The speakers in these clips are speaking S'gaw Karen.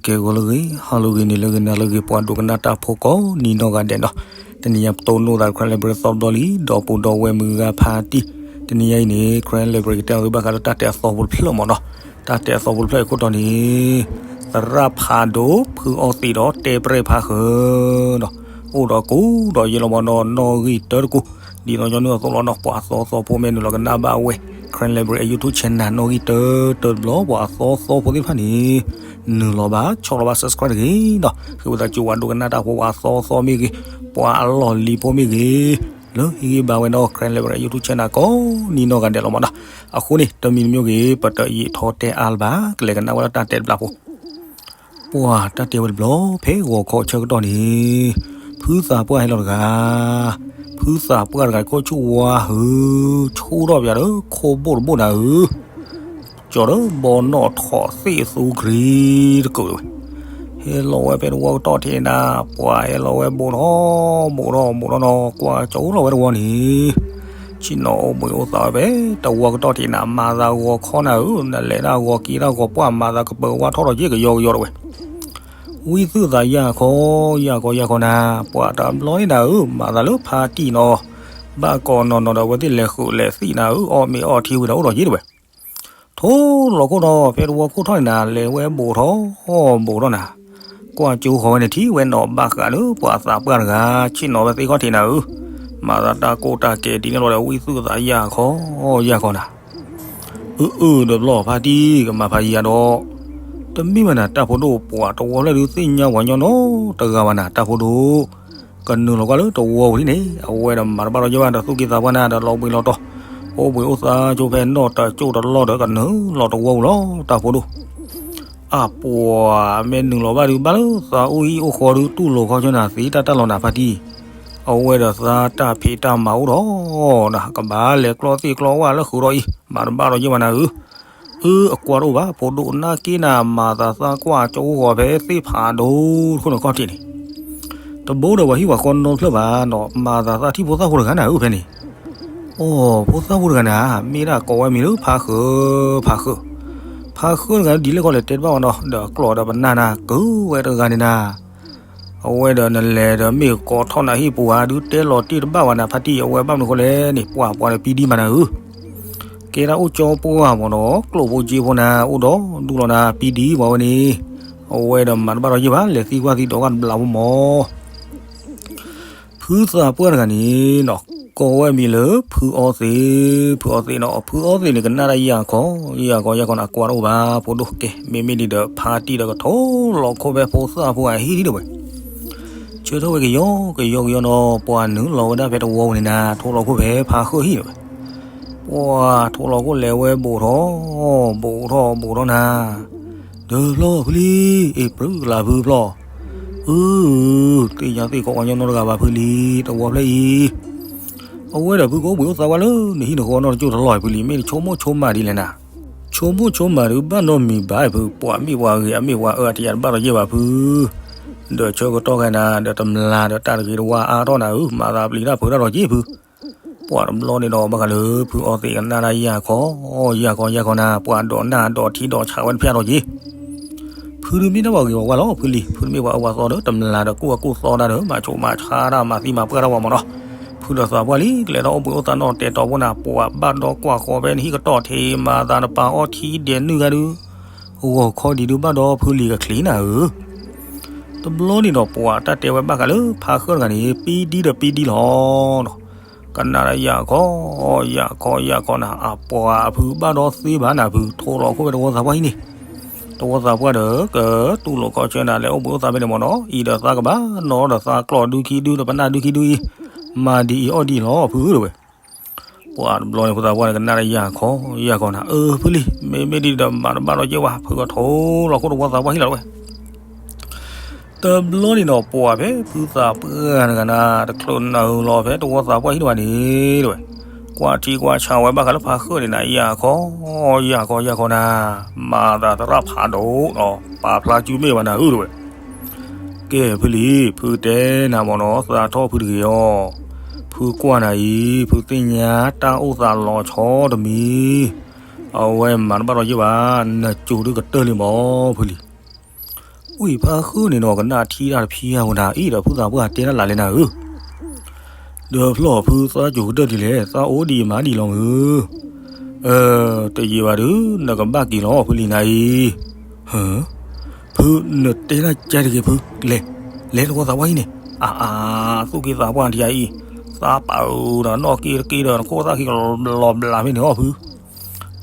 ဂီၤလၢအဂ့ၤ ဟါလၢအဂ့ၤ နံၤလၢအဂ့ၤ နၤလၢအဂ့ၤ ပှၤဒိကနၣ်တၢ်ဖိကိးနံၤနီၢ်ဂၤဒဲးနီၤ, တနံၤညါပတိၢ်နီၣ်သး Karen Library သီတဘျီလံ ဒီပုၢ်ဒီဝဲၢ်မုၢ်ဂၤဖါတံၢ်, တနံၤညါအံၤန့ၣ် Karen Library ကတဲအီၤသုဘၣ်ဃးလၢတၢ်တဲအသီဖိတဖျၢၣ်မ့ၢ်နီၤ, တၢ်တဲအသီဖိတဖျၢၣ်အံၤခိၣ်တီန့ၣ် သရၣ်ဖးဒိၣ် ဖုအီသံးဒီးတဲပြဲၣ်ဖးဃၢၤနီၤ, အိၣ်ဒီးကိးဒီးယဲလီၤမ့ၢ်နီၤ နီၣ်ဂံၢ်တၢတကိး, ဒ်သိးညီနုၢ်အသိးလီၤနီၤ ပှၤအသီသီဖိမ့ၢ်နုာ်လီၤကနၣ်ဘၣ်ဝဲ Karen Library အ YouTube channel နီၣ်ဂံၢ်တၢတဘျီ ပှၤအသီသီဖိသ့ၣ်တဖၣ်န့ၣ် နုာ်လီၤဘၣ် ဆီၣ်လီၤဘၣ် subscribe တဂ့ၤနီၤ, ဃ့ဝံသးစူၤ ပှၤဒိကနၣ်တၢ်ဖိ ပှၤအသီသီမ့ၢ်ဂ့ၤ, ပှၤအလီၢ်လံၤဖိမ့ၢ်ဂ့ၤ, လၢဟ့ၣ်ဂံၢ်ဘါဝဲနီၤ Karen Library အ YouTube channel ကိးနံၤနီၢ်ဂၤဒဲးလီၤမ့ၢ်နီၤ, အဃိန့ၣ် တမံၤတမံၤဂ့ၤ ပတယံာ်ထီၣ်တဲအါလၢၤဘၣ် ကလဲၤကနၣ်ဝဲဒၣ်တၢ်တဲတဘျီဖိ ပှၤတၢ်တဲဝဲတဘျီ ဖဲဂီၤခီဆၢကတီၢ်န့ၣ် ဖုသးပှၢ်ဟဲလီၤတဂၤ, ဖုသးပှၢ်တဂၤ ခိၣ်ဆူၣ်ဝါဟု, ဆူၣ်ထီၣ်ပၠးဒီး ခိၣ်ဘိၣ်တဘိၣ်နၤဧၢ, ကၠီၤဒီးဘီနီၣ်ထီၣ်သ့ၣ်သူကရံတကုးဝဲ, ဟဲလီၤဝဲဖဲတဝီကတီၢ်ထံးနၤ, ပှၤဟဲလီၤဝဲဘူးထီၣ်ဘူးထီၣ်ဘူးထီၣ်နီၤ, ကွၢ်ကၠီလီၤဝဲတဝီန့ၣ် ဆ့ၣ်နီၤအိၣ်ဘှံးအိၣ်သါဝဲဖဲတဝီကတီၢ်ထံးနၤ, မၤသးဂီၤခီနၤဧၢ, နလဲၤဒၣ်ဂီၤက့ၤဒၣ်ဂီၤပှၢ် မၤသးကပၢၤဝါထီၣ်ဒီးက့ၤကယီကယီတဝဲ, ဝံသုးသးယၢ်ခီ, ယၢ်ခီယၢ်ခီနၤ, ပှၤတဘျီန့ၣ်နၤဧၢ, မၤသးလၢဖါတံၢ်နီၤ, ဘၣ်ကိးနီၤနီၤဒီး အဝဲသ့ၣ်လဲၤဃုာ်လဲၤသံၣ်နၤဧၢ, အီၣ်မ့ၤအီထံဝံၤဒီးအိၣ်ဒီးက့ၤတဝဲ, ထိၣ်လီၤခိၣ်နီၤ ဖဲတဝီခိၣ်ထီၣ်န့ၣ်နၤ, လဲၤဝဲဘူးထီၣ်ဘူးထီၣ်နၤ, ကွၢ်ကၠိဃီၤဝဲန့ၣ် ထံၣ်ဝဲနီၤဘၣ်ဃးလၢပှၤသးပှၢ်တဂၤ ဆ့ၣ်နီၤဝဲသ့ၣ်ခီၣ်ထံးနၤဧၢ, မၤသးတၢ်ကိၢ်တၢ်ကဲဒ်န့ၣ်လီၤဒီး ဝံသုးသးယၢ်ခီ, ယၢ်ခီနၤ အၢ အၢ တဘျီဖါတံၢ်ကမၤဖးယံၤယၤဒီး, တမ့ၢ်ဘၣ်နၤ တၢ်ဖိဒိၣ် ပှၤတဝီဖျၢၣ်ဒုးသ့ၣ်ညါပှၤညီနီတဂၤဘၣ်နၤ တၢ်ဖိဒိၣ်, ကနုာ်လီၤကွၢ်လၢတဝီပူၤလံန့ၣ် အဝဲဒီးမၤတဘၣ်ဒီးယဲၢ်ဘၣ်ဒီး သူၣ်က့သးပှၢ်နၤဒီး လီၤဘှံးလီၤတီၤ, အိၣ်ဘှံးအိၣ်သါဆိဖဲနီၢ်တကၠိၢ်တလီၢ်ဒီး ကနုာ်လီၤတဝီပူၤလီၤ တၢ်ဖိဒိၣ် အပှၤမ့ၢ်နုာ်လီၤဘၣ်ဒုး ဘၣ်လၢသးအိၣ်ဟံၣ်အိၣ်ဃီဒုး တူၢ်လိာ်ခီဆၢနၤသ့တၢ်တၢ်လီၤနၤဖါတံၢ်, အဝဲဒီးသးတၢ်ဖံးတၢ်မၤအိၣ်ဒီးနၤ ကဘၣ်လဲၤကျီသ့ၣ်ကျီဝၣ်လၢဃုာ်ဒီးအံၤ မၤတဘၣ်ဒီးယဲၢ်ဘၣ်နၤဧၢ, အၢ အကွၢ်တအိၣ်ဘၣ် ဖိဒိၣ်နၢ်က့နၤ မၤသးသးကွၢ်ကၠိဂီၤဖဲသ့ၣ်ဖးဒိၣ်တခိၣ်န့ၣ်ခီၣ်ထံးန့ၣ် တဘိဒီးပှၤဟံၣ်ပှၤဃီနီတဖျၢၣ်ဘၣ်နီၤ မၤသးသးထံၣ်ဖိသၣ်ဖိတဂၤနၤဧၢဖဲန့ၣ်, အိ ဖိသၣ်ဖိတဂၤနၤ မ့ၢ်ဒၣ်ကိးဝဲမံၤလၢဖါဃၢၤ, ဖါဃၢၤ, ဖါဃၢၤတဂၤဒ်လဲၣ်ခီလဲၣ်တဲတဘၣ်ဝဲနီၤ ဒီးကျီၢ်ဒီးပနၢ်နၤ ကုၤဝဲတဂၤန့ၣ်နၤ အဝဲဒီးနလဲၤဒီးမ့ၢ်ကိးထီၣ်နၤဟံၣ်ပူၤဧါ ဒုးတဲလီၤတ့ၢ်တဘၣ်ဝဲနၤဖါတံၢ် အဝဲဘၣ်မနုၤဃိလဲၣ်န့ၣ် ပှၤပှၤဒီးပံဒံမးနၤဧၢ, ကဲဒၣ်အိၣ်ကၠီပှၢ်မ့ၢ်နီၤ ကျိၣ်ဖိက့ဖိနၤ အိၣ်ဒီးဒူၣ်လီၤနၤ ပံဒံမးဝဲန့ၣ်, အဝဲဒီးမၤတဘၣ်ဒီးယဲၢ်ဘၣ် လဲၤသံကွၢ်သံဒိးကွၢ်တဘျီဖိမး ဖုသးပှၢ်တဂၤန့ၣ်နီၤ ကိးဝဲမံၤလၢဖုအီသံး, ဖုအီသံးနီၤ ဖုအီသံးန့ၣ် ကနၣ်တၢ်ယၢ်ခီ, ယၢ်ခီယၢ်ခီန့ၣ် အကွၢ်တအိၣ်ဘၣ် ဖိဒိၣ်ကဲ မ့မ့ၢ်ဒ်ဒီး ဖါတံၢ်ဒီးကထိလီၤခိၣ်ဖဲဖိသၣ်ဖိအဟံၣ်ဒံးတဝဲ, ဆၢထၢၣ်ဝဲကယီကယီကယီနီၤ ပှၤနုာ်လီၤဝဲဒၣ်ဖဲတဝီပူၤန့ၣ်နၤ ထိလီၤခိၣ်ဖဲဖါဃၢၤဟံၣ်တဝဲ, ပှၤထိလီၤခိၣ်လဲၤဝဲဘူးထီၣ်, ဘူးထီၣ်ဘူးထီၣ်နၤ ဒီးဖျီၣ်ဖုလံ, အ့ၣ် ပြုၢ်ကလးဖုဖျီၣ်, အၢ သ့ၣ်ညါသ့ၣ်ခီပှၤညီနီတဂၤဘၣ်ဖုလံ, တဝီဖျၢၣ်အံၤ, အဝဲဒီးဖုကအိၣ်ဘှံးအိၣ်သါဝဲလၢ နဟံၣ်နဃီနီတကၠိၢ်တလီၢ်ဖုလံ, မ့ၢ်နဆိကမိၣ်ဆိကမးဒ်လဲၣ်နၤ, ဆိကမိၣ်ဆိကမးဒုးဘၣ်နီတမံၤဘၣ်ဖု, ပှၤမ့ၢ်ပှၤဂ့ၤအမ့ၢ်ပှၤအၢအတယၤတဘၣ်ဒီးယဲၢ်ဘၣ်ဖု, ဒီးဆၢကတီၢ်ခဲနၤ ဒီးတမျၢ်ဒီးတၢ်တဂ့ၤတဝါအါထီၣ်နၤဧၢ, မၤသးပျံၤတၢ်ဖုးတၢ်ဒီးက့ၢ်ဖု ပှၤတဘျီန့ၣ်ဒီး ဘၣ်ဃးလၢဖုအီသံးကနၣ်တၢ်ယၢ်ခီ, ယၢ်ခီယၢ်ခီနၤ, ပှၤဒိးနၢ်ဒိးထံဒိးဆးဝဲတဖျၢၣ်ဒီးက့ၢ်, ဖုဒုးမ့ၢ်တၢ်ပှၤဂ့ၤပှၤဝါလီၤ, ဖုလံ, ဖုတမ့ၢ်ပှၤအၢပှၤသီဒီး တမျၢ်ဒီးကူၣ်အကူၣ်သီတၢ်ဒီး မၤဆိးမၤဆါတၢ် မၤသံမၤပှၢ်တၢ်ပှၤမးနီၤ, ဖုဒီးသးပှၢ်လံ ကလဲၤထီၣ်အိၣ်ဘှံးအိၣ်သါနီၣ်တဲာ်တီၤဖိနၤ, ပှၤဘၣ်ဒီးကွၢ်ဃီဖဲနဟံၣ်ကတီၢ်ထံး မၤသးနပာ်အီထံဒဲးနုာ်ဂၤဒုး, ဂီၤခီဒံးဒုးဘၣ်ဒီးဖုလံၤကချံးနၤဧၢ တဘျီန့ၣ်ဒီး ပှၤတၢ်တဲဝဲဘၣ်ဃးလၢဖါဃၢၣ်တဂၤန့ၣ် ပံဒံဒီးပံဒံလီၤ. ကနၣ်တၢ်ယၢ်ခီ, ယၢ်ခီ ယၢ်ခီနၤ, အပှၤအဖုဘၣ်ဒီးသ့ဘၣ်နၤဖု, ထိးလီၤခိၣ်ဖဲတဝီသးပှၢ်ဟံၣ်န့ၣ်, တဝီသးပှၢ်ဒီး ကတူၢ်လိာ်ခီဆၢနၤ လဲၤအိၣ်ဘှံးအိၣ်သါဖဲန့ၣ်မ့ၢ်နီၤ, အံၤဒီးသးကဘၣ်နီၤဒီးသးကျီၢ်ဒုခံဒု ဒီးပနၢ်ဒုခံဒုအံၤ, မၤဒ်အံၤအီၣ်ဒ်အံၤလီၤဖုဧၢတဝဲ ပှၤတဘျီန့ၣ် ဖိသၣ်ပှၢ်န့ၣ် ကနၣ်တၢ်ယၢ်ခီ, ယၢ်ခီနၤ, အၢ ဖုလံ, မ့မ့ၢ်ဒ်ဒီးမၤတဘၣ်ဒီးက့ၢ်ဝဲ, ဖုကထိးလီၤခိၣ်တဝီသးပှၢ်ဟံၣ်လီၤတဝဲ တဘျီန့ၣ်ဒီး ပှၤဖဲဖုသးပှၢ်တဂၤနၤ တချုးနုာ်လီၤဖဲတဝီသးပှၢ်ဟံၣ်တဝဲန့ၣ်တဝဲ, ကွၢ်ထံကွၢ်ဆးဝဲဘၣ်ဃးလၢဖါဃၢၣ်န့ၣ်နၤ ယၢ်ခီ, ယၢ်ခီ ယၢ်ခီနၤ, မၤသးသရၣ်ဖးဒိၣ်ဒီး ပာ်ဖျါစုမ့ၢ်ဘၣ်နၤဧၢတဝဲ ကဲဖုလံ, ဖုတဲနၤမ့ၢ်နီၤ သးထီၣ်ဖုတဂ့ၤအီၤ, ဖုကွၢ်နၤအံၤ ဖုသ့ၣ်ညါတၢ်အိၣ်သးလီၤဆီတမံၤ, အဝဲမၤတဘၣ်ဒီးယဲၢ်ဘၣ်, နစိၤဒုကတၢၢ်လံမ့ၢ်ဖုလံ. ဝံၢ်ဖါဃုန့ၣ်နီၤ ကနၣ်ထံတၢ်တဖံးအါဖိနၤ အံၤဒီးဖုသးပှၢ်တဲဒၣ်လၢ်လဲၣ်နၤဧၢ, ဒီးဖျီၣ်ဖုသးစူၤကတၢၢ်ဒ်လဲၣ် သးအိၣ်ဒံးမၤဒံးလီၤမုၢ်, တယံာ်ဘၣ်ဒုး နကဘၣ်က့ၤလီၤဖုလံၤနၤအံၤ, ဖု နတဲဒၣ်ကဲတဂ့ၤဖု, လဲၤ လဲၤတဝီသးပှၢ်အံၤန့ၣ်, အါအါ သူၣ်က့သးပှၢ်ထံအံၤ, သးပာ်အုးဒီးနီၣ်က့တက့ဒီး နခိၣ်သၣ်ခံကလီၤဘျးမ့ၢ်န့ၣ်အီၤဖု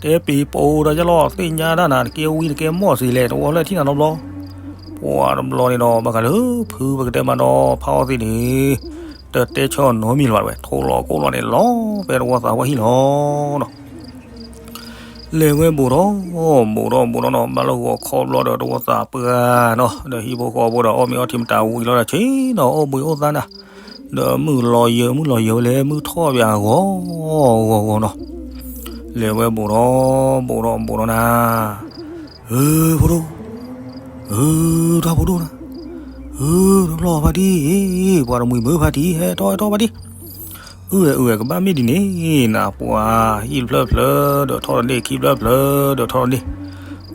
တဲပ့ၤပိာ်ဒီးယလီၤ သ့ၣ်ညါတၢ်နၤ တကဲဝံတကဲမီၢ်စ့လဲၣ် တဝီလၢထံၣ်နၤနီတဘျီ, ပှၤတဘျီန့ၣ်ဒီး ဘၣ်ဃးလၢ ဖုပကတဲမးဒီး ဖးအီၣ်သ့ၣ်န့ၣ် တတဲဆၢနီတမံၤလၢၤဘၣ်ဝဲ ထိၣ်လီၤကိၢ်လီၤန့ၣ် လီၤဖဲတဝီသးပှၢ်ဟံၣ်လီၤနီၤ. လဲၤဝဲဘူးထီၣ် ဘူးထီၣ်ဘူးထီၣ်နီၤ ဘၣ်လၢဂီၤခီဘျီဒီးတဝီသးပှၢ်နီၤ ဒီးဟံၣ်ဖိဃီဖိဒီး အီၣ်မ့ၤအီထံမတၤဝံၤလီၤဒီးဆ့နီၤ အိၣ်ဘှံးအိၣ်သါနၤ ဒီးမုၢ်လီၤယၢၤ မုၢ်လီၤယၢၤဝဲလဲၣ် မုၢ်ထီၣ်ဘၣ်ဂီၤဂီၤဂီၤနီၤ. လဲၤဝဲဘူးထီၣ် ဘူးထီၣ်ဘူးထီၣ်နၤ, ဧၢ ဖိဒိၣ်, ဧၢ တၢ်ဖိဒိၣ်နၤ, ဧၢ တဘျီဖါတံၢ်, ပှၤတမှံၤမုၢ်ဖါတံၢ် ဟဲထီၣ်ဟဲထီၣ်ဖါတံၢ်, အုၣ်ဝဲအုၣ်ဝဲကဘၣ်မ့ၢ်ဒ်န့ၣ်နၤ ပှၤဟံၣ်တဖျၢၣ်ဖျၢၣ် ဒီးထီၣ်တန့ၢ် ခံဖျၢၣ်ဖျၢၣ် ဒီးထီၣ်တန့ၢ်,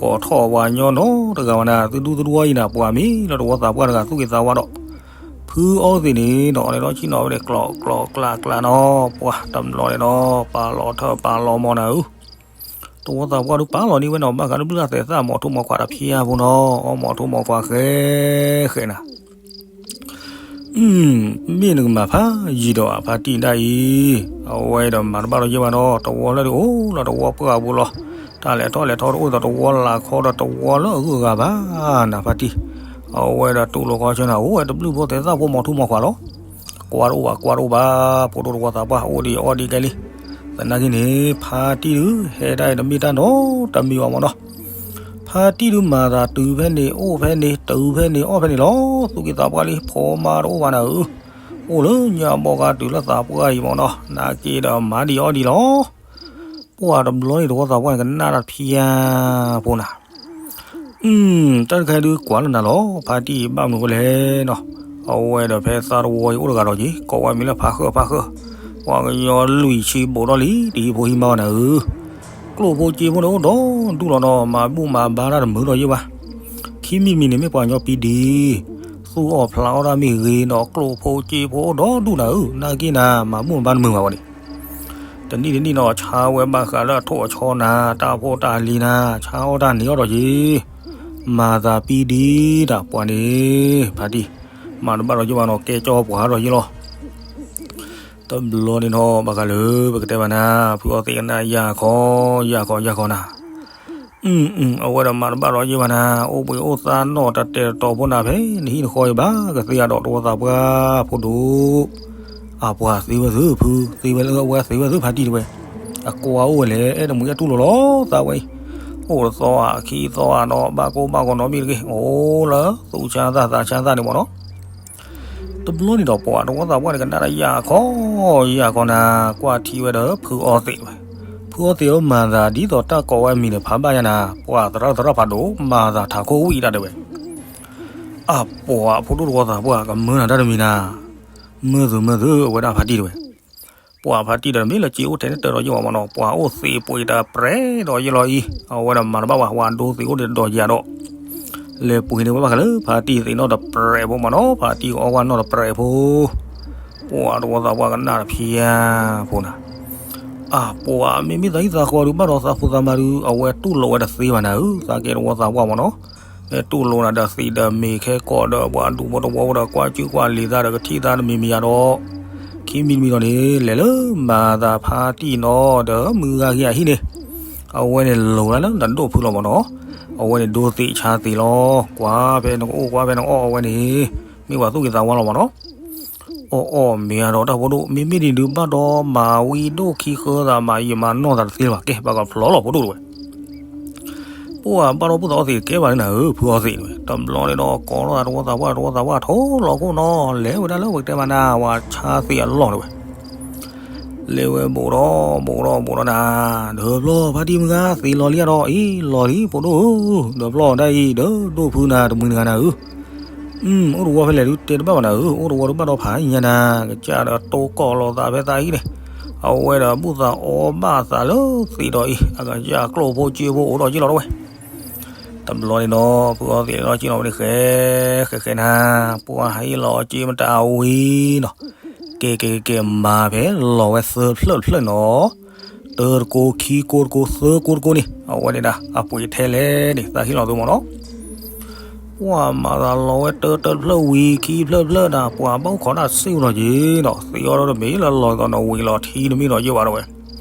ကိးထီၣ်ပှၤညီနီတဂၤဝဲနၤ သုဒူသဒူအံၤနၤ ပှၤမ့ၢ်လၢတဝီသးပှၢ်တဂၤ သူၣ်က့သးဝါဒီး ဖုအီၣ်သ့ၣ်န့ၣ်နီၤ အီၣ်န့ၣ်ဒီးဆ့ၣ်နီၤဝဲန့ၣ် ကျီးကျီးကျးကျးနီၤ ပှၤတဘျီန့ၣ်နီၤ ပာ်လီၤထၢၣ်ပာ်လီၤမီၤနၤဧၢ, တဝီသးပှၢ်ဒုးပာ်လီၤန့ၢ်ဝဲနီၤ ဘၣ်ဃးလၢဘျုးတၢ်သဲးသး မီၤထူမီၤခွးတဖံးအါဖိနီၤ အီၣ်မီၤထူမီၤခွးဃဲဃဲနၤ မ့ၢ်နကမၤဖးယံာ်ဒီးအဖါတံၢ်ဒၣ်အံၤ, အဝဲဒီးမၤတဘၣ်ဒီးယဲၢ်ဘၣ်နီၤ တဝီလၢဒုးအိၣ်လီၤ တဝီပှၢ်ပူၤလီၤ, တၢ်လဲၤထီၣ်လဲၤထီတအိၣ်ဒီးတဝီလၤခီဒီးတဝီလၢအဂုၤအဂၤဘၣ်နၤဖါတံၢ်, အဝဲဒီးတူၢ်လိာ်ခီဆၢနၤ အိၣ်ဝဲတဘျုးဖိသဲးသးဖိမီၤထူမီၤခွးလီၤ, ကွၢ်တအိၣ်ဘၣ်ကွၢ်တအိၣ်ဘၣ် ဖိဒိၣ်တဝီသးပှၢ်အိၣ်ဒံးအီၣ်ဒံးကဲလံ, သနာ်က့န့ၣ် ဖါတံၢ်ဒုး ဟဲဒၣ်အံၤတမ့ၢ်တၢ်နီတမံၤဘၣ်မနီၤ ဖါတံၢ်ဒုးမၤသးတုၤဖဲန့ၣ် အိၣ်ဖဲန့ၣ် တုၤဖဲန့ၣ် အီၣ်ဖဲန့ၣ်လီၤ, သူၣ်က့သးပှၢ်လံ ဖိမါတအိၣ်ဘၣ်နၤဧၢ, အိၣ်လၢညါဘီကါတုၤလၢသးပှၢ်အံၤမနီၤ နာ်က့ဒီးမၤဒံးအီၣ်ဒံးလီၤ, ပှၤတဘျီန့ၣ်တဝီသးပှၢ်န့ၣ် ကနၣ်တၢ်ဖံးယါဖိနၤ တၢ်တခါဒုးကွၢ်လၢနၤလီၤ ဖါတံၢ်ဘၣ်မနုၤဝဲလဲၣ်နီၤ, အဝဲဒီးဖဲသးတဝီအံၤအိၣ်တဂၤဒီးက့ၤ ကိးဝဲမံၤလၢဖးဃၢၣ်ဖးဃၢၣ်, ပှၤကညီလွံၢ်ဆံဘိးထီၣ်လံ တဟံၣ်ဖိဟံးမါဝဲနၤဧၢ, ကျိၣ်ဖိစ့ဖိန့ၣ်အိၣ်ဒီဒူၣ်လီၤနီၤ မၤဘူၣ်မၤဘါတၢ်တမုာ်ဒီးယဲၢ်ဘၣ်, ခံမံၤတမံၤန့ၣ်မ့ၢ်ပှၤကညီပံဒံ သူၣ်အီၣ်ဖျးအီၣ်တၢ်မ့ၢ်ဂ့ၤဒီး ကျိၣ်ဖိစ့ဖိအိၣ်ဒီဒူၣ်နၤဧၢ, နာ်က့နၤ မၤဘူၣ်မၤဘါတမုာ်ဘၣ်ဝဲန့ၣ် တနံၣ်တနံၣ်နီၤ ဆါဝဲဘၣ်ဃးလၢအထိၣ်အဆီနၤ တၢ်ဖိတၢ်လံၤနၤ ဆါအီၣ်တၢ်န့ၢ်အီၣ်ဒီးက့ၤ, မၤသးပံဒံတၢ်ပှၤန့ၣ်, ဖါတံၢ်, မၤတဘၣ်ဒီးယဲၢ်ဘၣ်နီၤ ကဲကၠီပှၤဒီးယဲၢ်လီၤ. တဘျီန့ၣ်နီၤ ဘၣ်ဃးလၢ ပကတဲဘၣ်နၤ ဖုအီၣ်သ့ၣ်ကနၣ်ယၢ်ခီ, ယၢ်ခီယၢ်ခီနၤ အဝဲဒီးမၤတဘၣ်ဒီးယဲၢ်ဘၣ်နၤ အိၣ်ဘှံးအိၣ်သါနီၢ်တတဲာ်တတီၤဖိနၤဖဲ နဟံၣ်နဃီအံၤဘၣ် ကသ့အဒိးတဝီသးပှၢ်ဖိဒိၣ်, အပှၤသ့ဝဲသုဖု သ့ဝဲလၢအဝဲသ့ဝဲသုဖါတံၢ်တဝဲ, အကွၢ်အိၣ်ဝဲလဲၣ် အဲၣ်တမုာ်အဲၣ်တူၢ်လိာ်လီၤသးဝဲအံၤ, အိၣ်တသီဧါ ခံသီဧါနီၤ ဘၣ်ကိၢ်ဘၣ်ဂီၤနီတမံၤတဂ့ၤ အိၣ်လၢသူၣ်ဆါသးသးဆါသးန့ၣ်မ့ၢ်နီၤ တဘျီန့ၣ်ဒီးပှၤတဝီသးပှၢ်န့ၣ် ကနၣ်တၢ်ယၢ်ခီ, ယၢ်ခီနၤ ကွၢ်ထံဝဲဒီးဖုအီၣ်သ့ၣ်ဝဲ, ဖုအီၣ်သ့ၣ်ဧၢ မၤသးဒ်သိးတၢ်ကိးဝဲအမံၤန့ၣ် ဖးဘၣ်ယၤနၤ ပှၤသရၣ်သရၣ်ဖးဒိၣ် မၤသးထးခိၣ်ဝံၣ်တၢ်တဲဝဲ, အပှၤဖိဒိၣ်တဝီသးပှၢ် ကမၢနၤတၢ်တမံၤနၤ, မၢသုမၢသု အဝဲဒၣ်ဖါတံၢ်တဲဝဲ ပှၤဖါတံၢ်ဒီးမ့ၢ်လၢက့အိၣ်ထဲန့ၣ်တၢ်ဒီးယဲၢ်ဘၣ်မ့ၢ်နီၤ ပှၤအိၣ်သ့ၣ်ပှ့ၤတၢ်ပြဲးဒီးယဲၢ်လီၤအံၤ အဝဲဒၣ်မၤတဘၣ်ဝဲ ဝၤဒိသ့ၣ်အိၣ်ဒံးဒီးယၤဒီး လဲၤပှ့ၤန့ၢ်ဝဲဘၣ်ဃးလၢ ဖါတံၢ်သ့ၣ်နီၣ်တပြဲးဖိမ့ၢ်နီၤ ဖါတံၢ်ကအီၣ်ဝဲနီၣ်တပြဲးဖိ ပှၤတဝီသးပှၢ်ကနၣ်တဖံးယါဖိနၤ အပှၤမ့မ့ၢ်သးဟံၣ်သးဃီဒုးဘၣ်ဒီးသးဖိသးမါဒုး အဝဲတူၢ်လိာ်ဝဲတသ့ဘၣ်နၤဧၢ သးကဲတဝီသးပှၢ်မ့ၢ်နီၤ မ့ၢ်တူၢ်လိာ်နၤဒီးသံးဒီးမ့ၤခဲကိာ်ဒီးပှၤဒူၣ်ဖိတဝီဖိဒီးကွၢ်စုကွၢ်လံၤသးဒီးကထံၣ်သးတမံၤမံၤယါဒီး ခံမံၤတမံၤဒီးန့ၣ် လဲၤလၢမၤသးဖါတံၢ်နီၤဒီးမုၢ်ဂၤက့ၤအဟံၣ်န့ၣ် အဝဲန့ၣ်လိၤလၢနဒိၣ်ဖုလီၤမ့ၢ်နီၤ အဝဲန့ၣ်ဒိသ့ၣ်ဆါသ့ၣ်လီၤ ကွၢ်ဖဲနကအီၣ်ကွၢ်ဖဲနကအီၣ်အဝဲန့ၣ် မ့ၢ်ပှၤသူၣ်က့ၤသးဝါလီၤမ့ၢ်နီၤ အီၣ်အီၣ်မ့ၢ်အဒီးတၢ်ဖိဒိၣ် မ့မ့ၢ်ဒ်ဒုးဘၣ်ဒီးမၤဝံၤဒိၣ်ခံဃၢသးမၤယံာ်မၤနီၢ်သးတသ့လၢၤဘၣ် ကဲဘၣ်ကဖျီလီၤဖိဒိၣ်တဝဲ ပှၤဘၣ်ဒီးဖိသၣ်အီၣ်သ့ၣ်ကဲဘၣ်န့ၣ်နၤဧၢ ဖုအီၣ်သ့ၣ်တဝဲ တဘျီန့ၣ်ဒီးကိးထီၣ်သးတဝီသးပှၢ်တဝီသးပှၢ်ထိၣ်လီၤခိၣ်နီၤ လဲၤဝဲဒၣ်လၢပကတဲမးနၤ ပှၤဆါသ့ၣ်အလီၢ်တဝဲ လဲၤဝဲဘူးဒီးဘူးဒီးဘူးဒီးနၤ ဒီးဖျီဖါတံၢ်မုၢ်ဂၤသ့ၣ်လီၤလံဒီးအံၤလီၤလံဖိဒိၣ်ဧၢ ဒီးဖျီဒၣ်အံၤဒီးဒိၣ်ဖုနၤတမှံၤတဂၤနၤဧၢ အိၣ်တဝီဖဲလဲၣ်ဒုးတဲတဘၣ်ဘၣ်နၤဧၢ အိၣ်တဝီဒုးဘၣ်ဒီးဖးညါနၤ ကစၢ်ဒီးတိကီၢ်လိာ်သးဖဲသးအံၤန့ၣ် အဝဲဒီးဘူၣ်သးအီဘၣ်သးလၢသ့ၣ်ဒီးအံၤ အကစၢ်ကျိၣ်ဖိစ့ဖိအိၣ်ဒီးယ့ၢ်လီၤတဝဲ တ တဘျီန့ၣ်ဒီး ဖုအီသံးဒီး က့ၤလီၤဝဲန့ၣ်ဃဲ ဃဲဃဲနၤ, ပှၤဟဲလီၤက့ၤမတၤဝံၤနီၤ, ကဲကဲကဲ မၤဖဲလီၤဝဲသၢဖျၢၣ်တဖျၢၣ်နီၤ, တၢတကိး ခံကိးတကိး သၢကိးတကိးန့ၣ် အဝဲန့ၣ်ဒၣ် အပှ့ၤထဲလဲၣ်န့ၣ် သးဟ့ၣ်လီၤသုမ့ၢ်နီၤ. ပှၤမၤသးလီၤဝဲတၢတၢတဖျၢၣ်ဝံၤ ခံဖျၢၣ်တဖျၢၣ်ဒၣ် ပှၤဘၣ်အိၣ်ခိးတၢ်စ့ၢ်ကီးဒီးက့ၤနီၤ, သ့အီၤဒီးတမ့ၢ်လၢလီၤသီးနီၤ ဝံၤလီၤထံတမ့ၢ်ဒီးယဲၢ်ဘၣ်တဝဲ,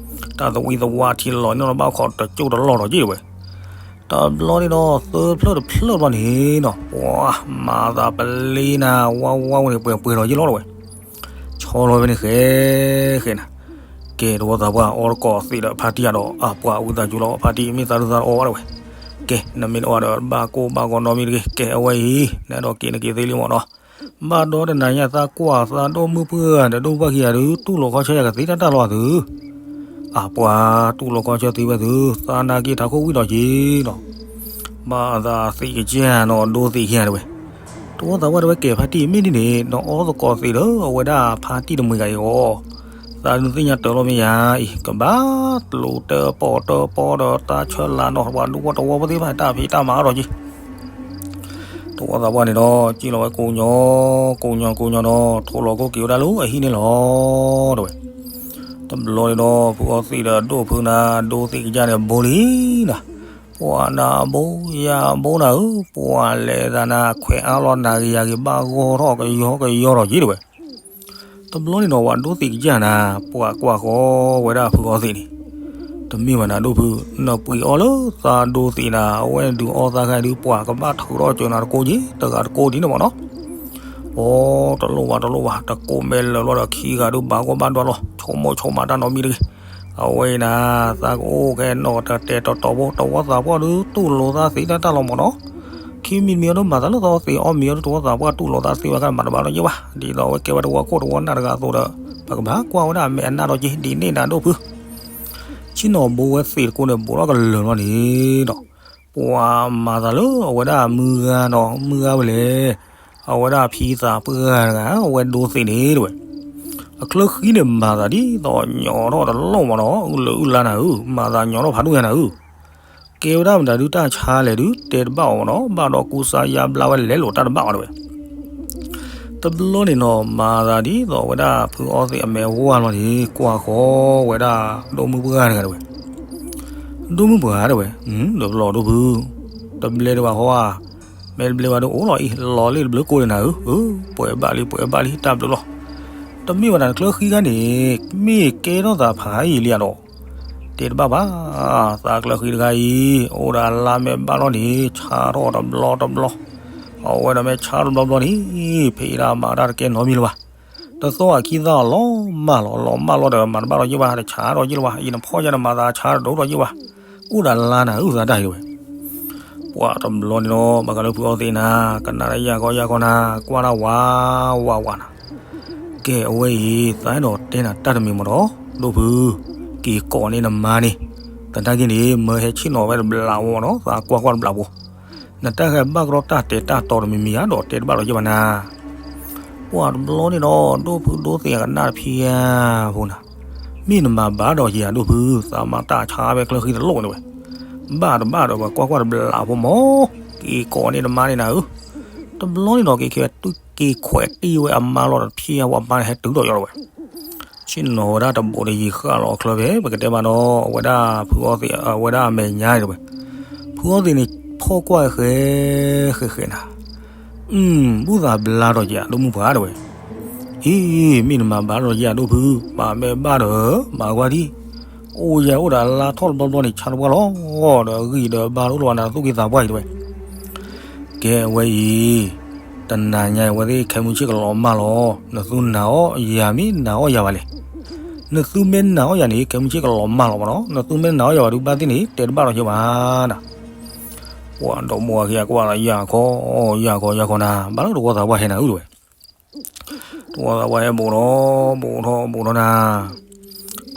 တၢ်သဝံသဝါထံလီၤန့ၣ်လီၤ ဘၣ်အိၣ်ခိးတကၠိၢ်တလီၢ်ဒီးက့ၤတဝဲ. တဘျီန့ၣ်ဒီး သၢဖျၢၣ်တဖျၢၣ်ဘျီန့ၣ်နီၤ ပှၤမၤသးပလ့နၤ ဝါဝါဝဲန့ၣ် ပှဲၤပှဲၤဒီးယဲၢ်လီၤတဝဲ. ဆီလီၤဝဲန့ၣ်ဃဲ ဃဲနၤ, ကဲ တဝီသးပှၢ် အီတကိးသံးဒီးဖါတံၢ်အဒီး အပှၤဝံသးစူၤလီၤ ဖါတံၢ်မ့ၢ်သးဒူသးအီဘၣ်တဝဲ. ကဲ နမ့ၢ်တအီဒီး ဘၣ်ကိၢ်ဘၣ်ဂီၤနီတမံၤတဂ့ၤ, ကဲ အဝဲအံၤ နအဲၣ်ဒိးက့ၤနက့ၤသ့လံမ့ၢ်နီၤ. ဘၣ်ဒီးတနၤညါသးကွၢ်သးဒိၣ်မုၢ်ပှၢ်ဒီး ဒိၣ်ပှၢ်ခံဂၤဒုး တူၢ်လိာ်ခီဆၢယၤကသ့တၢ်တၢ်လီၤသု, အပှၤတူၢ်လိာ်ခီဆၢသ့ဝဲသု, သးနာ်က့ၤထးခိၣ်ဝံၣ်ဒီးက့ၤနီၤ. ဘၣ်သးသံးကစၢ်နီၤ ဒိသံးခံဂၤတဝဲ. တဝီသးပှၢ်တဝဲ ကဲ ဖါတံၢ်မ့ၢ်ဒ်န့ၣ် နအီသကိးသံးဒီး အဝဲဒၣ်ဖါတံၢ်တမှံၤဂၤအံၤအီၤ, သးဒုးသ့ၣ်ညါတၢ်လီၤမ့ၢ်ယၤအံၤ ကဘၣ်ပျိးတၢ်ပီးတၢ်ပီဒီး တၢ်ဆၢလၤနီၤ ပှၤဒူဖိတဝီဖိသ့ၣ်တဖၣ် တၢ်ဖံးတၢ်မၤအါထီၣ်က့ၤ. တဝီသးပှၢ်န့ၣ်ဒီး က့ၤလီၤဝဲကိးညီ ကိးညီကိးညီဒီး ထိးလီၤခိၣ်က့ၤဝဲဒၣ်လၢအဟံၣ်န့ၣ်လီၤတဝဲ. တဘျီန့ၣ်ဒီး ဖုအီသံးဒီးဒိၣ်ဖုနၤ ဒိသံးကစၢ်န့ၣ် ဘူးလံနၤ, ပှၤနၤဘူးယၤဘူးနၤဧၢ, ပှၤလဲၤသးနၤ ခွဲးအါလီၤနၤဂ့ၤယၤဂ့ၤ ဘၣ်ဂီၢ်ထီၣ်ကယီကယီထီၣ်က့ၤတဝဲ. တဘျီန့ၣ်ဒီး ပှၤဒိသံးကစၢ်နၤ ပှၤကွၢ်ဃီဝဲဒၣ်ဖုအီသံးန့ၣ်, တမ့ၢ်ဘၣ်နၤဒိၣ်ဖု, နပှ့ၤအီလၢသးဒိသံးနၤ အဝဲဒုးအီသးခါဒုး ပှၤကဘၣ်ထုးထီၣ်စၢၤနၤတကိးက့ၤ တဂၤတကိးဒ်န့ၣ်မ့ၢ်နီၤ. အိ တလိၣ်ဘၣ်တလိၣ်ဘၣ်, တကိးမဲာ်လၢာ်ဘျီဒီး ခံဂၤဒုးဘၣ်ဂီၢ်ဘၣ်ဒွးလီၤ ဆိကမိၣ်ဆိကမးတၢ်နီတမံၤတဂ့ၤ. အဝဲအံၤနၤ သးကအိၣ်ကဲနီၢ်တတဲာ်တီတီဖိ တဝီသးပှၢ်ဒုး တူၢ်လိာ်သးသ့တၢ်တၢ်လီၤမ့ၢ်နီၤ. ခံမံၤတမံၤအီၤဒုး မၤသးလၢသးအီသံးအီမံၤအီၤဒုး တဝီသးပှၢ်တူၢ်လိာ်သးသ့ဝဲခါ မၤတဘၣ်ဒီးယဲၢ်ဘၣ်. ဒ်သိးအဝဲကဲဝဲတဝီခိၣ်တဝီနၢ်တဂၤအသိးဒီး ပကဘၣ်ကွၢ်ဝဲဒၣ်အမဲာ်အနၢ်ဒီးက့ၤ ဒ်န့ၣ်နၤဒိၣ်ဖု. ဆ့ၣ်နီၤဘိဝဲသ့းတကိးန့ၣ် ဘိးထီၣ်ကလၢာ်လီၤန့ၣ်ဒီး ပှၤမၤသးလၢအဝဲဒၣ်မုၢ်ဂၤနီၤ မုၢ်ဂၤဝဲလဲၣ်, အဝဲဒၣ်ဖံသးပှၢ်တဂၤ အဝဲဒိသံးန့ၣ်တဝဲ. အချၢဃံန့ၣ် မၤသးဒ်သိးညီထီၣ်တလီၢ်မ့ၢ်နီၤ အုၣ်လၢအုၣ်လါနၤဧၢ, မၤသးညီထီၣ်ဖးဒိၣ်ညါနၤဧၢ. ကဲဝဲဒၣ်မတၤဒုးတၢ်ဆါလဲၣ်ဒုး တဲတဘၣ်အီၤမ့ၢ်နီၤ, ဘၣ်ဒီးကူစါယါဘျါဝဲလဲၤလိာ်တၢ်တဘၣ်အီၤတဝဲ. တဘျီန့ၣ်နီၤ မၤသးဒ်သိးဝဲဒၣ်ဖုအီသံးအမဲာ်ဝါလီၤန့ၣ် ကွၢ်ဃီဝဲဒၣ်ဒိၣ်မုၢ်ပှၢ်တဂၤတဝဲ. ဒိၣ်မုၢ်ပှၢ်တဝဲ, တဘျီဒိၣ်ဖု, တဘျဲဒံးဘၣ်ဟီဧါ, မ့ၢ်တဘျဲဘၣ်ဒုးအိၣ်လီၤအံၤ လီၤလံတဘျုးကိးန့ၣ်နၤဧၢ, ပှဲၤဘၣ်လံ ပှဲၤဘၣ်လံ တၢ်ဘျုးလီၤ. တမ့ၢ်ဘၣ်နၤ နချၢဃံတဂၤန့ၣ် မ့ၢ်ကဲထီၣ်သးဖးယံာ်လံဧါဒီး တဲတဘၣ်ဘၣ်, သးကျၢဃံတဂၤအံၤ အိၣ်ဒီးအလါမ့ၢ်ဘၣ်လီၤန့ၣ် ဆါထီၣ်တဘျီတဘျီ, အဝဲဒီးမ့ၢ်ဆါတဘျီဘျီန့ၣ် ဖံးတၢ်မၤတၢ်တကဲနီတမံၤလၢၤဘၣ်. တသီၣ်အခံသၣ်အီၤလီၤမၢ်လီၤ လီၤမၢ်လီၤဒီး မၤတဘၣ်ဒီးယဲၢ်ဘၣ် တဆါဒီးယဲၢ်လၢၤဘၣ်, အံၤနဖီၣ်ယါဒီးမၤသးဆါတဒိၣ်ဒီးယဲၢ်ဘၣ်, အိၣ်ဒီးအလါနၤဧၢ သးတၢ်အံၤတဝဲ. ပှၤတဘျီန့ၣ်ဒီး ဘၣ်ဃးလၢဖုအီသံးနၤ ကနၣ်ဒီးယၢ်ကီယၢ်ကီနၤ ကွၢ်တၢ်ဝးဝးဝးနၤ ကဲ အဝဲအံၤ သးအဲၣ်ဒိးတဲနၤတၢ်တမံၤမ့ၢ်ဒီး ဒိၣ်ဖု, က့ၤကိးန့ၢ်နမါန့ၣ်, သနာ်က့န့ၣ် မၢဟဲဆ့ၣ်နီၤဝဲတဘျးဖိမ့ၢ်နီၤ သးကွၢ်ကွၢ်တဘျးဖိ, နတၢ်ဂဲၤဘၣ်ကရီတၢ်တဲတၢ်တီတမံၤမံၤဧါ ဒီးတဲတဘၣ်ဒီးယဲၢ်ဘၣ်နၤ. ပှၤတဘျီန့ၣ်ဒီး ဒိၣ်ဖုဒိၣ်သံးအကနၣ်တဖံးဧါဖိနၤ, မ့ၢ်နမၤဘၣ်ဒီးယၤဒိၣ်ဖု, သးမၤတၢ်ဆါဝဲကျၢဃံတလိၣ်န့ၣ်ဝဲ, ဘၣ်တဘၣ်ဒီးပှၤကွၢ်ကွၢ်တဘျးဖိမ့ၢ်, က့ၤကိးန့ၢ်နမါန့ၣ်နၤဧၢ. တဘျီန့ၣ်ဒီး က့ၤခဲဝဲ က့ၤခွဲးတံၢ်ဝဲအမါလီၤဒီးတဖံးဧါ ပှၤမါန့ၣ်ဟဲတုၤဒီးယီၤတဝဲ. ဆ့ၣ်နီၤဝဲဒၣ်တဘိးတယံၤဃာ်လီၤအချၢဖဲ ပကတဲမးဒီး အဝဲဒၣ်ဖုအီသံး အဝဲဒၣ်အမဲာ်ညါန့ၣ်တဝဲ. ဖုအီသံးန့ၣ် ဖီၣ်ကွၢ်ဃဲ ဃဲဃဲနၤ, အု ဘူၣ်သးဘျါထီၣ်က့ၤ ဒိၣ်မုၢ်ပှၢ်တဝဲ. အံၤ မ့ၢ်နမၤဘၣ်ထီၣ်က့ၤ ဒိၣ်ဖု, မၤမ့ၢ်ဘၣ်ဒီး မၤကွၢ်ဒံး, အိၣ်ယဲၢ်အိၣ်ဒီးအလါထီၣ်တဘျီဘျီန့ၣ် ဆါတပှၢ်လီၤ, ဒီးအဂံၢ်ဒီးဘါတအိၣ်လၢၤဘၣ်နၤ သူၣ်က့သးပှၢ်အံၤတဝဲ. ကဲ အဝဲအံၤ တနၤညါအံၤ အဝဲသ့ၣ်ခဲမုၢ်ဆ့ၣ်ကလီၤမၢ်လီၤ. နသုနာ်အီၣ်ယၤမ့ၢ်နာ်အီၣ်ယၤဘၣ်လဲၣ်. နသုမ့ၢ်နာ်အီၣ်ယၤန့ၣ် ခဲမုၢ်ဆ့ၣ်ကလီၤမၢ်လီၤမ့ၢ်နီၤ. နသုမ့ၢ်နာ်အီၣ်ယၤဘၣ်ဒုး ဘၣ်သ့ၣ်န့ၣ် တဲတဘၣ်လီၤက့ၤဘၣ်နၤ. ပှၤဒီမါဝၤခံဂၤကွၢ်လီၤ ယၤခီ ယၤခီ ယၤခီနၤ, ဘၣ်လၢတဝီသးပှၢ်ဟဲနၤဧၢတဝဲ. တဝီသးပှၢ်ဟဲဘူးထီၣ် ဘူးထီၣ် ဘူးထီၣ်နၤ.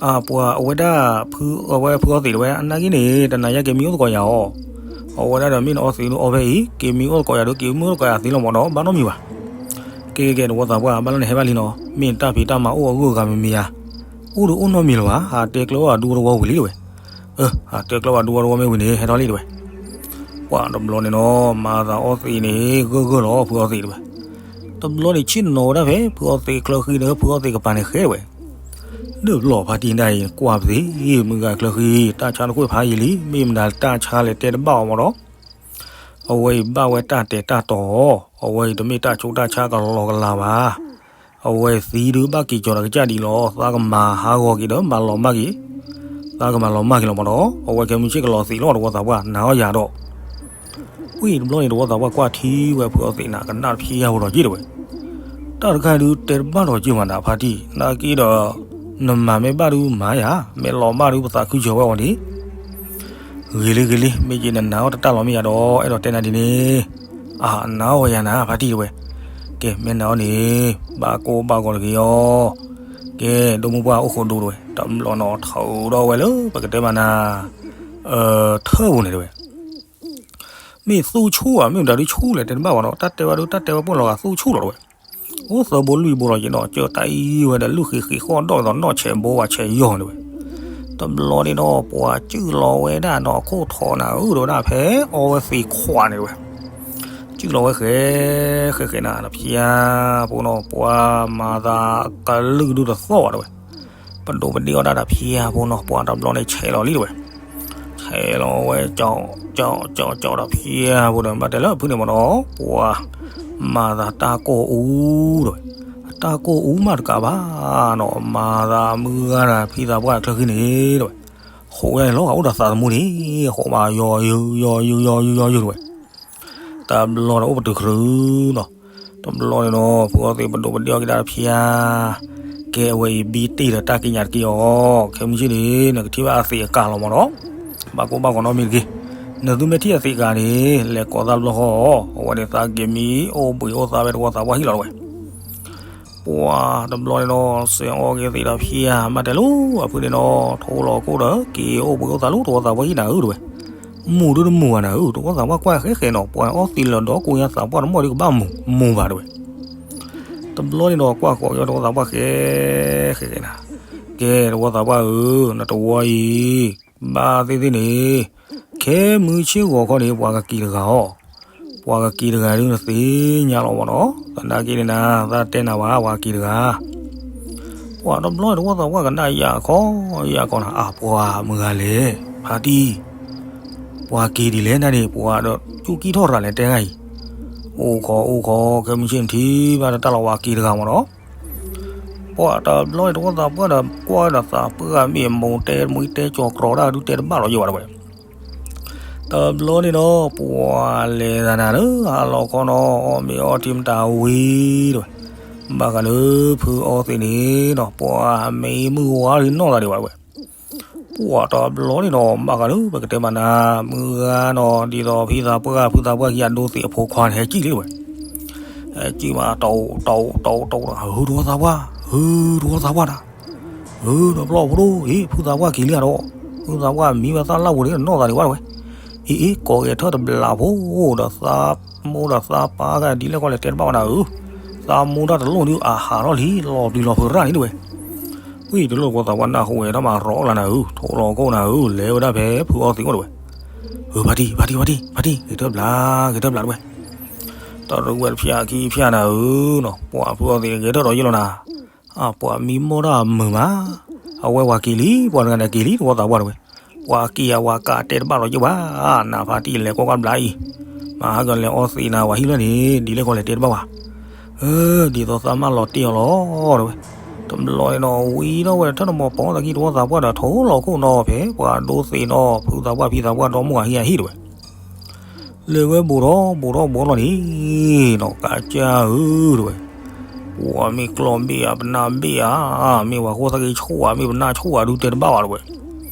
အပှၤအဝဲဒၣ်ဖု အဝဲဖုအီသံးတဝဲ အနာ်က့န့ၣ် တနၤယါက့ၤမံအိၣ်သကိးယၤအီၤ. အဝဲဒၣ်ဒီးမ့ၢ်နအီသံးဒုးအီဖဲအံၤ က့ၤမံအိၣ်သကိးယၤဒုး က့ၤမံအိၣ်သကိးယၤသံလီၤမ့ၢ်နီၤ ဘၣ်နီတမံၤဘၣ်. ကဲ ကဲ ကဲ တဝီသးပှၢ် ဘၣ်လၢနဟဲဘၣ်လံနီၤ မ့ၢ်နတၢ်ဖံးတၢ်မၤအိၣ်အဂုၤအဂၤမ့မ့ၢ်ဧါ. အိၣ်ဒီးအိၣ်နီတမံၤလၢၤဘၣ် ဟးတဲကျၢၤအီၣ်ဒူသဝီဝံၤလံတဝဲ. အၢ ဟးတဲကျၢၤအီၣ်ဒူသဝီမ့ၢ်ဝံၤန့ၣ် ဟဲထီၣ်လံတဝဲ. ပှၤ ပှၤတဘျီန့ၣ်နီၤ မၤသးအီသံးန့ၣ် ဂၢၢ်ဂၢၢ်လီၤ ဖုအီသံးတဝဲ. တဘျီန့ၣ်ဆ့ၣ်နီၤဝဲဒၣ်ဖဲ ဖုအီသံးချၢဃံဒီး ဖုအီသံးကပၤန့ၣ်ဃဲတဝဲ. ဒၢၣ်ဘျီဖါတံၢ်ဒၣ်အံၤ ကွၢ်ပသ့ၣ် မုၢ်ဂၤချၢဃံ တၢ်ဆါတကွဲၢ်ဖးယံာ်လံ မ့ၢ်မတၤတၢ်ဆါလဲၣ်တဲတဘၣ်အီၤမးဒီး အဝဲအံၤဘၣ်ဝဲတၢ်တဲာ်တၢ်တီၤအီၤ, အဝဲအံၤတမ့ၢ်တၢ်ဆိးတၢ်ဆါကလီကလီဘၣ်. အဝဲသံဒုးဘၣ်က့ၤကီၤဒီးကစၢ်ဒ်အံၤလီၤ, သးကမၤဟးဂီၤက့ၤဒီးမၤလီၤမၢ်က့ၤ, သးကမၤလီၤမၢ်က့ၤလီၤမးဒီး အဝဲခဲမုၢ်ဆ့ၣ်ကလီၤသံးလီၤ တဝီသးပှၢ် နၤအီၣ်ယၤဒီး, ဝံၤတဘျီန့ၣ် တဝီသးပှၢ်ကွၢ်ထံဝဲဖုအီသံးနၤ ကနၣ်တဖျါဖိဒီးက့ၤတဝဲ. တၢ်တခါဒုးတဲတဘၣ်ဒီးက့ၤမးနၤဖါတံၢ် နာ်က့ဒီး နမၤမ့ၢ်ဘၣ်ဒုးမၤယၤ, မ့ၢ်လီၤမၢ်ဒုးပသးခုစၢၤဝဲအီၤန့ၣ် ဂ့ၤလံဂ့ၤလံ, မ့ၢ်က့ၤနနာ်အီၤတတၢ်လီၤမ့ၢ်ယၤဒီး အဲၣ်ဒိးတဲနၤဒ်န့ၣ်, အနၤအီၣ်ယၤနၤ ဖါတံၢ်တဝဲ, ကဲမ့ၢ်နၤအီၣ်န့ၣ် ဘၣ်ကိၢ်ဘၣ်ဂီၤတဂ့ၤအီၤ, ကဲ ဒိၣ်မုၢ်ပှၢ်အိၣ်ဃိဒိတဝဲ, တဘျီနီၤထီၣ်ဒီးဝဲလၢပကတဲမးနၤ ထၢပူၤန့ၣ်တဝဲ မ့ၢ်သူၣ်ဆူၣ်ဧါ မ့ၢ်မတၤဒုးဆူၣ်လဲၣ် တဲတဘၣ်ဘၣ်နီၤ, တၢ်တဲဝဲဒုး တၢ်တဲဝဲပှဲၢ်လီၤဂာ်သူၣ်ဆူၣ်လီၤတဝဲ, အိၣ်သၢဘိလွံၢ်ဘိလီၤက့ၤနီၤ, ကၢတၢ်အံၤဝဲဒီး လုၢ်ဃ့ဃ့ဃီၣ်ဒီၣ်ဒီးနီၢ်ဆဲးဘိဝဲဆဲးယီၤန့ၣ်တဝဲ, တဘျီန့ၣ်နီၤ ပှၤစုၣ်လီၤဝဲဒၣ်နီၤ ခိၣ်ထီးနၤဧၢ တဝဲဒၣ်ဖဲအီဝဲသံးခွးန့ၣ်တဝဲ, စုၣ်လီၤဝဲဃဲ ဃဲဃဲနၤ တဖျါဖိနီၤ ပှၤမၤသးကလုၢ်ဒုးတသီၣ်ဘၣ်တဝဲ ပဒိးပဒ့အီၣ်ဒၣ်တဖျါဖိနီၤ ပှၤတဘျီန့ၣ်ဆဲးလီၤလံတဝဲ, ဆဲးလီၤဝဲ ကၠီ ကၠီ ကၠီ ကၠီတဖျါဖိဒီး ဘၣ်တဲလၢဖုန့ၣ်မးနီၤ ပှၤမၤသးတၢ်ကိၢ်အူတဝဲ, အတၢ်ကိၢ်အူမးတကးဘၣ်နီၤ မၤသးမုၢ်ဂၤတၢ်ဖံသးပှၢ်ချၢဃံန့ၣ်တဝဲ, ဃိးဝဲန့ၣ်လီၤဂာ်အိၣ်ဒီးသးသမူန့ၣ် ဃိးမးယီၤယုာ်ယီၤယုာ်ယီၤယုာ်ယီၤယုာ်တဝဲ တဘျီန့ၣ်အိၣ်ပတုာ်ခရုနီၤ, တဘျီန့ၣ်နီၤ ဖုအီသံးပဒိးပဒ့အီၣ်က့ၤဒၣ်တဖျါ, ကဲအဝဲအံၤဘံတ့ၢ်ဒီးတၢ်ကံးညာ်တက့ၢ်အီၤ, ခဲမုၢ်ဆ့ၣ်န့ၣ် နကထံၣ်ဘၣ်အသံးအကၤလီၤမးနီၤ, ဘၣ်ကိၢ်ဘၣ်ဂီၤနီတမံၤတဂ့ၤ, နသုမ့ၢ်ထံၣ်အသံးကၤန့ၣ် လဲၤကိးသးတဘျီဃီ, အဝဲန့ၣ်သးက့ၤမံအိၣ်ဘှံးအိၣ်သါဝဲတဝီသးပှၢ်ဟံၣ်လီၤတဝဲ ပှၤတဘျီန့ၣ်နီၤ စဲးအီၣ်က့ၤသံးတဖျါ မ့ၢ်တဲလီၤအဖုန့ၣ်နီၤ ထိလီၤခိၣ်ဒီး က့ၤအိၣ်ဘှံးအိၣ်သါလၢတဝီသးပှၢ်ဟံၣ်နၤဧၢတဝဲ, မူဒုတမူဘၣ်နၤဧၢ တဝီသးပှၢ်ကွၢ်ဃဲဃဲနီၤ ပှၤအီသံးလၢာ်ဒီးကိးညါသးပှၢ်တမီၢ်ဒုကဘၣ်မူ မူဘၣ်တဝဲ, တဘျီန့ၣ်ဒီးကွၢ်ဃီၤက့ၤတဝီသးပှၢ်ဃဲ ဃဲဃဲနၤ, ကဲတဝီသးပှၢ်ဧၢ နတဝီအံၤ ဘၣ်သ့ၣ်သ့ၣ်န့ၣ် ခဲမုၢ်ဆ့ၣ်ဂီၤခီန့ၣ် ပှၤကက့ၤတဂၤအီၤ, ပှၤကက့ၤတဂၤဒုးနသ့ၣ်ညါလီၤမးနီၤ, သနာ်က့န့ၣ်နၤ သးတဲနၤဘၣ် ပှၤက့ၤတဂၤ ပှၤတဘျီန့ၣ် တဝီသးပှၢ်ကနၣ်ယၤခီ ယၤခီနၤ အါပှၤမုၢ်ဂၤလဲၣ် ဖါတံၢ်, ပှၤက့ၤဒ်လဲၣ်နၤန့ၣ် ပှၤဒီးကၠူကံၢ်ထီၣ်ရၤလဲၣ်တဲဂၤအံၤ, အိၣ်ခီအိၣ်ခီ ခဲမုၢ်ဆ့ၣ်နထံၣ်ဘၣ်တၢ်လီၤဝၤက့ၤတဂၤမးနီၤ, ပှၤတဘျီန့ၣ် တဝီသးပှၢ်ဒီး ကွၢ်ဒီးသးပှၢ်မ့ၢ်အမိၢ်တဲမ့ၢ်တဲကၠီၤကြီတၢ်ဒုးတဲတဘၣ်လီၤယိာ်ဘၣ်တဝဲ တဘျီန့ၣ်ဒီး ပှၤလဲၤသးနၤလၢအလီၢ်ခီနီၤ အီၣ်မ့ၤအီထံမတၤဝံၤတဝဲ, ဘၣ်ဃးလၢဖုအီသံးန့ၣ်နီၤ ပှၤမ့ၢ်မုၢ်ဝါလံနီၢ်သးဒံးဘၣ်တဝဲ, ပှၤတဘျီန့ၣ်နီၤ ဘၣ်ဃးလၢပကတဲမးနၤ မုၢ်ဂၤနီၤ ဒ်သိးဖံသးပှၢ် ဖုသးပှၢ်ခံဂၤဒိသံးအဖိခွါန့ၣ် ဟဲကံၣ်လံတဝဲ, ဟဲကံၣ်မး တအိၣ်တအိၣ်တအိၣ်တအိၣ် ဟုတဝီသးပှၢ် ဟုတဝီသးပှၢ်နၤ ဧၢ ဒီးပျီၢ်ဖိဒိၣ်အံၤ ဖုသးပှၢ်က့ၤလံဧါဒီး, ဖုသးပှၢ်မံဝဲသၣ်လၣ်ဝဲန့ၣ် နီၢ်သးဒံးဘၣ်တဝဲ, အ့ အ့ ကိးဂဲၤထၢၣ်တဘျးဖိဒီးသးမိၢ်ဒီးသးပၢ်ဂၤဒ်လဲၣ်ကီလဲၣ်တဲတဘၣ်ဝဲနၤဧၢ, သးမိၢ်တၢ်တလိၣ်ဒုးအဟးထီၣ်လံ လီၤပျံၤလီၤဖုးရၣ်န့ၣ်တဝဲ, ဝံၤတလိၣ်တဝီသးပှၢ်နၢ်ဟူဝဲ တၢ်မၤရီအီၣ်လၢနၤဧၢ ထိးလီၤကိၣ်နၤဧၢ လဲၤဝဲဒၣ်ဖဲဖုအီသံးအိၣ်တဝဲ, ဧၢ ဖါတံၢ် ဖါတံၢ် ဖါတံၢ် ဖါတံၢ် ဂဲၤထၢၣ်ဘျး ဂဲၤထၢၣ်ဘျးတဝဲ တရူးဝဲတဖျၢၣ်ခံဖျၢၣ်နၤဧၢနီၤ ပှၤဖုအီသံးဂဲၤထၢၣ်ဒီးယလီၤနၤ, အပှၤမံမီၢ်တၢ်မုာ်မး, အဝဲဝၤက့ၤလံ ပှၤတဂၤန့ၣ်က့ၤလံ တဝီသးပှၢ်တဝဲ, ပှၤက့ၤအဝၤကးတဲတဘၣ်လီၤယဘၣ်, နဖါတံၢ်လဲၤကွၢ်ကွၢ်ဘျးအံၤ, မဟါကလဲၤအီသံးနၤဝၤဟံၣ်လၢန့ၣ် ဒ်လဲၣ်ကီလဲၣ်တဲတဘၣ်ဝဲ, အၢ ဒ်သိးသးမၢလီၤတ့ၢ်အီၤလီၤ တဝဲ, တဘျီန့ၣ်နီၤ ဝံၤဒီးဝဲတထၢၣ်တမီၤပိာ်သးကံၢ် တဝီသးပှၢ်ဒီးထိးလီၤခိၣ်နီၤဖဲ ပှၤဒိသံးနီၤ ဖုသးပှၢ်ဖံသးပှၢ်ဒီမါဝၤဟံၣ်အဟံၣ်တဝဲ လဲၤဝဲဘူးထီၣ်ဘူးထီၣ်ဘူးထီၣ်လီၤန့ၣ်နီၤ ကးကၢ်ဧၢတဝဲ, ပှၤမ့ၢ်ကျီၢ်ဘ့ၣ်ဧါ ပနၢ်ဘ့ၣ်ဧါ, မ့ၢ်ဝၤဃိသးက့ၤဆူၣ်ဧါ မ့ၢ်ပနၢ်ဆူၣ်ဧါဒုးတဲတဘၣ်ဝဲတဝဲ,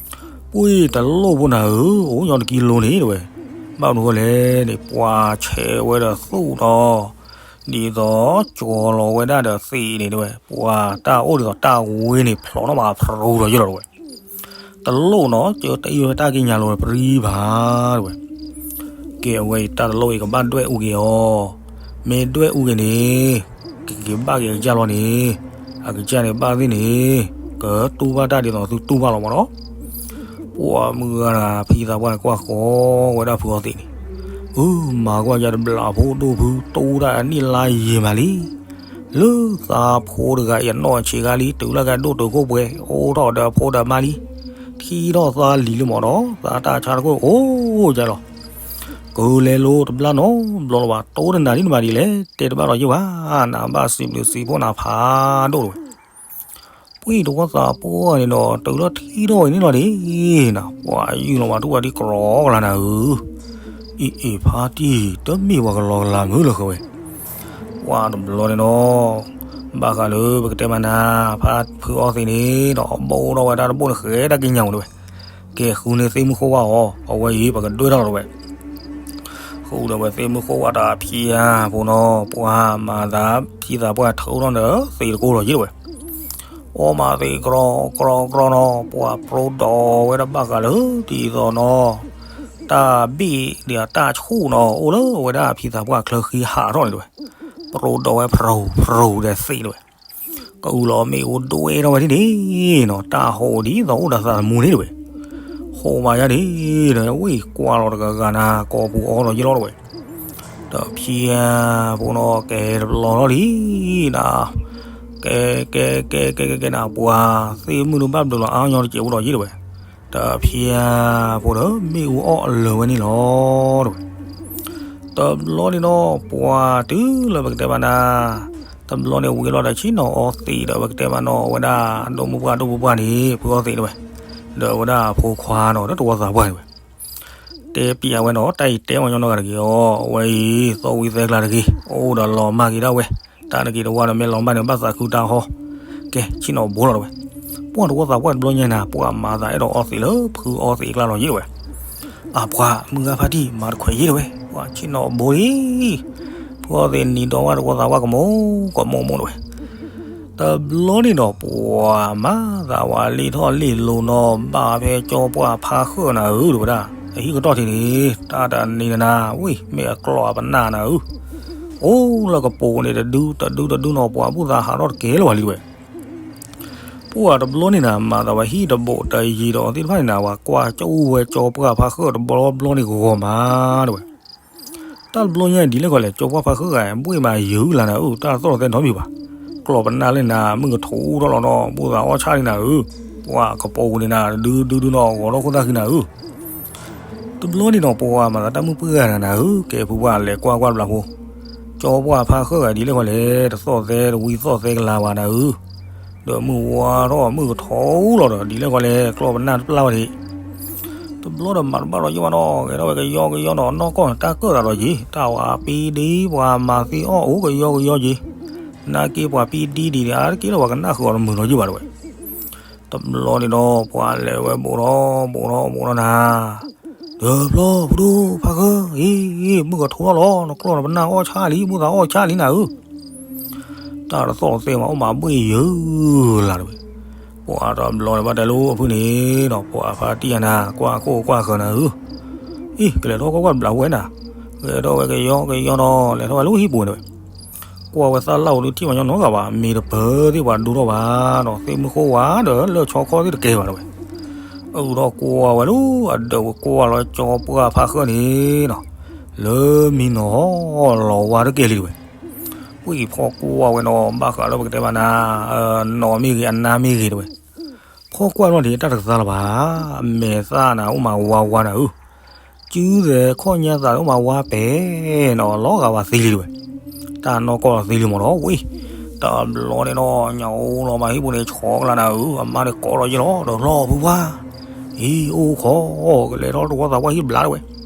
ပှ့ၤတလိၣ်ဖိနၤဧၢ, အိၣ်ညီတကံလိၤန့ၣ်တဝဲ, ဘၣ်မနုၤဃိလဲၣ်န့ၣ် ပှၤဆဲးဝဲဒီးသူၣ်ဒီး ဒ်သိးကၠီၤလီၤဝဲဒၣ်ဒီးသံးန့ၣ်တဝဲ, ပှၤတၢ်အိၣ်ဒ်သိးတၢ်ဝ့န့ၣ် ဖျိးထီၣ်မးဖရူဒီးယလီၤတဝဲ တလိၣ်နီၤ ကၢတအံၣ်ဝဲတၢ်ကံၢ်ညာ်လိၤပြံဘၣ်တဝဲ, ကဲအဝဲအံၤတၢ်တလိၣ်အံၤကဘၣ်ဒွဲၣ်အူက့ၤအီၤ, မ့ၢ်ဒွဲၣ်အူက့ၤန့ၣ် ကက့ၤဘၣ်က့ၤအကစၢ်လီၤန့ၣ်, အကစၢ်န့ၣ်ဘၣ်သ့ၣ်န့ၣ် ကတူၢ်ဘၣ်တၢ်ဒ်သိးသုတူၢ်ဘၣ်လီၤမးနီၤ, ပှၤမုၢ်ဂၤတဂၤဖံသးပှၢ်ကွၢ်ဃီဝဲဒၣ်ဖုအီသံးန့ၣ် အၢ မၤကွၢ်ယၤတဘျီဖိဒိၣ်ဖု တိၢ်တၢ်အနံၣ်လါယံာ်မးလံ. လၢသးဖိတဂၤအံၤအနီၢ်ဆံးခါလံ တုၤလၢကဒိၣ်တုာ်ခိၣ်ပှဲၤ အိၣ်ထီၣ်ဒီးအဖိဒီးအမါလံ. ထံၣ်ထီၣ်သးလံၤလံမးဒီး သးတၢ်ဆါတခိၣ်အိၣ်ယၤလီၤ. ကလဲၤလိတဘျီနီတဘျီလၢၤဘၣ် တိၢ်တနၤဒ်န့ၣ်မးဒ်လဲၣ် တဲတဘၣ်လီၤယံာ်ဘၣ်. နဘၣ်စံးဘျုးစံးဖှိၣ်နၤဖးဒိၣ်တဝဲ ပှၤတဝီသးပှၢ်န့ၣ်ဒီး တုၤလၢထံၣ်ထီၣ်ဝဲန့ၣ်လီၤဒ်နီၤ ပှၤယုၢ်လီၤဘၣ်ထူၣ်ဝဲဒ်ကြီကလါနၤဧၢ. အံၤအံၤဖါတံၢ် တမ့ၢ်ပှၤကလီကလါမုၢ်လၢဃီဝဲ ပှၤတဘျီန့ၣ်ဒီး ဘၣ်ဃးလၢပကတဲမးနၤ ဖါဖုအီသံးန့ၣ်ဒီး ဘိၣ်ထီၣ်ဝဲဒၣ်တဘိၣ်န့ၣ် ဃဲတၢ်က့ညါဝဲဒၣ်ဝဲ ကဲဃုန့ၢ်သ့ၣ်မုၢ်ဃိၣ်ဝါအီၤ အဝဲအံၤပကဒွဲၣ်ထီၣ်လီၤဝဲ ဃုဒီးဝဲသ့ၣ်မုၢ်ဃိၣ်ဝါတၢ်ဖံးဧါ ဖိနီၤ ပှၤမၤသးဖံသးပှၢ်ထုးထီၣ်န့ၣ်သံးတကိၢ်လီၤယံာ်ဝဲ အီမၤသံးကြီကြီကြီနီၤ ပှၤပြိဒီးဝဲဒၣ်ဘၣ်ဃးလၢ ဒ်သိးနီၤ တၢ်ဘ့ၣ်ဒီးတၢ်ဆူၣ်နီၤ အိၣ်လၢဝဲဒၣ်ဖံသးပှၢ်ချၢဃံဟးထီၣ်န့ၣ်တဝဲ ပြိဒီးဝဲဖြူဖြူဒီးသံးတဝဲ ကအုလီၤမ့ၣ်အူဒွဲၣ်ထီၣ်ဝဲဒ်န့ၣ်နီၤ တၢ်ဟိးဒ်သိးအိၣ်ဒီးသးသမူန့ၣ်တဝဲ ဟိးမးယါန့ၣ်ဒီး ဝ့ၢ်ကွၢ်လီၤတဂၤဂၤနၤ ကိာ်ပူၤအီလီၤယံာ်လီၤတဝဲ ဒီးဖံဧါ ဖိနီၤ ကဲတဘျီလီၤလံနၤ ကဲကဲကဲကဲကဲကဲနၤ ပှၤသ့ၣ်မုၣ်တဘၣ်ဘျုးလီၤအါညီတစဲးဖိလီၤယံာ်တဝဲ ဒီးဖံဧါ ဖိဒီး မ့ၣ်အူအီၣ်အလၢာ်ဝဲန့ၣ်လီၤတဝဲ တဘျီန့ၣ်ဒီး ပှၤတုၤလၢပကတဲဘၣ်နၤ တဘျီန့ၣ်ဝံၤလီၤဒီးဆ့ၣ်နီၤအီသံးဒီး ပကတဲဘၣ်နီၤ အဝဲဒၣ်ဒိၣ်မုၢ်ပှၢ်ဒိၣ်မုၢ်ပှၢ်န့ၣ် ဖုအီသံးတဝဲ ဒီးအဝဲဒၣ်အဖိခွါနီၤ ဒီးတဝီသးပှၢ်န့ၣ်ဝဲ တဲပျးဝဲနီၤ တၢ်အံၤတဲဝဲညီနီၢ်ဂၤတဂ့ၤအီၤ အဝဲအံၤ သီၣ်ဝံသဲကျါတဂ့ၤ အိၣ်ဒီးလီၤမၢ်က့ၤဒၣ်ဝဲ တၢ်နက့ၤတဝါဒီးမ့ၢ်လီၤမၢ်န့ၣ် ဘၣ်သးခုတၢ်ဟီ ကဲ ဆ့ၣ်နီၤဘိလီၤတဝဲ ပှၤတဝီသးပှၢ်တဘျီညါနၤ ပှၤမၤသးအဲၣ်ဒိးအီသံးလၢဖုအီသံးအကျါလီၤယံာ်တဝဲ အပှၤမုၢ်ဂၤဖါတံၢ် မၤတခွဲးယံာ်တဝဲ ပှၤဆ့ၣ်နီၤဘိလံ ဖုအီသံးနံၤဒီဝဲတဝီသးပှၢ်ကမိၣ် ကမိၣ်မိၣ်တဝဲ တဘျီန့ၣ်ဒီး ပှၤမၤသးဝဲလံထီၣ်လံလိၤနီၤ ဘၣ်ဖဲကၠီပှၢ်ဖါဃၢၣ်နၤဧၢ တဝဲဒၣ် အဟံၣ်ကတီၢ်ထံးန့ၣ် တၢ်တနံၤနၤ ဝံၣ် မ့ၢ်အကျီၢ်အပနၢ်နၤဧၢ အိၣ်လၢကပိာ်န့ၣ် တဒုတဒုတဒုနီၤ ပှၤဘူၣ်သးဟးထီၣ်တကဲလၢၤဝဲလံဝဲ ပှၤတဘျီန့ၣ်နၤ မၤသးဝဲဟံၣ်တဘိးတယံၤဒီးသ့ၣ်တဖၣ်န့ၣ်နၤ ပှၤကွၢ်ကၠီဝဲကၠီပှၢ်ဖါဃၢၣ်တဘျီဘျီန့ၣ်ဂီၤမး တဝဲ တၢ်တဘျီညါဒ်လဲၣ်ဃီလဲၣ် ကၠီပှၢ်ဖါဃၢၣ်ဂၤ ဘှ့ၣ်မးယုာ်လၢနၤဧၢ တၢ်တသီၣ်တသဲနီတမံၤဘၣ် ကျီၢ်ပနၢ်လၢနၤ မုၢ်ကထူထီၣ်လီၤနီၤ ဘူၣ်သးအီၣ်ဆၣ်လံနၤဧၢ ပှၤကပိာ်န့ၣ်နၤ တဒုဒုဒုနီၤ ဂီၤထီၣ်ခိၣ်သၣ်ဃံနၤဧၢ တဘျီန့ၣ်နီၤ ပှၤမၤသးတၢ်မုၢ်ပှၢ်ဂၤနၤဧၢ ကဲဖုပှၢ်လဲၤကွၢ်ကွၢ်တဘျီဖိ ကၠီပှၢ်ဖါဃၢၣ်ဂၤဒ်လဲၣ်ဃီလဲၣ် တသီၣ်သဲတဝံသီၣ်သဲကလၤဘၣ်နၤဧၢ ဒီးမုၢ်ဝါထီၣ်မုၢ်ကထူလီၤဒီး ဒ်လဲၣ်ဃီလဲၣ် ကျီၢ်ပနၢ်တပျၢ်ဝဲဒၣ် တဘျီဒီးမၤတဘၣ်လီၤယံာ်ဘၣ်နီၤ ဂဲၤထီၣ်ဝဲကယီကယီနီၤ နီၢ်ကီၢ်န့ၣ် တၢ်ကၢၣ်သးဒီးယံာ် တၢ်ဝဲပံဒံ ပှၤမၤသံအီၣ်အိၣ်ကယီကယီယံာ် နာ်က့ပှၤပံဒံဒံးန့ၣ် အါတက့ၢ်လၢပှၤကနၣ်ဃုာ်အီၤတမုာ်လီၤယံာ်ဘၣ်တဝဲ တဘျီန့ၣ်ဒီး ပှၤလဲၤဝဲဘူးထီၣ်ဘူးထီၣ်ဘူးထီၣ်နၤ တဘျီဖုဒိၣ်ဖါဃၢၣ် အံၤ မုၢ်ကထူထီၣ်လီၤ နကျီၢ်နပနၢ်အီၣ်ဆၣ်လံ ဘူၣ်သးအီၣ်ဆၣ်လံနၤဧၢ တၢ်တသီၣ်တသဲမး အိၣ်မးဘှ့ၣ်ယုာ်လၢ်တဝဲ ပှၤတဘျီန့ၣ်ဘၣ်တဲလိာ်ဖုန့ၣ်ဒီး ပှၤဖါတံၢ်နၤ ကွၢ်ခိၣ်ကွၢ်ဃၢၤနၤဧၢ အံၤ ကလဲၤထီၣ်ကွၢ်ကွၢ်တဘျီဝဲနၤ ဂဲၤထီၣ်ဝဲကယီကယီနီၤ လဲၤထီၣ်ဝဲလၢဟံၣ်ပူၤန့ၣ်ဝဲ ကွၢ်ဝဲသၣ်လၣ်ဝဲဒုးထံၣ်မးညီနီတဂၤဘၣ် မ့ၢ်တပၢၤသ့ၣ်ပှၤဒိထီၣ်ဘၣ်ဒီး သ့ၣ်မုၢ်ဃိၣ်ဝါဒီးလၢဆီခီၣ်သ့ၣ်တကဲဘၣ်တဝဲ အုၣ်ထီၣ်ကွၢ်ဝဲလၢအဒၢးဝဲကွၢ်လီၤကၠီပှၢ်ဖါဃၢၣ်န့ၣ်နီၤ လၢမံနီၤလီၤဝါတကဲလံတဝဲ ဝံၣ်ဖီကွၢ်ဝဲနီၤ ဘၣ်ဃးလၢပကတဲဘၣ်နၤ နီၢ်မ့ၢ်ဂ့ၤ အနါမ့ၢ်ဂ့ၤတဝဲ ဖီကွၢ်လီၤန့ၣ် တၢ်တကသါလၢၤဘၣ် အမဲာ်သၣ်နၤ အိၣ်မးဝါဝါနၤဧၢ စုသဲခီၣ်ညါသးအိၣ်မးဝါပဲာ်နီၤ လီၤဂာ်ဝဲသံလံတဝဲ တၢ်နီၢ်ကီၢ်သံလံမးနီၤ ဝံၣ် တဘျီန့ၣ်နီၤ ညၣ်အိၣ်လီၤမးဟံၣ်ပူၤန့ၣ် ဆီကလါနၤဧၢ အမါန့ၣ်ကိးလီၤယံာ်လီၤ ဒီးဖျီဖုပှၢ် အံၤ အိၣ်ခိး ကလဲၤထီၣ်တဝီသးပှၢ်ဟံၣ်ဘျါတဝဲ လဲၤ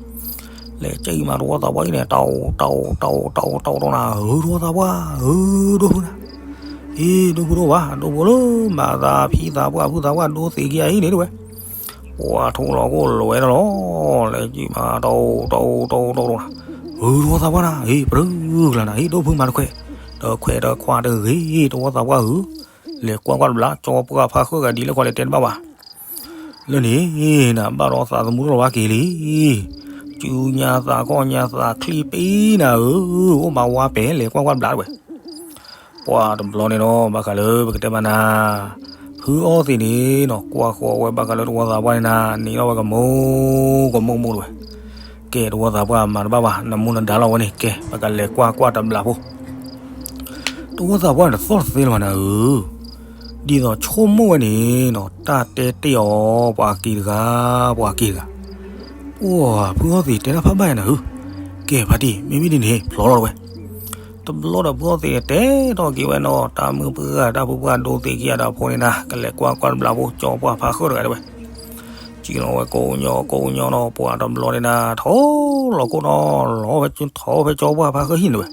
ကဲအံၤမးတဝီသးပှၢ်ဟံၣ်န့ၣ် တအိၣ်တအိၣ်တအိၣ်တအိၣ်တအိၣ်တအိၣ်နၤ ဧၢ တဝီသးပှၢ် ဧၢ ဒိၣ်ဖုနၤ အံၤ ဒိၣ်ဖုဒိၣ်ဝါ ဒိၣ်ဖုလၢမၤသးဖံသးပှၢ်ဖုသးပှၢ်ဒိသံးက့ၤအံၤန့ၣ်တဝဲ ပှၤထိၣ်လီၤခိၣ်လဲၤဝဲဒၣ်လီၤ လဲၤကံၣ်မး တအိၣ်တအိၣ်တအိၣ်တအိၣ်တအိၣ်နၤ ဧၢ တဝီသးပှၢ်နၤ အံၤ ပြၢကလါနၤ အံၤ ဒိၣ်ဖုမၤတခွဲး တခွဲးတခွါတဂ့ၤ တဝီသးပှၢ်ဧၢ လဲၤကွၢ်ကွၢ်တဘျီ ကၠီပှၢ်ဖါဃၢၣ်ဂၤဒ်လဲၣ်ဃီလဲၤတဲတဘၣ်ဘၣ် လၢန့ၣ်နၤ ဘၣ်ဒီးသးသမူတလီၤဘၣ်က့ၤလံ စုညါသးခီၣ်ညါသးချံပံနၤဧၢ အိၣ်မးဝါပဲာ် လဲၤကွၢ်ကွၢ်တဘျီတဝဲ ပှၤတဘျီန့ၣ်ဒီး ဘၣ်ဃးလၢပကတဲဘၣ်နၤ ဖုအီသံးန့ၣ်နီၤ ကွၢ်ဃီၤဝဲဘၣ်ဃးလၢတဝီသးပှၢ်န့ၣ်နၤ နံၤထီၣ်ဝဲကမိၢ်ကမိၢ်မိၢ်တဝဲ ကဲ တဝီသးပှၢ်မၤတဘၣ်ဘၣ် နမူနဒါလီၤဝဲန့ၣ် ကဲ ပကလဲၤကွၢ်ကွၢ်တဘျီဖိ. တဝီသးပှၢ်န့ၣ်သီၣ်တသ့လၢၤဘၣ်နၤဧၢ, ဒ်သိးဆိကမိၣ်ဝဲန့ၣ်နီၤ တၢ်တဲတ့ၢ်အီၤ ပှၤက့ၤတဂၤ ပှၤက့ၤတဂၤ, ပှၤဖုအီသံးတဲတၢ်ဖးဘၣ်ယၤနၤဧၢ, ကဲဖါတံၢ် မ့မ့ၢ်ဒ်န့ၣ်ဖျိလီၤတဝဲ. တဘျီဒီးဖုအီသံးန့ၣ်တဲထီၣ်က့ၤဝဲနီၤ တၢ်မုၢ်ပှၢ်တၢ်ဖုပှၢ်ဒိသ့ၣ်ခံဂၤဒီးဖိန့ၣ်နၤ ကလဲၤကွၢ်ကွၢ်တဘျီဖိ ကၠီပှၢ်ဖါဃၢၣ်တဂၤတဝဲ ကံလီၤဝဲကိးညီကိးညီနီၤ ပှၤတဘျီန့ၣ်နၤ ထီၣ်လီၤခိၣ်နီၤ လီၤဝဲထီၣ်ဖဲကၠီပှၢ်ဖါဃၢၣ်ဟံၣ်န့ၣ်တဝဲ.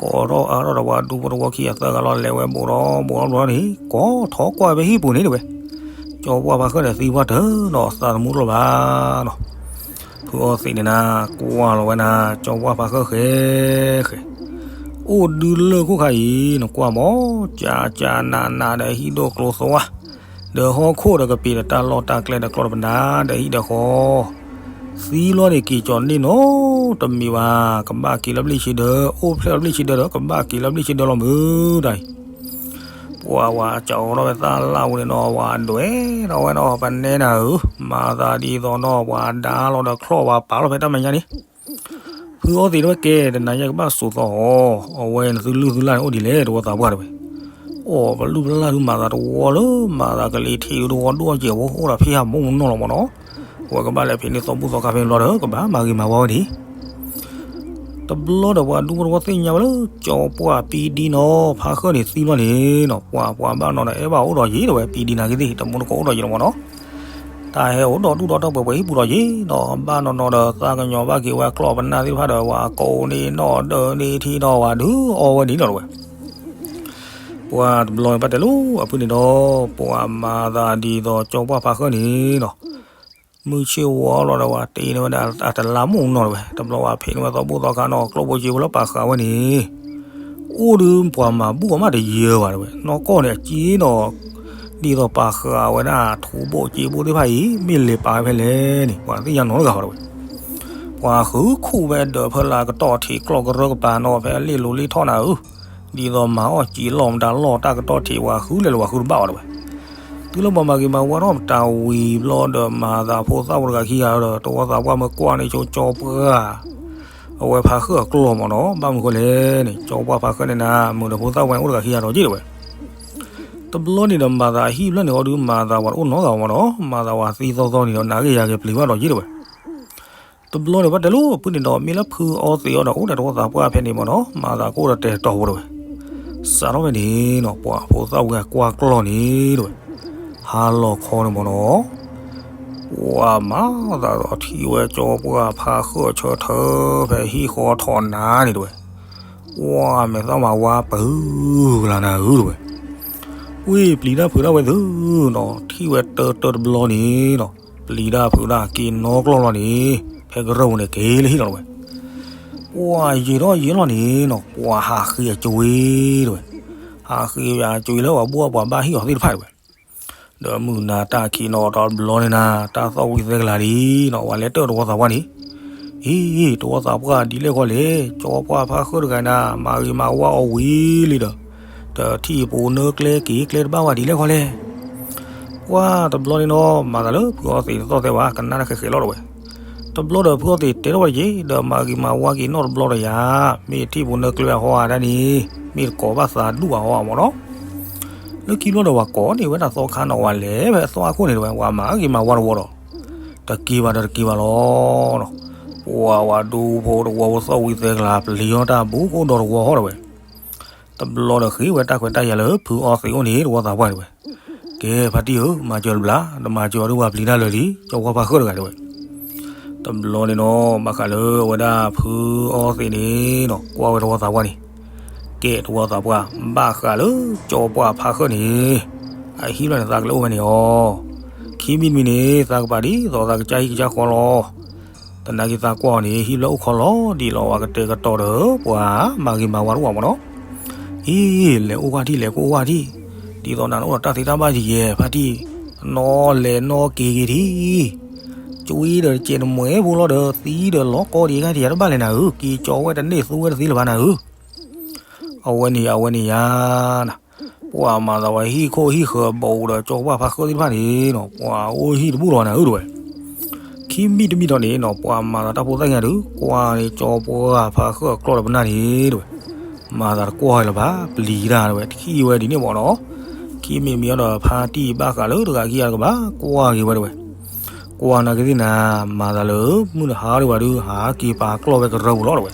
ကိးထီၣ်အါထီၣ်ဒီးပှၤဒူဖိတဝီခံဂၤသၢဂၤလီၤ လဲၤဝဲဘူးဒီးဘူးအီၤဘျီန့ၣ် ကိးထီၣ်ကွၢ်ဖဲဟံၣ်ပူၤန့ၣ်တဝဲ. ကၠီပှၢ်ဖါဃၢၣ်န့ၣ်သံပှၢ်တၢၢ်နီၤ သးသမူတလီၤဘၣ်နီၤ. ဖုအီသံးန့ၣ်နၤ ကွၢ်လီၤဝဲနၤ ကၠီပှၢ်ဖါဃၢၣ်ဃဲဃဲ အိၣ်ဒုလၢခိၣ်ခါအံၤ နကွၢ်မ့ၢ် ကၠးကၠးနးနးဒီးဟံၣ်ဒိၣ်ကျိသဝါ ဒီးဟီၣ်ခိၣ်ဒီးကပ့ၤဒီးတၢ်လီၢ်တၢ်ကျဲဒီးကျီၢ်ဒီးပနၢ်ဒီးဟံၣ်ဒီးဃီ သံလီၤန့ၣ်က့ၤကၠီၤန့ၢ်နီတမံၤဘၣ် ကဘၣ်က့ၤလၢဘျ့ၣ်ဆ့ဒၢ အိၣ်ဖျဲၣ်လီၤဘျ့ၣ်ဆ့ဒၢဒီး ကဘၣ်က့ၤလၢဘျ့ၣ်ဆ့ဒၢလီၤမုၢ်တၢ်အံၤ ပှၤဝဲကၠီၤထီၣ်ဝဲသၣ်လၣ်ဝဲန့ၣ်နီၤ ပှၤဒွဲၣ်ထီၣ်ဝဲနီၤ ပနဲနၤဧၢ မၤသးဒ်သိးနီၤ ပှၤဒါလီၤဒီးချီၣ်ပှၤပာ်လီၤဖဲတၢ်မဲာ်ညါန့ၣ် ဖုအီသံးတဲဝဲကဲ တနၤညါကဘၣ်စိာ်သီအီၤ အဝဲနသုလုၢ်သုလၢ်န့ၣ်အိၣ်ဒ်လဲၣ် တဝီသးပှၢ်တဲဝဲ. အိၣ်ပလုၢ်ပလၢ်ဒုးမၤသးတဝီလၢ မၤသးကလံၤထံးဒုးတဝီဒိၣ်အီၣ်ကဲးဝဲအိၣ်ဒီးဖံးဟးမူးမူးနီၢ်လီၤမ့ၢ်နီၤ. အဝဲကဘၣ်လဲၤဖံးန့ၢ်သီဘူၣ်သီခါဖဲန့ၣ်ဘျီဒီး ကဘၣ်မၤဂ့ၤမၤဝါဝဲဒၣ် တဘျီဒီးပှၤဒူဖိတဝီသ့ၣ်ညါဝဲလၢ ကၠီပှၢ်ပံဒံနီၤ ဖါဃၢၣ်န့ၣ်သံဘျီန့ၣ်နီၤ ပှၤပှၤဘၣ်နီၤဒီးအဲၣ်ဘၣ်အိၣ်ဒီးယံၤတဲဝဲ ပံဒံနာ်က့သ့ၣ် တမူတကိးအိၣ်ဒီးယံၤလီၤမ့ၢ်နီၤ. တၢ်ဟဲအိၣ်ဒီးဒူၣ်ဒီးထၢၣ်ပှဲၤပှဲၤဟံၣ်ပူၤဒီးယံၤနီၤ ဘၣ်နီၤနီၤဒီးသးကညီၤဘၣ်က့ၤဝဲကျီၢ်ပနၢ်သ့ၣ်တဖၣ်ဒီး ပှၤကိးန့ၢ်နီၣ်ဒၢးန့ၢ်ထံနီၤဝဲဒုးအီဝဲဒ်နီၤတဲဝဲ. ပှၤတဘျီန့ၣ်ဘၣ်တဲလၢအဖုန့ၣ်ဒီး ပှၤမၤသးဒ်သိးကၠီပှၢ်ဖါဃၢၣ်န့ၣ်နီၤ မုၢ်ဆ့ၣ်ဝီလီၤဒီးပှၤတ့န့ၢ်ဝဲဒၣ်အတလါမုၢ်နီၤတဲဝဲ တဘျီပှၤဖံးန့ၢ်ဝဲသီဘူၣ်သီခါနီၤ ကျိၣ်ဖိစ့ဖိလၢပာ်ဃာ်ဝဲန့ၣ် အိၣ်ဒုးပှၤမၤဘူၣ်အီၤမးတယၢၤဘၣ်တဲဝဲ နီၢ်ကီၢ်န့ၣ်အစ့နီၤ ဒ်သိးပာ်ဃာ်ဝဲဒၣ်ထူဘိၣ်စ့ဘိၣ်သ့ၣ်တဖၣ်အံၤ မ့ၢ်လဲၤပာ်ဝဲဖဲလဲၣ်န့ၣ် ပှၤသ့ၣ်ညါနီတဂၤဘၣ်တဲဝဲ. ပှၤဃုခူၣ်ဝဲဒၢးဖၢလၢကတီၢ်ထံးကျီၢ်ကရၢကပၤနီၤဖဲအလ့ၣ်လိၤလ့ၣ်ထီၣ်နၤဧၢ, ဒ်သိးမၤအီၣ်စံာ်လီၢ်မတၤလီၢ်တၢ်ကတီၢ်ထံး ပှၤဃုလဲၤလိၤပှၤဃုတဘၣ်ဘၣ်တဲဝဲ. တုၤလၢပှၤမၤဂ့ၤမၤဝါထီၣ်မတၤဝံၤဘျီဒီး မၤသးဖိသၣ်ဖိတဂၤခံဂၤဒီး တဝီသးပှၢ်မ့ၢ်ကွၢ်န့ၢ်ဆိကၠီပှၢ် အဝဲဖါဃၢၣ်အကျီၢ်မ့ၢ်နီၤ ဘၣ်မနုၤဃိလဲၣ်န့ၣ် ကၠီပှၢ်ဖါဃၢၣ်န့ၣ်နၤ မုာ်ဒီးဖိသၣ်ဝဲအိၣ်တဂၤခံဂၤဒီးက့ၢ်တဲဝဲ. တဘျီန့ၣ်ဒီး မၤသးဟံၣ်ဖျၢၣ်န့ၣ်အီၤဒုး မၤသးပှၤတအိၣ်နီတဂၤဘၣ်မ့ၢ်နီၤ, မၤသးပှၤသံသီသီန့ၣ်ဒီး နာ်က့ၤယၤက့ၤပျံၤဘၣ်ဒီးက့ၢ်တဲဝဲ. တဘျီန့ၣ်ဘၣ်တဲလၢ ဖုန့ၣ်ဒီး မ့ၢ်လၢဖုအီသံးအီၤဒီး အိၣ်ဒီးတဝီသးပှၢ်ဖဲန့ၣ်မ့ၢ်နီၤ, မၤသးကအိၣ်ဒီးတဲာ်တီၤဖိတဲဝဲ. စးထီၣ်ဖဲန့ၣ်နီၤ ပှၤဖိသၣ်ဝဲကွၢ်ကျီၢ်န့ၣ်တဲဝဲ, ဟါလီၤခီန့ၣ်မ့ၢ်နီၤ ပှၤမၤသးဒီးထံၣ်ဝဲကၠီပှၢ်ဖါဃၢၣ်ဆၢထၢၣ်ဖဲဟံၣ်ဃီထီၣ်နၤန့ၣ်တဲဝဲ, ပှၤမဲာ်သၣ်မၤဝါပၢၤကလၤနၤဧၢတဲဝဲ. ဝံၤပျံၤတၢ်ဖုးတၢ်ဝဲသုနီၤ, ထံၣ်ဝဲတၢတၢတဘျီန့ၣ်နီၤ, ပျံၤတၢ်ဖုးတၢ်က့ၤနီၢ်ကျီၢ်လီၤန့ၣ်, ဖဲကရၢၢ်ပူၤန့ၣ်က့ၤလၢဟံၣ်လီၤတဲဝဲ. ပှၤယံာ်ထီၣ်ယံာ်လီၤန့ၣ်နီၤ, ပှၤဟးဃ့အကွ့တဲဝဲ, ဟးဃ့ယၤကွ့လၢပှၤဘူၣ်ပှၤဘါဟံၣ်အီၤသ့ၣ်တဖၣ်တဲဝဲ. ဒီးမုၢ်နၤတၢ်ခံးနီၤတဘျီန့ၣ်နၤ, တၢ်သီၣ်ဝံၤသဲကလၤလံနီၤ, ပှၤလဲၤတၢၢ်တဝီသးပှၢ်န့ၣ်, အံၤ တဝီသးပှၢ်ဒ်လဲၣ်ဃီလဲၣ်, ကၠီပှၢ်ဖါဃၢၣ်တဂၤနၤ, မၤဂ့ၤမၤဝါအီၤဝံၤလံဒီး, တထံၣ်ပူၤနၢကျဲက့ၤကျဲတဘၣ်ဝဲဒ်လဲၣ်ဃီလဲၣ်. ပှၤတဘျီန့ၣ်နီၤ, မၤသးလၢဖုအီသံးတသီၣ်သဲဘၣ်, ကနၣ်တၢ်ဃဲးဃဲးလီၤတဲဝဲ. တဘျီဒီးဖုအီသံးတဲထီၣ်ဝဲယ့ၣ်, ဒီးမၤဂ့ၤမၤဝါက့ၤနီၢ်တဘျီဒီးယၤ, မ့ၢ်ထံၣ်ပူၤနၢကျဲဟီဧါဒၣ်န့ၣ်, မ့ၢ်တကိးဘၣ်သးဒူၣ်ဘၣ်ဟီဧါမ့ၢ်နီၤ. လၢခံဘျီဒီးပှၤကိးန့ၢ်ဝဲဒၣ်သီခါနီၤ, ပှၤလဲၤဖဲသီအခိၣ်န့ၣ်တဲဝဲ, ပှၤမၤဂ့ၤမၤဝါတဝီဒီး, တက့ၤဘၣ်ဒီးတက့ၤဘၣ်လီၤ. ပှၤဝဲဒူဖိတဝီဖိသီၣ်ဝံၤသဲကလၤ ပျံၤအီၣ်တၢ်ဘူးကအိၣ်ဒီးတဝီဟီတဲဝဲ. တဘျီဒီးဃ့ဝဲတၢ်ခွဲးတၢ်ယာ်လၢဖုအီသံးအိၣ်န့ၣ် တဝီသးပှၢ်တဲဝဲ. ကဲဖါတံၢ်ဧၢ, မၤစၢၤတဘျီ, တမၤစၢၤအီၤဒုးပှၤပျံၤတၢ်လၢာ်လံ, ကၠီပှၢ်ဖါဃၢၣ်တဂၤတဲဝဲ. တဘျီန့ၣ်နီၤ, ဘၣ်ဃးလၢအဝဲဒၣ်ဖုအီသံးန့ၣ်နီၤ, ကွၢ်ဝဲတဝီသးပှၢ်န့ၣ်, ကဲတဝီသးပှၢ်, ဘၣ်ဃးလၢကၠီပှၢ်ဖါဃၢၣ်န့ၣ်, အဟံၣ်ဖျၢၣ်န့ၣ်သးကလဲၤအိၣ်ဝဲန့ၣ်အီၤ, ခံမံၤတမံၤန့ၣ် သးကပၤဒ်သိးသးကစၢ်ဟံၣ်ကစၢ်ဃီလီၤ. သနာ်က့သးကွၢ်အီၤန့ၣ် ဟံၣ်ဖျၢၣ်အိၣ်ခီလီၤဒ်လီၤ, ပှၤကတဲာ်ကတီၤဒီး ပှၤမၤဂ့ၤမၤဝါတအိၣ်မ့ၢ်နီၤ. အံၤ လဲၤအိၣ်ကွၢ်ထံၣ် လဲၤအိၣ်ကွၢ်ထံၣ်, ဒ်သိးနၤနအိၣ်ဒီးတၢ်သ့တၢ်ဘၣ်ယံၤယဲၢ်ဖါတံၢ်, နီၢ်လဲၤနီၢ်က့ၤက့ၤထံၣ်, ကွံဒီးတစဲးတမှဲးဖိလီၤဒီး သံဒီးလီၤကီဒံးအခါထံၣ်ယၤတဘၣ်လဲၣ်နၤဧၢ, က့ၤကၠီဝဲတန့ၢ်သူဝဲတသ့လၢၤဘၣ်နၤဧၢ. အဝဲန့ၣ်ယၤ အဝဲန့ၣ်ယၤနၤ, ပှၤမၤသးဝဲဟံၣ်ခိၣ်ဟံၣ်ဃၢၤဘူးဒီးကၠီပှၢ်ဖါဃၢၣ်သ့ၣ်တဖၣ်န့ၣ်နီၤ, ပှၤအိၣ်ဟံၣ်တဘူၣ်လီၤနၤဧၢတဲဝဲ. ခံ ခံမံၤတမံၤထီၣ်န့ၣ်နီၤ ပှၤမၤသးတၢ်ဖိသၣ်ညါဒုး ကွၢ်န့ၣ် ကၠီပှၢ်ဖါဃၢၣ်အကျီၢ်ဒီးပနၢ်န့ၣ်တဝဲ, မၤသးတကွၢ်လၢၤဘၣ် ပျံၤတၢ်တဝဲ ထံၣ်ဝဲဒ်န့ၣ်မ့ၢ်နီၤ, ခံမံၤမံၤအီၤဒီးဖါတံၢ်ဘၣ်ဃးလၢတဂၤခံဂၤတကဘၣ် ကွၢ်က့ၤဝဲတဝဲ, ကွၢ်နာ်က့သ့ၣ်နၤ မၤသးလၢ မုၢ်တဟါဒံးဘၣ်ဒုး ဟးက့ၤပာ်ကျီၢ်ဝဲကရၢပူၤလီၤတဝဲ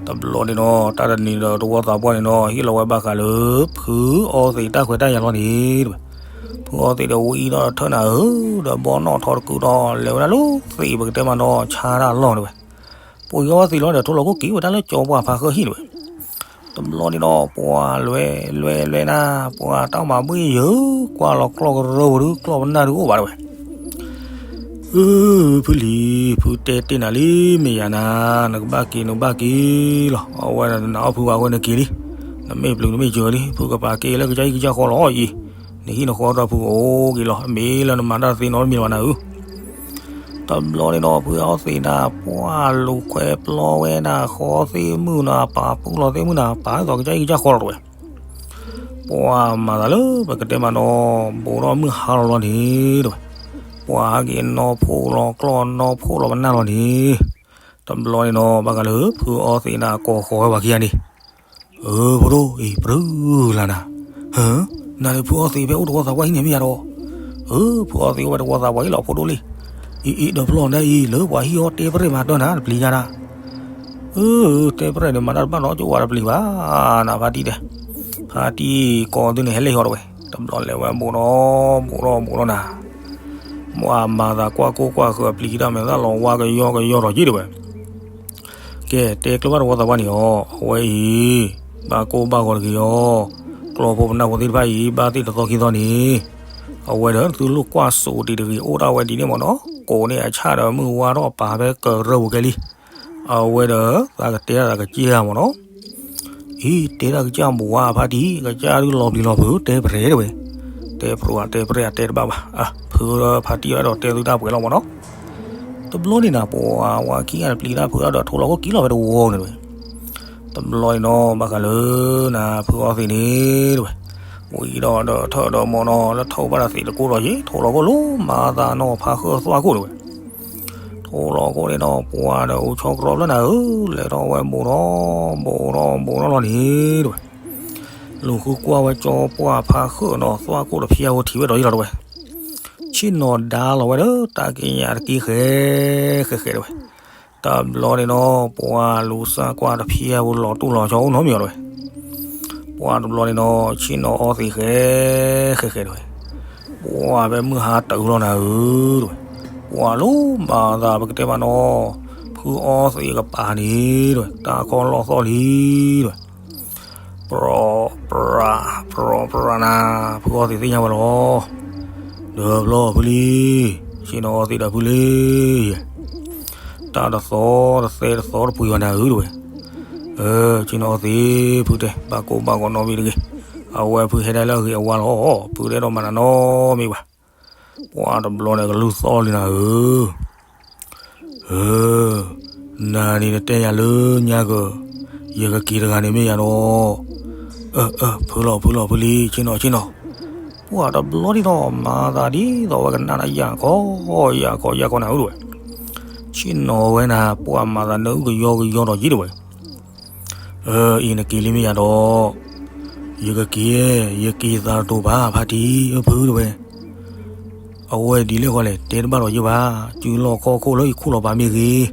တဘျီန့ၣ်နီၤ တၢ်တနံၤဒီးတဝီသးပှၢ်န့ၣ်နီၤ ဟ့ၣ်လီၤဝဲဘၣ်ဃးလၢ ဖုအီသံးတၢ်ခွဲးတၢ်ယာ်လီၤန့ၣ်တဝဲ, ဖုအီသံးဒီးဝံဒီးထၢၣ်နၤဧၢ, ဒီးဘီနီၣ်ထီၣ်တကုဒီး လဲၤဝဲဒၣ်လၢသံးပကတဲမးနီၤ ဆါတၢ်လီၢ်တဝဲ, ပှ့ၤအီသံးလီၤဒီး ထိလီၤခိၣ်က့ၤဝဲဒၣ်လၢကၠီပှၢ်ဖါဃၢၣ်ဟံၣ်တဝဲ, တဘျီန့ၣ်ဒီး ပှၤလွဲလွဲလွဲနၤ ပှၤတၢ်မၤဘှ့ၣ်ယၢၤ ကွၢ်လီၤကျီၢ်ကရၢပူၤဒုး ကျီၢ်ပနၢ်ဒုးအိၣ်ဘၣ်တဝဲ အၢ ဖုလံၤ ဖုတဲတ့ၢ်နၤလံ မ့ၢ်ယၤနၤ, နကဘၣ်က့ၤနဘၣ်က့ၤလီၤ. အဝဲဒၣ်နနာ်အီၣ်ဖုဘၣ်အဃိနက့ၤလံ. နမ့ၢ်ပျုၤနမ့ၢ်စၢၤလံ ဖုကပာ်က့ၤလၢကစၢ်ဟံၣ်ကစၢ်ဃီလီၤအံၤ, နဟံၣ်နဃီဒီးဖုကအိၣ်က့ၤလီၤ. မ့ၢ်လၢနမၤတၢ်သ့နီတမံၤဘၣ်နၤဧၢ. တဘျီန့ၣ်ဒီး ဖုအီသံးနၤ ပှၢ်လူၤခွဲပျီဝဲနၤ ဃီသ့ၣ်မုၣ်နၤ ပာ်ပူလီၤသ့ၣ်မုၣ်နၤ ပာ်သိးကစၢ်ဟံၣ်ကစၢ်ဃီလီၤတဝဲ ပှၤမၤသးလၢပကတဲမးနီၤ ဘူးထီၣ်မုၢ်ဟါလီၤလီၤန့ၣ်တဝဲ, ပှၤဟးက့ၤနီၢ်ဖှိၣ်လီၤကျီၢ်နီၢ်ဖှိၣ်လီၤပနၢ်လီၤန့ၣ်, တဘျီန့ၣ်နီၤ ဘၣ်ဃးလၢ ဖုအီသံးနၤကိးဃီၤဝဲပှၤခံဂၤန့ၣ်, အၢ ဖိဒိၣ်အံၤ ပြၢလၢနၤ, ဟၢ နၤန့ၣ်ဖုအီသံးဖဲအိၣ်တဝီသးပှၢ်ဟံၣ်န့ၣ်မ့ၢ်ယၤဒီး, အၢ ဖုအီသံးအိၣ်ဝဲတဝီသးပှၢ်ဟံၣ်လီၤဖိဒိၣ်လံ, အံၤအံၤဒီးဖျီၣ်နၤအံၤ လၢပှၤဟံၣ်အီၣ်တဲပရဲၣ်မၤတၢ်နၤ တပျံၤညါနၤ အၢ တဲပရဲၣ်န့ၣ် မၤတၢ်တဘၣ်နီတကီဘၣ်တပျံၤဘၣ်, နဖါတံၢ်တဲ, ဖါတံၢ်ကိးသုန့ၣ် ဟဲလၢဟံၣ်အီၤတဝဲ, တဘျီလဲၤဝဲဘူးဒီးဘူးဒီးဘူးဒီးနၤ, မ့ၢ်အမၤသးကွၢ်ကိၢ်ကွၢ်ဃၢၤ အပျံၤတၢ်မဲာ်သၣ်လီၤဝါကယီကယီထီၣ်က့ၤတဝဲ, ကဲ တဲကျိဘၣ်တဝီသးပှၢ်န့ၣ်အီၤ အဝဲအံၤ ဘၣ်ကိၢ်ဘၣ်ဂီၤတဂ့ၤအီၤ, ကျီၢ်ဖိပနၢ်ဖိသ့ၣ်တဖၣ်အံၤ ဘၣ်သ့ၣ်တသီခံသီန့ၣ်, အဝဲဒီးသုလိၣ်ကွၢ်စိးတံၤတဂ့ၤ အိၣ်ဒၣ်ဝဲဒ်န့ၣ်မ့ၢ်နီၤ, ကိးန့ၢ်အဆၣ်ဒီးမုၢ်ဝါထီၣ်ပာ်ဖဲကရၢပူၤကဲလံ, အဝဲဒီးသးကတဲတၢ်သးကစၢ်မ့ၢ်နီၤ အံၤ တဲတၢ်ကစၢ်ဘိးဝါဖါတံၢ် ကစၢ်ဒုးလီၤပျံၤလီၤဖုး တဲပရဲၣ်တဝဲ, တဲပရဲၣ်တဲပရဲၣ်အတဲတဘၣ်ဘၣ်, ဖုဖါတံၢ်ဝဲဒီးတဲသုတၢ်ပှဲၤလီၤမ့ၢ်နီၤ, တဘျီန့ၣ်နၤ ပှၤဝၤခံဂၤတပျံၤတၢ်ဖုးဒီးထိလီၤခိၣ်ကံလီၤဖဲတဝီန့ၣ်တဝဲ, တဘျီန့ၣ်နီၤ ဘၣ်ဃးလၢနၤ ဖုအီသံးန့ၣ်တဝဲ, ဝံၤဒီးဒီးထၢၣ်ဒီးမီၢ်နီၤ လၢထိၣ်ဘၣ်ဒီးသံးတကိၢ်ဒီးယ့ၣ် ထိလီၤခိၣ်လီၤ မၤသးနီၤဖါဃၢၣ်သွၣ်ခိၣ်တဝဲ ထိလီၤခိၣ်န့ၣ်ဒီး ပှၤဒီးအိၣ်ဆီကရီဖျၢၣ်နၤဧၢ, လဲၤထီၣ်ဝဲဘူးထီၣ်ဘူးထီၣ်ဘူးထီၣ်လီၤန့ၣ်တဝဲ, လူၤဃုကွၢ်ဝဲကၠီပှၢ်ဖါဃၢၣ်နီၤ သွၣ်ခိၣ်တဖျၢၣ်ဖိထံၣ်ဝဲဒီးယ့ၣ်လီၤတဝဲ, ဆ့ၣ်နီၤဒါလီၤဝဲဒီး တၢ်က့ညါတက့ၢ်ဃဲဃဲဃဲတဝဲ, တဘျီန့ၣ်ဒီး ပှၤလူၤစၢ်ကွၢ်တဖျၢၣ်ဖိလီၤတူၢ်လီၤဆီအိၣ်နီတမံၤအီၤတဝဲ ပှၤတဘျီန့ၣ်ဒီး ဆ့ၣ်နီၤအီသံးဃဲဃဲဃဲတဝဲ, ပှၤဖဲမုၢ်ဟါတုၤလီၤနၤဧၢတဝဲ, ပှၤလီၤမၤသးပကတဲမးနီၤ, ဖုအီသံးကပၤန့ၣ်တဝဲ တၢ်ခီလီၢ်သီၣ်လံတဝဲ, ပြီပြး ပြီပြးနၤ, ဖုအီသံးသ့ၣ်ညါဝဲလီၤ, ဒီးဖျီဖုလံ, ဆ့ၣ်နီၤအီသံးဒီးဖုလံ ယဲ တၢ်တသီတသဲတသီတပှ့ၤဘၣ်နၤဧၢတဝဲ, ဆ့ၣ်နီၤအီသံး ဖုတဲ ဘၣ်ကိၢ်ဘၣ်ဂီၤနီတမံၤတဂ့ၤ, အဝဲဖုဟဲဒၣ်လၢအဂ့ၤအဝါလီၤ, ဖုတအဲၣ်ဒိးမၤနၤနီတမံၤဘၣ်, ပှၤတဘျီန့ၣ်ကလူၢ်သီၣ်လံနၤဧၢ နၤန့ၣ်နတဲယၤလၢညါက, ယကက့ၤတဂၤန့ၣ်မ့ၢ်ယၤဒီး, အၢ အၢ ဖုလီၤ ဖုလီၤ ဖုလံ ဆ့ၣ်နီၤ ဆ့ၣ်နီၤ, ပှၤတဘျီဒ်သိးမၤသးဒ်သိးဝဲကနၣ်နၤယၤခီ, ယၤခီ ယၤခီနၤဧၢတဝဲ, ဆ့ၣ်နီၤဝဲနၤ ပှၤမၤသးနၢအုၣ်ကယီကယီဒီးယ့ၣ်တဝဲ အၢ အံၤနက့ၤလံမ့ၢ်ယၤဒီး, ယကက့ၤ, ယက့ၤသးတတိၤဘၣ် ဖါတံၢ်ဧၢ ဖုတဝဲ, အဝဲဒ်လဲၣ်ဃီလဲၣ် တဲတဘၣ်ဒီးယ့ၣ်ဘၣ်, စုလီၢ်ခီၣ်ခိၣ်လၢယခူၣ်လီၤပာ်မ့ၢ်ဂ့ၤ,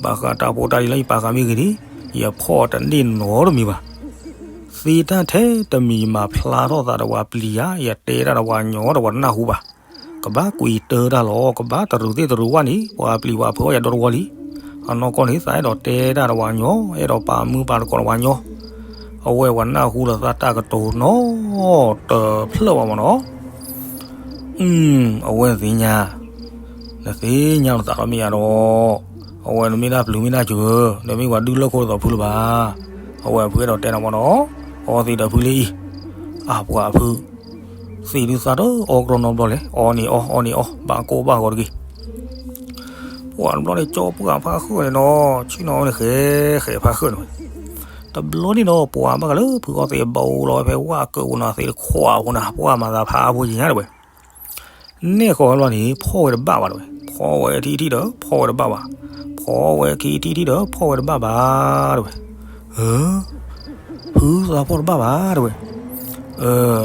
ဘၣ်ဃးတၢ်ဖိတၢ်လံၤလၢယပာ်ဃာ်မ့ၢ်ဂ့ၤန့ၣ်, ယဖီၣ်တန့ၢ်နီတမံၤဘၣ် သ့တၢ်ထဲတမံၤမၤဖျါထီၣ်သးဒီးပှၤပျံၤဧါ, ယတဲတၢ်ဒီးပှၤကညီဒီးပှၤနၢ်ဟူဘၣ်, ကဘၣ်ကွံာ်တၢတၢ်လီၤ, ကဘၣ်တရူးသ့ၣ်တရူးဝၣ်န့ၣ် ပှၤပျံၤပှၤဖုးအီၣ်ယၤဒီတဝီလံ, အနီၢ်ကီၢ်န့ၣ် သးအဲၣ်ဒိးတဲတၢ်ဒီးပှၤကညီ, အဲၣ်ဒိးပာ်မုၢ်ပာ်သကိးဒီးပှၤကညီ, အဝဲပှၤနၢ်ဟူလၢသးတၢ်ကတိၤနီတဖျၢၣ်ဘၣ်မ့ၢ်နီၤ အဝဲသ့ၣ်ညါ, နသ့ၣ်ညါလီၤသးလီၤမ့ၢ်ယၤဒီး, အဝဲနမ့ၢ်ဒၣ်ပျုၤမ့ၢ်ဒၣ်စၢၤ, နမ့ၢ်ပှၤဒုးလၢခိၣ်ဒ်သိးဖုလၢၤဘၣ်, အဝဲဖုအဲၣ်ဒိးတဲနၤမ့ၢ်နီၤ, အီသံးဒီးဖုလံအံၤ, အပှၤဖု, သံးဒုးသးတအီကရီနီတဘျီလဲၣ်, အီန့ၣ်အီ, အီန့ၣ်အီ, ဘၣ်ကိၢ်ဘၣ်ဂီၤတဂ့ၤ ပှၤတဘျီန့ၣ် ကၠီပှၢ်ဖါဃၢၣ်န့ၣ်နီၤ, ဆ့ၣ်နီၤန့ၣ်ဃဲ, ဃဲဖါဃၢၣ်န့ၣ်ဝဲ, တဘျီန့ၣ်နီၤ ပှၤဘၣ်ဃးလၢဖုအီသံးဘၣ်အိၣ်လီၤဝဲဖဲဝၣ်ကၢၢ်ပူၤနီၤ, သံးတခွးပူၤနီၤ, ပှၤမၤသးဖးအါဖိယံၤညါတဝဲ, နဲၣ်ဃီၤဝဲလီၤန့ၣ် ဖီၣ်ဝဲတဘၣ်ဘၣ်တဝဲ, ဖီၣ် ဖီဝဲထံထံဒီး ဖီဝဲတဘၣ်ဘၣ်. ဖီဝဲခံထံထံဒီး ဖီဝဲတဘၣ်ဘၣ် တဲဝဲ. ဖုသးဖီတဘၣ်ဘၣ် တဲဝဲ.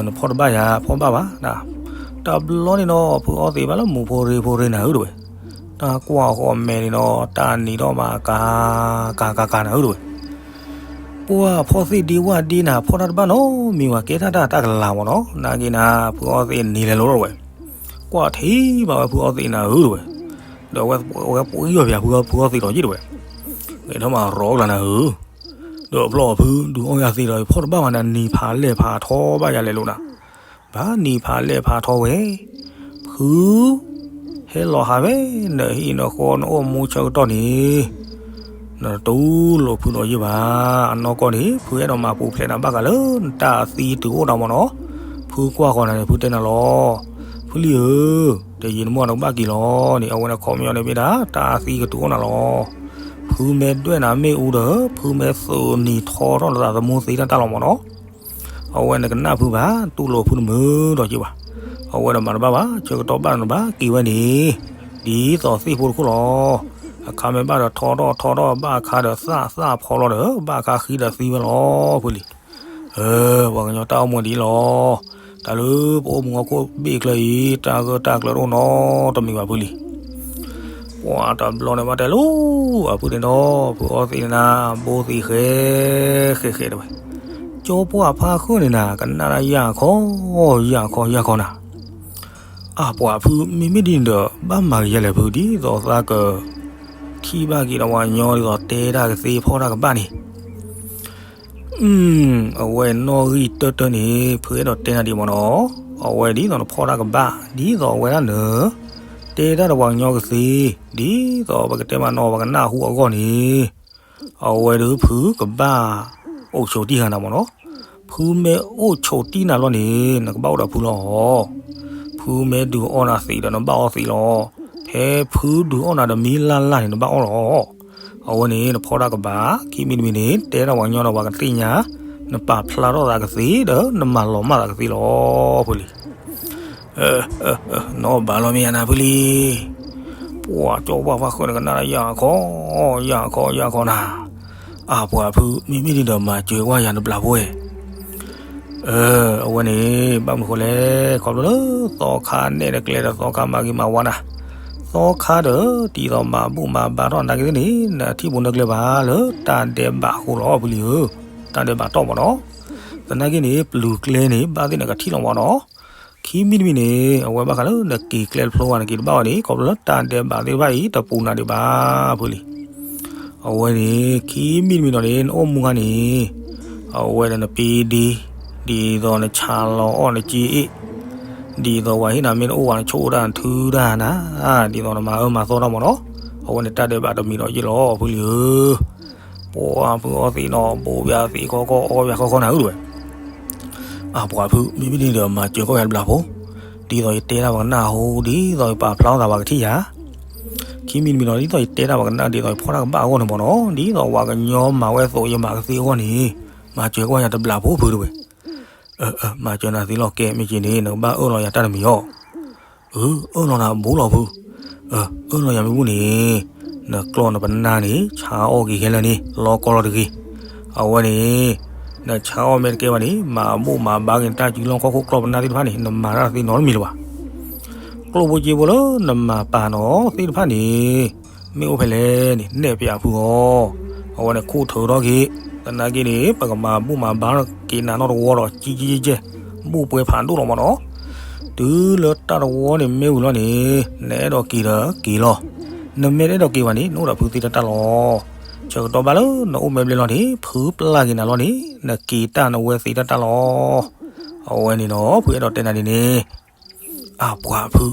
နဖီတဘၣ်ယၤ ဖီဘၣ်ဘၣ်. တဘျီန့ၣ်ဒီး ဖုအီသံးဘၣ်လၢမူးဖိရ့ဖိရ့နၤဧၢ တဲဝဲ. တၢ်ကွၢ်ဃီမဲာ်န့ၣ်ဒီး တၢ်နံၤထီၣ်မးကၤ ကၤကၤကၤနၤဧၢ တဲဝဲ. ပှၢ်ဖီသ့ၣ်ဒ့ဝၣ်ဒ့နၤ ဖီတၢ်တဘၣ်နီတမံၤဘၣ် ကဲထီၣ်တၢ်တၢ်ကလၤမ့ၢ်နီၤ. သနာ်က့နၤ ဖုအီသံးနံၤလဲၤလိၤ တဲဝဲ. ကွၢ်ထံဘၣ်ဝဲ ဖုအီသံးနၤဧၢ တဲဝဲ. ဒီးအဝဲပှံၢ်အီၣ်ပၠး ဖုအီသံးဒီးယ့ၢ် တဲဝဲ. ဂဲၤထီၣ်မးရီကျါနၤဧၢ ဒီးဖျီၣ်ဖုဒုးအီၣ်ယၤသံးဒီး ဖီတဘၣ်ဘၣ်နၤ နံၤဖးလဲၢ်ဖးထီဘၣ်ယၤလဲၤလိၤနၤ. ဘၣ်နံၤဖးလဲၢ်ဖးထီဝဲ ဖု ဟဲလီၤဟးဝဲ နဟံၣ်နဃီနအိၣ်မူဆၢကတီၢ်န့ၣ် နတူၢ်လိာ်ဖုဒီးယ့ၢ်ဘၣ်. အနီၢ်ကီၢ်န့ၣ် ဖုအဲၣ်ဒိးမၤပူၤဖျဲးနၤဘၣ်ဃးလၢ နတၢ်သံတုၤအိၣ်နၤမ့ၢ်နီၤ. ဖုကွၢ်ဃီၤနၤန့ၣ် ဖုတဲနၤလီၤ. ဖုလံၤဧၢ, တယံာ်တမီၢ်နကဘၣ်က့ၤလီၤန့ၣ် အဝဲန့ၣ်ခီပညီန့ၣ်မ့ၢ်ဒၣ် တၢ်သံကတုၤအိၣ်နၤလီၤ. ဖုမ့ၢ်ဒွဲၣ်နၤမ့ၣ်အူဒီး ဖုမ့ၢ်သုးနံၤထီထီၣ်နသးသမူသ့တၢ်တၢ်လီၤမ့ၢ်နီၤ. အဝဲနကနၣ်ဖုဘၣ်, တူၢ်လိာ်ဖုတမုာ်ဒီးက့ၤဘၣ်. အဝဲဒီးမၤတဘၣ်ဘၣ်, ဆၢကတီၢ်ဘၣ်နဘၣ်က့ၤဝဲန့ၣ်, ဒ်သိးသ့ၣ်ဖိတခိၣ်လီၤ. အခါမ့ၢ်ဘၣ်ဒီးထီထီၣ်ထီထီၣ်, ဘၣ်အခါဒီးသၣ်သၣ်ဖီလီၤဒီး ဘၣ်အခါဃံဒီးသံဝဲလီၤဖုလံၤ. ပှၤကညီတၢ်အိၣ်မူဒ်အံၤလီၤ. တၢ်လၢပအိၣ်မူဟီၣ်ခိၣ်ဘ့ၣ်ချၢအံၤ တၢ်ဂၢၢ်တၢ်ကျၢၤတအိၣ်နီတမံၤဘၣ်ဖုလံၤ. ပှၤတဘျီန့ၣ်ဘၣ်တဲလိၤ, အဖုန့ၣ်ဒီး ဖုအီသံးန့ၣ်နၤ ဘိသံးဃဲဃဲဃဲတဲဝဲ, ကၠီပှၢ်ဖါဃၢၣ်န့ၣ်နၤ ကနၣ်တၢ်ယၢ်ခီ, ယၢ်ခီယၢ်ခီနၤ. အပှၤဖု မ့မ့ၢ်ဒ်န့ၣ်ဒီး ဘၣ်မၤကယဲလဲၣ်ဖု ဒ်သိးသးက ထံၣ်ဘၣ်က့ၤဒီးပှၤကညီ ဒ်သိးတဲတၢ်ကသ့ ဖီၣ်တၢ်ကဘၣ်န့ၣ် အဝဲနီၣ်ဂံၢ်တၢတၢန့ၣ် ဖုအဲၣ်ဒိးတဲနၤဒံးမ့ၢ်နီၤ, အဝဲဒ်သိးနဖီၣ်တၢ်ကဘၣ် ဒ်သိးအဝဲဒၣ်န တဲတၢ်ဒီးပှၤကညီကသ့, ဒ်သိးပကတဲမးနီၤ ပှၤကနၢ်ဟူအဂီၢ်န့ၣ်, အဝဲဒၣ်ဖုကဘၣ်အိၣ်ဆိးတံၢ်ဃာ်နၤမ့ၢ်နီၤ. ဖုမ့ၢ်အိၣ်ဆိးတံၢ်နၤလီၤန့ၣ် နကဘၣ်အိၣ်ဒီးဖုလီၤ. ဖုမ့ၢ်ဒုးအီၣ်နၤသံးဒီးနဘၣ်အီသံးလီၤ. ဖဲဖုဒုးအီၣ်နၤဒီးမံၤလၢ်လၢ်န့ၣ် နဘၣ်အီၣ်လီၤ. အဝဲန့ၣ် နဖီၣ်တၢ်ကဘၣ် ခံမံၤတမံၤန့ၣ် တဲဒၣ်ပှၤကညီဒီးပှၤကသ့ၣ်ညါ, နပာ်ဖျါထီၣ်သးကသ့ဒီး နမၤလီၤမၢ်သးကသ့လီၤဖုလံၤ. နီၢ်ဘၣ်လီၤမ့ၢ်ယၤနၤဖုလံၤ. ပှၤကၠီပှၢ်ဖါဃၢၣ်န့ၣ် ကနၣ်တၢ်ယၢ်ခီ, ယၢ်ခီယၢ်ခီနၤ. အပှၤဖု မ့မ့ၢ်ဒ်ဒီးမၤစၢၤကွၢ်ယၤတဘျီဖိဝဲ အဝဲန့ၣ် ဘၣ်မနုၤဃိလဲၣ်, ခီဖျိလၢသီခါနဲၣ်တကျဲဒီးသီခါမၤဂ့ၤမၤဝါနၤ, သီခါဒီး ဒ်သိးမၤဘူၣ်မၤဘါထီၣ်နၤက့သ့ၣ်န့ၣ် နထံၣ်ပူၤနကျဲဘၣ်လၢတၢ်ဒဲးဘးအဃိလီၤဖုလံၤဧၢ, တၢ်ဒဲးဘးတီၢ်မ့ၢ်နီၤ. သနာ်က့န့ၣ် ပျုၤကျဲန့ၣ် ဘၣ်သ့ၣ်နကထံၣ်လီၤမ့ၢ်နီၤ. ခံမံၤတမံၤန့ၣ် အဝဲဘၣ်ဃးလၢနက့ၤကျဲတဖျိဘၣ် နက့ၤတဘၣ်ဘၣ်န့ၣ် ခီဖျိလၢတၢ်ဒဲးဘးသ့ၣ်တဖၣ်အံၤ တပူၤနၤဒံးဘၣ်ဖုလံၤ. အဝဲန့ၣ် ခံမံၤတမံၤဒီးန့ၣ် နအိၣ်မူခါန့ၣ် အဝဲဒီးနပ့ဒ့, ဒ်သိးနဆါလီၤအီၣ်နက့အ့ၣ်, ဒ်သိးပှၤဟ့ၣ်နၤမ့ၢ်တအိၣ်ဘၣ်နဆိၣ်တၢ်နထုတၢ်နၤ, ဒ်သိးနမၤအၢမၤသီတၢ်မ့ၢ်နီၤ. အဝဲန့ၣ်တၢ်ဒဲးဘးတမံၤဒီးယ့ၢ်လီၤဖုလံၤဧၢ. ပှၤဖုအီသံးနီၤ ဘိပၠးသံးခီခီအီပၠးခီခီနၤဧၢတဝဲ. အပှၤဖု မ့မ့ၢ်ဒ်န့ၣ်ဒီးမၤစၢၤကီၢ်ယၤတဘျီဖိ, ဒ်သိးယတဲတၢ်ပှၤကနၢ်ဟူ ဒ်သိးယပာ်ဖျါထီၣ်သးပှၤကထံၣ်ယၤ. ခံမံၤတမံၤနီၤ ဒ်သိးယတဲတၢ်ပှၤကနၢ် ဒ်သိးယဖီၣ်တၢ်ကဘၣ်အဂီၢ်န့ၣ်မ့ၢ်နီၤ ဒ်သိးပှၤကညီမၤဝဲအသိးယမၤကသ့အဂီၢ်န့ၣ်, မၤစၢၤကီၢ်ယၤတဘျီဖိဖုတဝဲ. မၤစၢၤနၤသ့လီၤကဲ မ့ၢ်က့ၤန့ၣ် နကဘၣ်အၢၣ်လီၤယၤတၢ်တမံၤအီၤ. အၢၣ်လီၤနၤဘူးလီၤဖု, အၢၣ်လီၤယၤမ့ၢ်ဘူးန့ၣ်, နကျီၢ်နပနၢ်န့ၣ် ဆါအီၣ်က့ၤခဲလၢာ်န့ၣ် လီၤကီလီၤတဂ့ၤ. အဝဲန့ၣ် နဆါအီၣ်မ့ၢ်တကဲဘၣ်န့ၣ် မၤဘူၣ်မၤဘါက့ၤနတၢ်စုလီၢ်ခီၣ်ခိၣ်ကျီၢ်ပနၢ်သ့ၣ်တဖၣ်န့ၣ် နမၤတၢ်သ့နီတမံၤလၢၤဘၣ်. ကျိၣ်ဖိစ့ဖိလၢနမၤပာ်နီၤသ့ၣ်တဖၣ်န့ၣ် မ့ၢ်အိၣ်ဖဲလဲၣ်န့ၣ် နဲၣ်ပၠးဖုအီၤ, အဝဲန့ၣ်ခိၣ်ထုးထီၣ်က့ၤ. သနာ်က့န့ၣ် ပကမၤဘူၣ်မၤဘါက့ၤနၤနီတဝီဒီး ကံကံကဲကဲ, ဘူၣ်ပှဲၤဖးဒိၣ်လီၤမ့ၢ်နီၤ. တုၤလၢတၢ်တဝီန့ၣ်မ့ၢ်ဝံၤလီၤန့ၣ် နအဲၣ်ဒိးက့ၤဒီးက့ၤလီၤ. နမ့ၢ်တအဲၣ်ဒိးက့ၤဘၣ်န့ၣ် နအိၣ်ဒီးဖုသ့တၢ်တၢ်လီၤ. ဆၢကတီၢ်ဘၣ်လၢနအိၣ်မ့ၢ်ဘျဲၣ်လီၤန့ၣ် ဖုပျၢ်က့ၤနၤလီၤန့ၣ် နက့ၤတၢ်နဝဲသ့တၢ်တၢ်လီၤ. အဝဲန့ၣ်နီၤ ဖုအဲၣ်ဒိးတဲနၤဒ်န့ၣ် အပှၤဖု,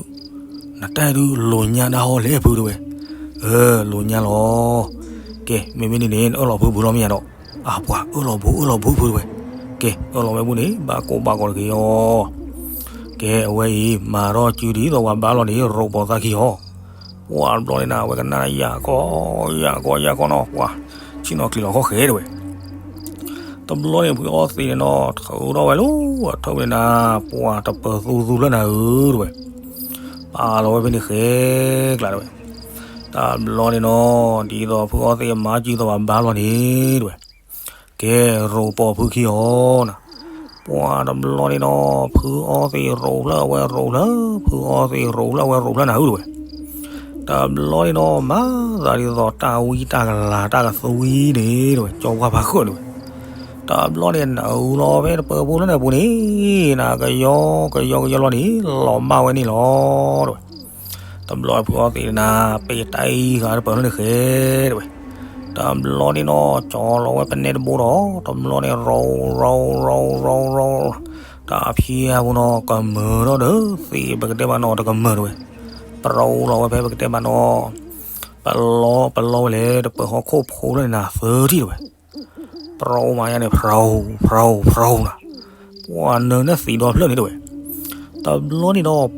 နတၢ်ဒုးလိၤညါဒၣ်ဟီလဲၣ်ဖုတဝဲ. အၢၣ်, လိၤညါလီၤ. ကဲ, မ့မ့ၢ်ဒ်န့ၣ် နအၢၣ်လီၤဖုဘူးလီၤမ့ၢ်ယါဒီး, အပှၤအၢၣ်လီၤဘူးအၢၣ်လီၤဘူးဖုတဝဲ. ကဲ, အၢၣ်လီၤဝဲဘူးန့ၣ် ဘၣ်ကိၢ်ဘၣ်ဂီၤတဂ့ၤအီၤ. ကဲ, အဝဲအံၤ မၤထီၣ်စုဒ်သိးပှၤဘါလီၤန့ၣ် ရိးပိာ်သးခံအီၤ. ပှၤတဘျီန့ၣ်နၤ အဝဲကနၣ်ယၢ်ကီ, ယၢ်ကီ, ယၢ်ကီနီၤ, ပှၤ ဆ့ၣ်နီၤချံးလီၤခီၣ်ဃဲတဝဲ. တဘျီန့ၣ် ဖုအီသံးန့ၣ်နီၤ ထုးထီၣ်ဝဲလၢအထၢၣ်န့ၣ်နၤ, ပှၤတပၢၤသူသူဖျၢၣ်နၤဧၢတဝဲ. ပာ်လီၤဝဲဖဲန့ၣ်ဃဲကျါတဝဲ. တဘျီန့ၣ်နီၤ ဒ်သိးဖုအီသံးမၤစၢၤသီၣ်ဘၣ်ဘါလီၤန့ၣ်တဝဲ, ကဲ ရိးပိာ်ဖုခံအီၤနၤ. ပှၤတဘျီန့ၣ်နီၤ ဖုအီသံးရိးဖျၢၣ်အဝဲရိးဖျၢၣ်, ဖုအီသံးရိးဖျၢၣ်အဝဲရိးဖျၢၣ်နၤဧၢတဝဲ. တဘျီန့ၣ်နီၤ မၤသးဒ်သိးတၢ်ဝံတၢ်ကလၤတၢ်ကသွံန့ၣ်တဝဲ ကၠီပှၢ်ဖးဃၢၣ်တဝဲ. တဘျီန့ၣ် နအုလီၤဖဲတပၢၤဖိလၢန့ၣ်အပူၤန့ၣ်, နကယီကယီကယီလီၤန့ၣ် လီၤမၢ်ဝဲန့ၣ်လီၤတဝဲ. တဘျီဖုအီသံးနၤ ပ့ၤတၢ်အံၤဃာ်တပၢၤလၢန့ၣ်ဃဲတဝဲ. တဘျီန့ၣ်နီၤ ကၠီလီၤဝဲပနဲတဘိဒီး တဘျီန့ၣ် ရိး ရိး ရိး ရိး ရိး တၢ်ဖံးအပူၤနီၤ ကမၢၢ်ထီၣ်ဒီး သ့ၣ်ပကတဲဘၣ်နီၤတကမၢၢ်တဝဲ. ပရိလီၤဝဲဖဲပကတဲဘၣ်နီၤ ပလီ ပလီဝဲလဲၣ် တပၢၤဟီၣ်ခိၣ်ဖိလၢန့ၣ်နၤသၢထံၣ်တဝဲ. ပရိမၤညါန့ၣ် ဖြိ ဖြိ ဖြိနၤ, ပှၤနၢၤန့ၢ်သံးဒီဖျၢၣ်န့ၣ်တဝဲ. တဘျီန့ၣ်ဒီး ပှၤ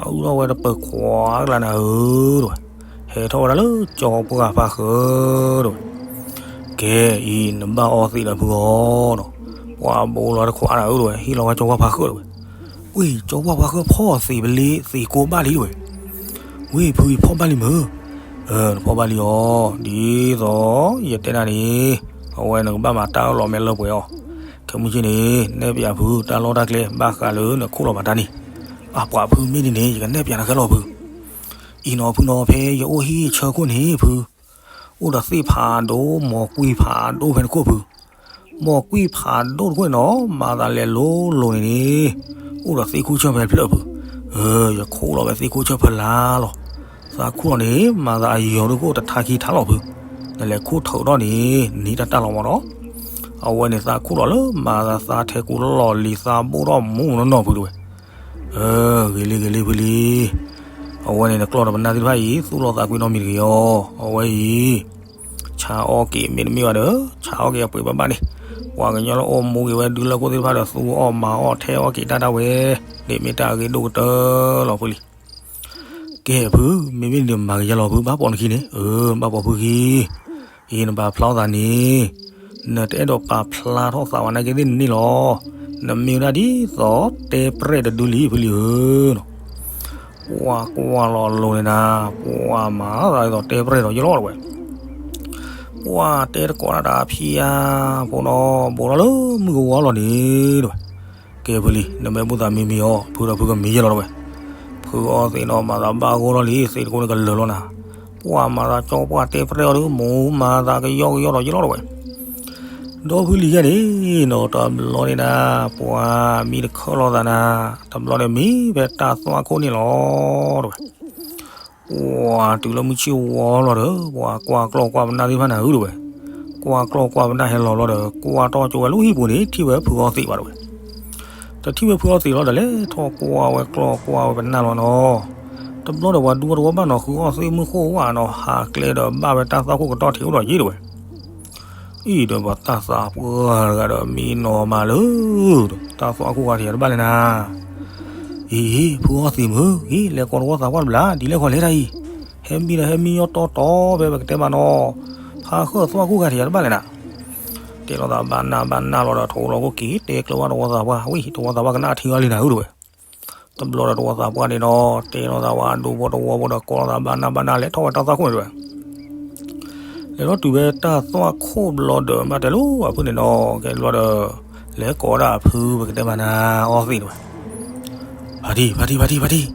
အုၣ်ထီၣ်ဝဲတပၢၤခွါကျါနၤဧၢတဝဲ, ဟဲထီၣ်ဝဲဒၣ်လၢကၠီပှၢ်ဖးဃၢၣ်တဝဲ. ကဲအံၤ နဘၣ်အီသံးဒီးဖုအီၤဒီး, ပှၤဘိလီၤတခွါနၤဧၢတဝဲ ဟ့ၣ်လီၤဝဲကၠီပှၢ်ဖးဃၢၣ်တဝဲ. ဝ့ၢ် ကၠီပှၢ်ဖးဃၢၣ် ဖီၣ်သံးပလ့သံးကိးဘၣ်လံတဝဲ. ဝ့ၢ် ဖုအံၤဖီၣ်ဘၣ်လံမုၢ်, နဖီၣ်ဘၣ်လံအီၤ ဒ်သိးယတဲနၤန့ၣ်, အဝဲနကဘၣ်မၤတၢ်အၢၣ်လီၤမဲာ်လၢပှဲၤအီၤ. ခဲမုၢ်ဆ့ၣ်န့ၣ် နဲၣ်ပၠးဖုတၢ်လီၢ်တၢ်ကျဲ ဘၣ်ဃးလၢနခိၣ်လီၤဘၣ်တၢ်န့ၣ်. အပှၤဖုမ့ၢ်ဒ်န့ၣ် ယကနဲၣ်ပၠးနၤခဲလီၤဖု. အံၤနီၤဖုနီၤ ဖဲယအိၣ်ဟံၣ်ဆၢခိၣ်န့ၣ်ဖု, အိၣ်ဒီးသ့ၣ်ဖးဒိၣ် မိၢ်ကွံဖးဒိၣ်ဖဲနခိၣ်ဖု. မိၢ်ကွံဖးဒိၣ်တခိၣ်န့ၣ်နီၤ မၤသးလဲၤလိၤလိၤန့ၣ်န့ၣ်, အိၣ်ဒီးသ့ၣ်ခိၣ်ဆၢၣ်ဖဲတဖျၢၣ်ဖု. ယခိၣ်လီၤဝဲသ့ၣ်ခိၣ်ဆၢၣ်ဖဲလါလီၤ. သးခိၣ်လီၤန့ၣ် မၤသးအယီၤဒိၣ်ခိၣ်တထါခံထါလီၤဖု. နလဲၤခိၣ်ထုးထီၣ်န့ၣ် နံၤတၢ်တၢ်လီၤမးနီၤ. အဝဲန့ၣ်သးခိၣ်လီၤလၢမၤသးသးထဲကူလီၢ်လံၤသးဘိၣ်ထီၣ်မူနီၢ်နီၢ်ဖုတဝဲ. ဂ့ၤလံဂ့ၤလံဖုလံ. အဝဲန့ၣ်နကျီၢ်ဒီးပနၢ်သ့ၣ်တဖၣ်အံၤ သူၣ်လီၤသးကွံနီတမံၤတဂ့ၤအီၤ. အဝဲအံၤ ဆါအီၣ်က့ၤမ့တမ့ၢ်ဘၣ်ဒီး ဆါအီၣ်က့ၤအပှ့ၤဘၣ်ဘၣ်န့ၣ်, ပှၤကညီလၢအိၣ်မူက့ၤဝဲဒုလၢခိၣ်သ့ၣ်တဖၣ်ဒီး သူအီၣ်မၤအီၣ်ထဲအီၣ်က့ၤတၢ်တၢ်ဝဲ, ဒ်မ့ၢ်တၢ်အဂ့ၢ်ဒိၣ်ကတၢၢ်လီၤဖုလံ. ကဲဖု, မ့မ့ၢ်ဒ်မၤကယဲလီၤဖု ဘၣ်ပိာ်နခံန့ၣ်, ဘၣ်ပိာ်ဖုခံ, အံၤနပာ်ဖျါထီၣ်သးန့ၣ်, နတအဲၣ်ဒိးပာ်ဖျါထီၣ်သးဝဲနာ်က့သ့ၣ်န့ၣ်လီၤ. နမ့ၢ်ဝဲဒၣ်ဒ်သိးတဲပြဲၣ်တဒုလံဖုလံဧၢ. ပှၤကွၢ်လီၤလိၤန့ၣ်နၤ, ပှၤမၤသးဒ်သိးတဲပြဲၣ်ဒီးယလီၤတဝဲ. ပှၤတဲတကိးတၢ်တၢ်ဖံးဧါ, ဖိနီၤ ဘူးထီၣ်လၢမုၢ်ကဝီၤလီၤန့ၣ်တဝဲ. ကဲဖုလံ, နမ့ၢ်ဘူၣ်သးမံမံအီၤ, ဖုဒီးဖုကမံယဲလီၤတဝဲ. ဖုအီသံးနီၤ မၤသးဘၣ်ဂီၢ်ထီၣ်လံ, သံးတကိးန့ၣ်ကလၢာ်လီၤနၤ. ပှၤမၤသးကၠီပှၢ်တဲပြဲၣ်အီၤဒီး မူမၤသးကယီကယီဒီးယလီၤတဝဲ. ဒီဖုလံၤယဲန့ၣ်နီၤ တဘျီန့ၣ်နၤ, ပှၤမံတခၢၣ်လိာ်သးနၤ, တဘျီန့ၣ်မံဖဲတၢ်သွၣ်ခိၣ်န့ၣ်လီၤတဝဲ. ပှၤတုၤလၢမုၢ်ဆ့ၣ်ဝီလီၤဒီး ပှၤကွၢ်ကျီၢ်ကွၢ်ပနၢ်သ့ၣ်တဖၣ်နၤဧၢတဝဲ. ကွၢ်ကျီၢ်ကွၢ်ပနၢ်ဟဲလီၤလီၤဒီး ကွၢ်ထီၣ်ကၠိဝဲလၢဟံၣ်ပူၤန့ၣ် ထံၣ်ဝဲဖုအီသံးဘၣ်တဝဲ. တထံၣ်ဝဲဖုအီသံးလီၤဒီး လဲၤထီၣ်ကွၢ်ဝဲကျီၢ်ကွၢ်ဝဲပနၢ်လီၤနီၤ. တဘျီဒီးပှၤဒူဝဲတဝီဘၣ်နီၤ ဃုအီၣ်သ့ၣ်မုၢ်ဃိၣ်ဝၣ်နီၤ ဟးကျဲဒီးဘၣ်ဝဲတၢ်သွၣ်ခိၣ်ကတီၢ်ထံးအိၣ်ဒီးယ့ၢ်တဝဲ. အံၤဒီးပှၤတၢ်သးပှၢ်တဂၤဒီးမံနီၤမးလၢ တၢ်သွၣ်ခိၣ်ဂၤထံးယၤတဘၣ်လဲၣ်နၤ. အံၤ ဖုအီသံးမုၢ် အံၤ လဲၤကိးတဝီသးပှၢ်တဘျီ ဒ်လဲၣ်ခီလဲၣ်တၢ်အံၤ, ဟဲမံဒီးဟဲမံညီတီတီဖဲပကတဲမးနီၤ, ဖးဃၢၣ်သွၣ်ခိၣ်ဂၤထံးယၤတဘၣ်လဲၣ်နၤ. တဲလိာ်သးဘၣ်နၢ်ဘၣ်နၢ်လီၤဒီး ထိးလီၤခိၣ်က့ၤ တဲကျၢၤဝဲတဝီသးပှၢ်, ဝံၤ တဝီသးပှၢ်ကနၣ်ထံအီၤလံနၤဧၢတဝဲ. တဘျီဒီးတဝီသးပှၢ်န့ၣ်ဒီး တဲလိာ်သးဝဲဒိဖိတဝီဖိဒီး ကိးလိာ်သးဘၣ်နၢ်ဘၣ်နၢ် လဲၤထီၣ်ဝဲတၢ်သွၣ်ခိၣ်န့ၣ်တဝဲ. လဲၤထီၣ်တုၤဖဲတၢ်သွၣ်ခိၣ်ဘျီဒီး ဘၣ်တဲလိာ်အဖုန့ၣ်နီၤ ကဲဘျီဒီး လဲၤကိးဝဲဒၣ်အဖုပကတဲမးနၤ အီသံးတဝဲ. ဖါတံၢ် ဖါတံၢ် ဖါတံၢ် ဖါတံၢ်,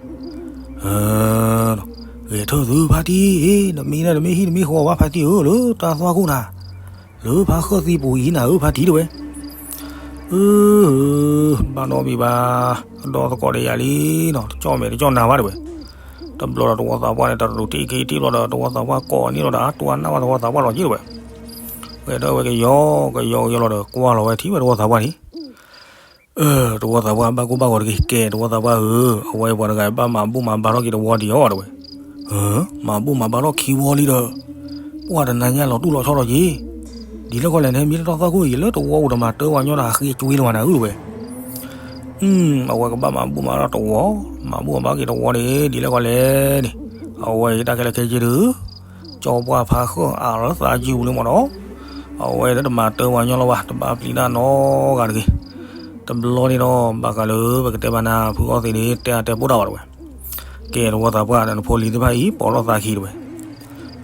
ဂဲၤထၢၣ်သုဖါတံၢ်, နမံန့ၣ် နမ့ၢ်ဟံၣ်နမ့ၢ်ဃီဘၣ်ဖါတံၢ်ဧၢ လၢတၢ်သွၣ်ခိၣ်နၤ, လၢဖးဃၢၣ်သံပူၤအံၤနၤဧၢ ဖါတံၢ်တဝဲ. အ ဘၣ်နီတမံၤဘၣ်, ဒီသကိးဒီးယၤလံနီၤ, တကၠီၣ်မဲာ်တကၠီၣ်နါဘၣ်တဝဲ. တဘျီဒီးတဝီသးပှၢ်န့ၣ် တရူးတံၢ်က့ၤတ့ၢ်ဘျီဒီး တဝီသးပှၢ်ကိးန့ၢ်လီၤဒီး တွၤနၢ်ဝဲတဝီသးပှၢ်လီၤက့ၤတဝဲ. ဝဲဒီးဝဲကယီကယီကယီလီၤဒီး ကွၢ်လီၤဝဲထံၣ်ဝဲတဝီသးပှၢ်န့ၣ် တဝီသးပှၢ်ဘၣ်ကိၢ်ဘၣ်ဂီၤတဂ့ၤ, ကဲတဝီသးပှၢ်ဧၢ, အဝဲပှၤတဂၤဘၣ်မၤဘူၣ်မၤဘါထီၣ်က့ၤတဝီဒံးအီၤတဝဲ. မၤဘူၣ်မၤဘါထီၣ်ခံဝီလံဒီး ပှၢ်တနၤညါလီၤတူၢ်လီၤဆီဒီးက့ၤ, ဒ်လဲၣ်ခီလဲၣ်န့ၣ် မ့ၢ်တၢ်သွၣ်ခိၣ်အံၤ လၢတဝီပူၤတမၤတၢ်ဝဲညီဒီး အဃ့ကွ့လီၤနၤဧၢတဝဲ. အဝဲကဘၣ်မၤဘူၣ်မၤထီၣ်တဝီ, မၤဘူၣ်မၤဘါက့ၤတဝီန့ၣ် ဒ်လဲၣ်ခီလဲၣ်န့ၣ်, အဝဲတၢ်ခဲလၢာ်ခဲဆ့ဒီး ကၠီပှၢ်ဖးဃၢၣ်အးလၢသးစုပူၤလံမးနီၤ, အဝဲလၢတမၤတၢ်ဝဲညီလီၤဘၣ်, တဘၣ်ပျံၤတၢ်နီတဂၤတဂ့ၤ. တဘျီန့ၣ်ဒီး ဘၣ်ဃးလၢပကတဲဘၣ်နၤ ဖုအီသံးန့ၣ် တဲအါတဲပိၢ်တၢ်ဘၣ်တဝဲ. ကဲတဝီသးပှၢ်ဒီးနဖိလံၤသ့ၣ်တဖၣ်အံၤ ပိာ်ထီၣ်သးခံတဝဲ,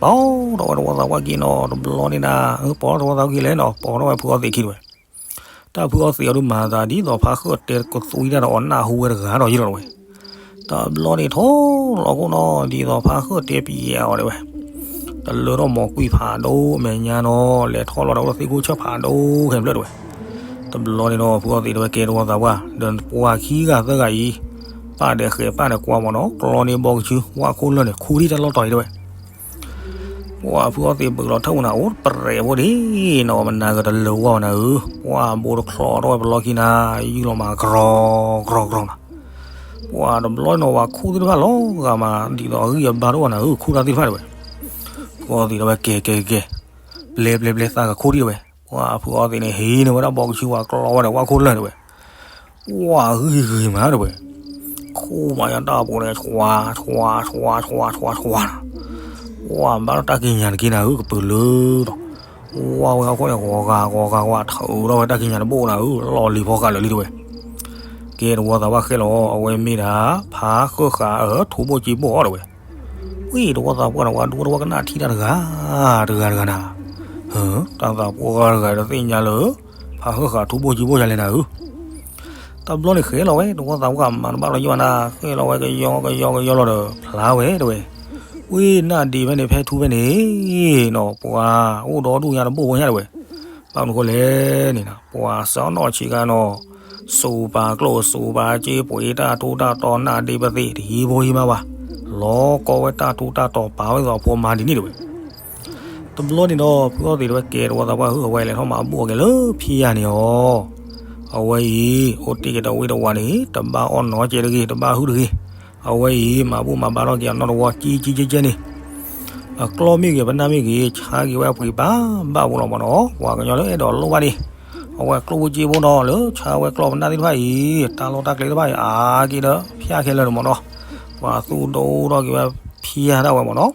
ပိာ်ထီၣ်ဝဲတဝီသးပှၢ်က့ၤနီၤ တဘျီန့ၣ်ဒၣ်, ပိာ်ထီၣ်တဝီသးပှၢ်က့ၤလဲၣ်နီၤ ပိာ်ထီၣ်ဝဲဖုအီသံးခံတဝဲ, တၢ်ဖုအီသံးအီၤဒုးမၤသးဒ်သိးဖါဃၢၣ်တဲကသူဝံတၢ်ဒီးအီၤနၢ်ဟူဝဲတဂၤဒီးယ့ၢ်လီၤတဝဲ, တဘျီန့ၣ်ထီၣ်လီၤခိၣ်နီၤ ဒ်သိးဖါဃၢၣ်တဲပယဲအီၤတဝဲ, တလၢထီၣ်မိၢ်ကွံာ်ဖးဒိၣ်အမဲာ်ညါနီၤ လဲၤထီၣ်လီၤဒီးအိၣ်ဒီးသ့ၣ်ခိၣ်ဆၢၣ်ဖးဒိၣ်ခဲဖျၢၣ်တဝဲ, တဘျီန့ၣ်ဒီးဖုအီသံးတဝဲကဲတဝီသးပှၢ် ဒီးပှၤခံဂၤသၢဂၤအံၤ, ပၢ်ဒီးဃဲၤပၢ်ဒီးကွၢ်မ့ၢ်နီၤ ကျီန့ၢ်ဘီကဆူ ဝၣ်ခိၣ်လၢၢ်န့ၣ် ခူထံၣ်တၢ်လီၢ်တီၤအံၤတဝဲ ပှၤဖုအီသံးဘုးလီၤထၢၣ်မနၤအိၣ်ပရဲးဖိဒံးနီၤ မနၤဂၤတလၢာ်ဝီနၤဧၢ, ပှၤဘိတချီထီၣ်ဝဲပလီၢ်ခံနၤ ယူၢ်လီၤမးကရီကရီကရီနီၤ, ပှၤတဘျီနီၤ ပှၤခူၣ်သ့ၣ်တဖၣ်လီၤဂာ်မး ဒ်သိးအဂံၢ်အဘါတအိၣ်နၤဧၢ ခူၣ်တၢ်သ့ၣ်တဖၣ်တဝဲ, ဖုအီသံးတဝဲကဲကဲကဲ, ပျဲပျဲပျဲသးကခူၣ်ထံၣ်တဝဲ, ပှၤဖုအီသံးန့ၣ် ဟံးန့ၢ်ဝဲဒၣ်ဘီကဆူပှၤကျီဝဲဒီးဝၣ်ခိၣ်လၢၢ်တဝဲ ပှၤဂံၢ်ဂ့ၤမးတဝဲ, ခူၣ်မးယတၢ်ပူၤန့ၣ် ဆွးဆွးဆွးဆွးဆွးဆွး, ပှၤဘၣ်ထီၣ်တၢ်ကံးညာ်တက့ၢ်နၤဧၢ ကပုာ်လၢဒီး, ဝၣ်ဝဲဟီၣ်ခိၣ်န့ၣ် ဂီၤဂာ်ဂီၤဂာ်ဝဲ ထုးထီၣ်ဝဲတၢ်ကံးညာ်တဘိၣ်နၤဧၢ လီၢ်လံၤဖီဃာ်လၢာ်လံတဝဲ, ကဲတဝီသးပှၢ်ဃဲလီၤ အဝဲမ့ၢ်ဒၣ် ဖါဃၢၣ်ဃာ်အထူဘိၣ်က့ဘိၣ်အီၤတဝဲ ဝံၤတဝီသးပှၢ်န့ၣ် ဝဲဒူဝဲတဝီကနၣ်ထံၣ်တၢ်တဂၤ, တဂၤတဂၤနၤ, တၢ်သးပှၢ်တဂၤတသ့ၣ်ညါလၢ ဖးဃၢၣ်ဃာ်ထူဘိၣ်ကံဘိၣ်ယၤလဲၣ်နၤဧၢ, တဘျီန့ၣ်ဃဲလီၤဝဲ တဝီသးပှၢ်မၤတဘၣ်လီၤယံၤဘၣ်နၤ ဃဲလီၤဝဲကယီကယီကယီလီၤဒီး ဖျါဝဲတဝဲ, ဝံၤနၢ်ဒံးဖဲန့ၣ် ဖဲထူဖဲန့ၣ်နီၤ ပှၤအိၣ်ဒီဒူၣ်ညါတဘိၣ်ဝဲညါတဝဲ, ဘၣ်မနုၤဃိလဲၣ်န့ၣ် ပှၤစးနီၣ်ဆံးကါနီၤ စူးပာ်ကျိၣ်စူးပာ်စ့ ပှ့ၤတၢ်ထူးတၢ်တီၤ နၢ်ဒံးပသ့ၣ် တဟံးဖိဟံးမါဘၣ်, လီၤကီဝဲတၢ်ထူးတၢ်တီၤ ပာ်ဝဲသိးအဖိမါဒ်န့ၣ်တဝဲ, တဘျီန့ၣ်ဒီး ဖုအီသံးတဝဲကဲတဝီသးပှၢ်ဟု အဝဲလဲၤထီၣ်မၤဘူၣ်အီၤက့ၤလၢဖံယါန့ၣ်အီၤ, အဝဲအံၤ အိၣ်တ့ၢ်က့ၤတဝံတဝးန့ၣ် တဘၣ်အီၣ်နီၤကဲတဂ့ၤ တဘၣ်ဟုတဂ့ၤ, အဝဲအံၤ မၤဘူၣ်မၤဘါထီၣ်က့ၤအနီၢ်တဝီ ကံကံကဲကဲန့ၣ် အကျီၢ်မ့ၢ်ဂ့ၤ ပနၢ်မ့ၢ်ဂ့ၤ ဆါက့ၤဝဲအပှ့ၤဘၣ်ဘၣ်ပူၤလီၤမ့ၢ်နီၤ, ပှၤကညီလၢအဲၣ်ဒိးလိၣ်ဘၣ်န့ၣ် အဝဲကျိၣ်ဖိစ့ဖိနီၤ လၢဆါဝဲကျီၢ်ပနၢ်သ့ၣ်တဖၣ်အံၤ တၢ်လီၢ်တၢ်ကျဲသ့ၣ်တဖၣ်အံၤ အါက့ၤဒီးဖၠၣ်ခဲလၢာ်န့ၣ်မ့ၢ်နီၤ, ပှၤသူၣ်ဒိၣ်ထီၣ်က့ၤဝဲဖၠၣ်ဒၣ်ဝဲမ့ၢ်နီၤ,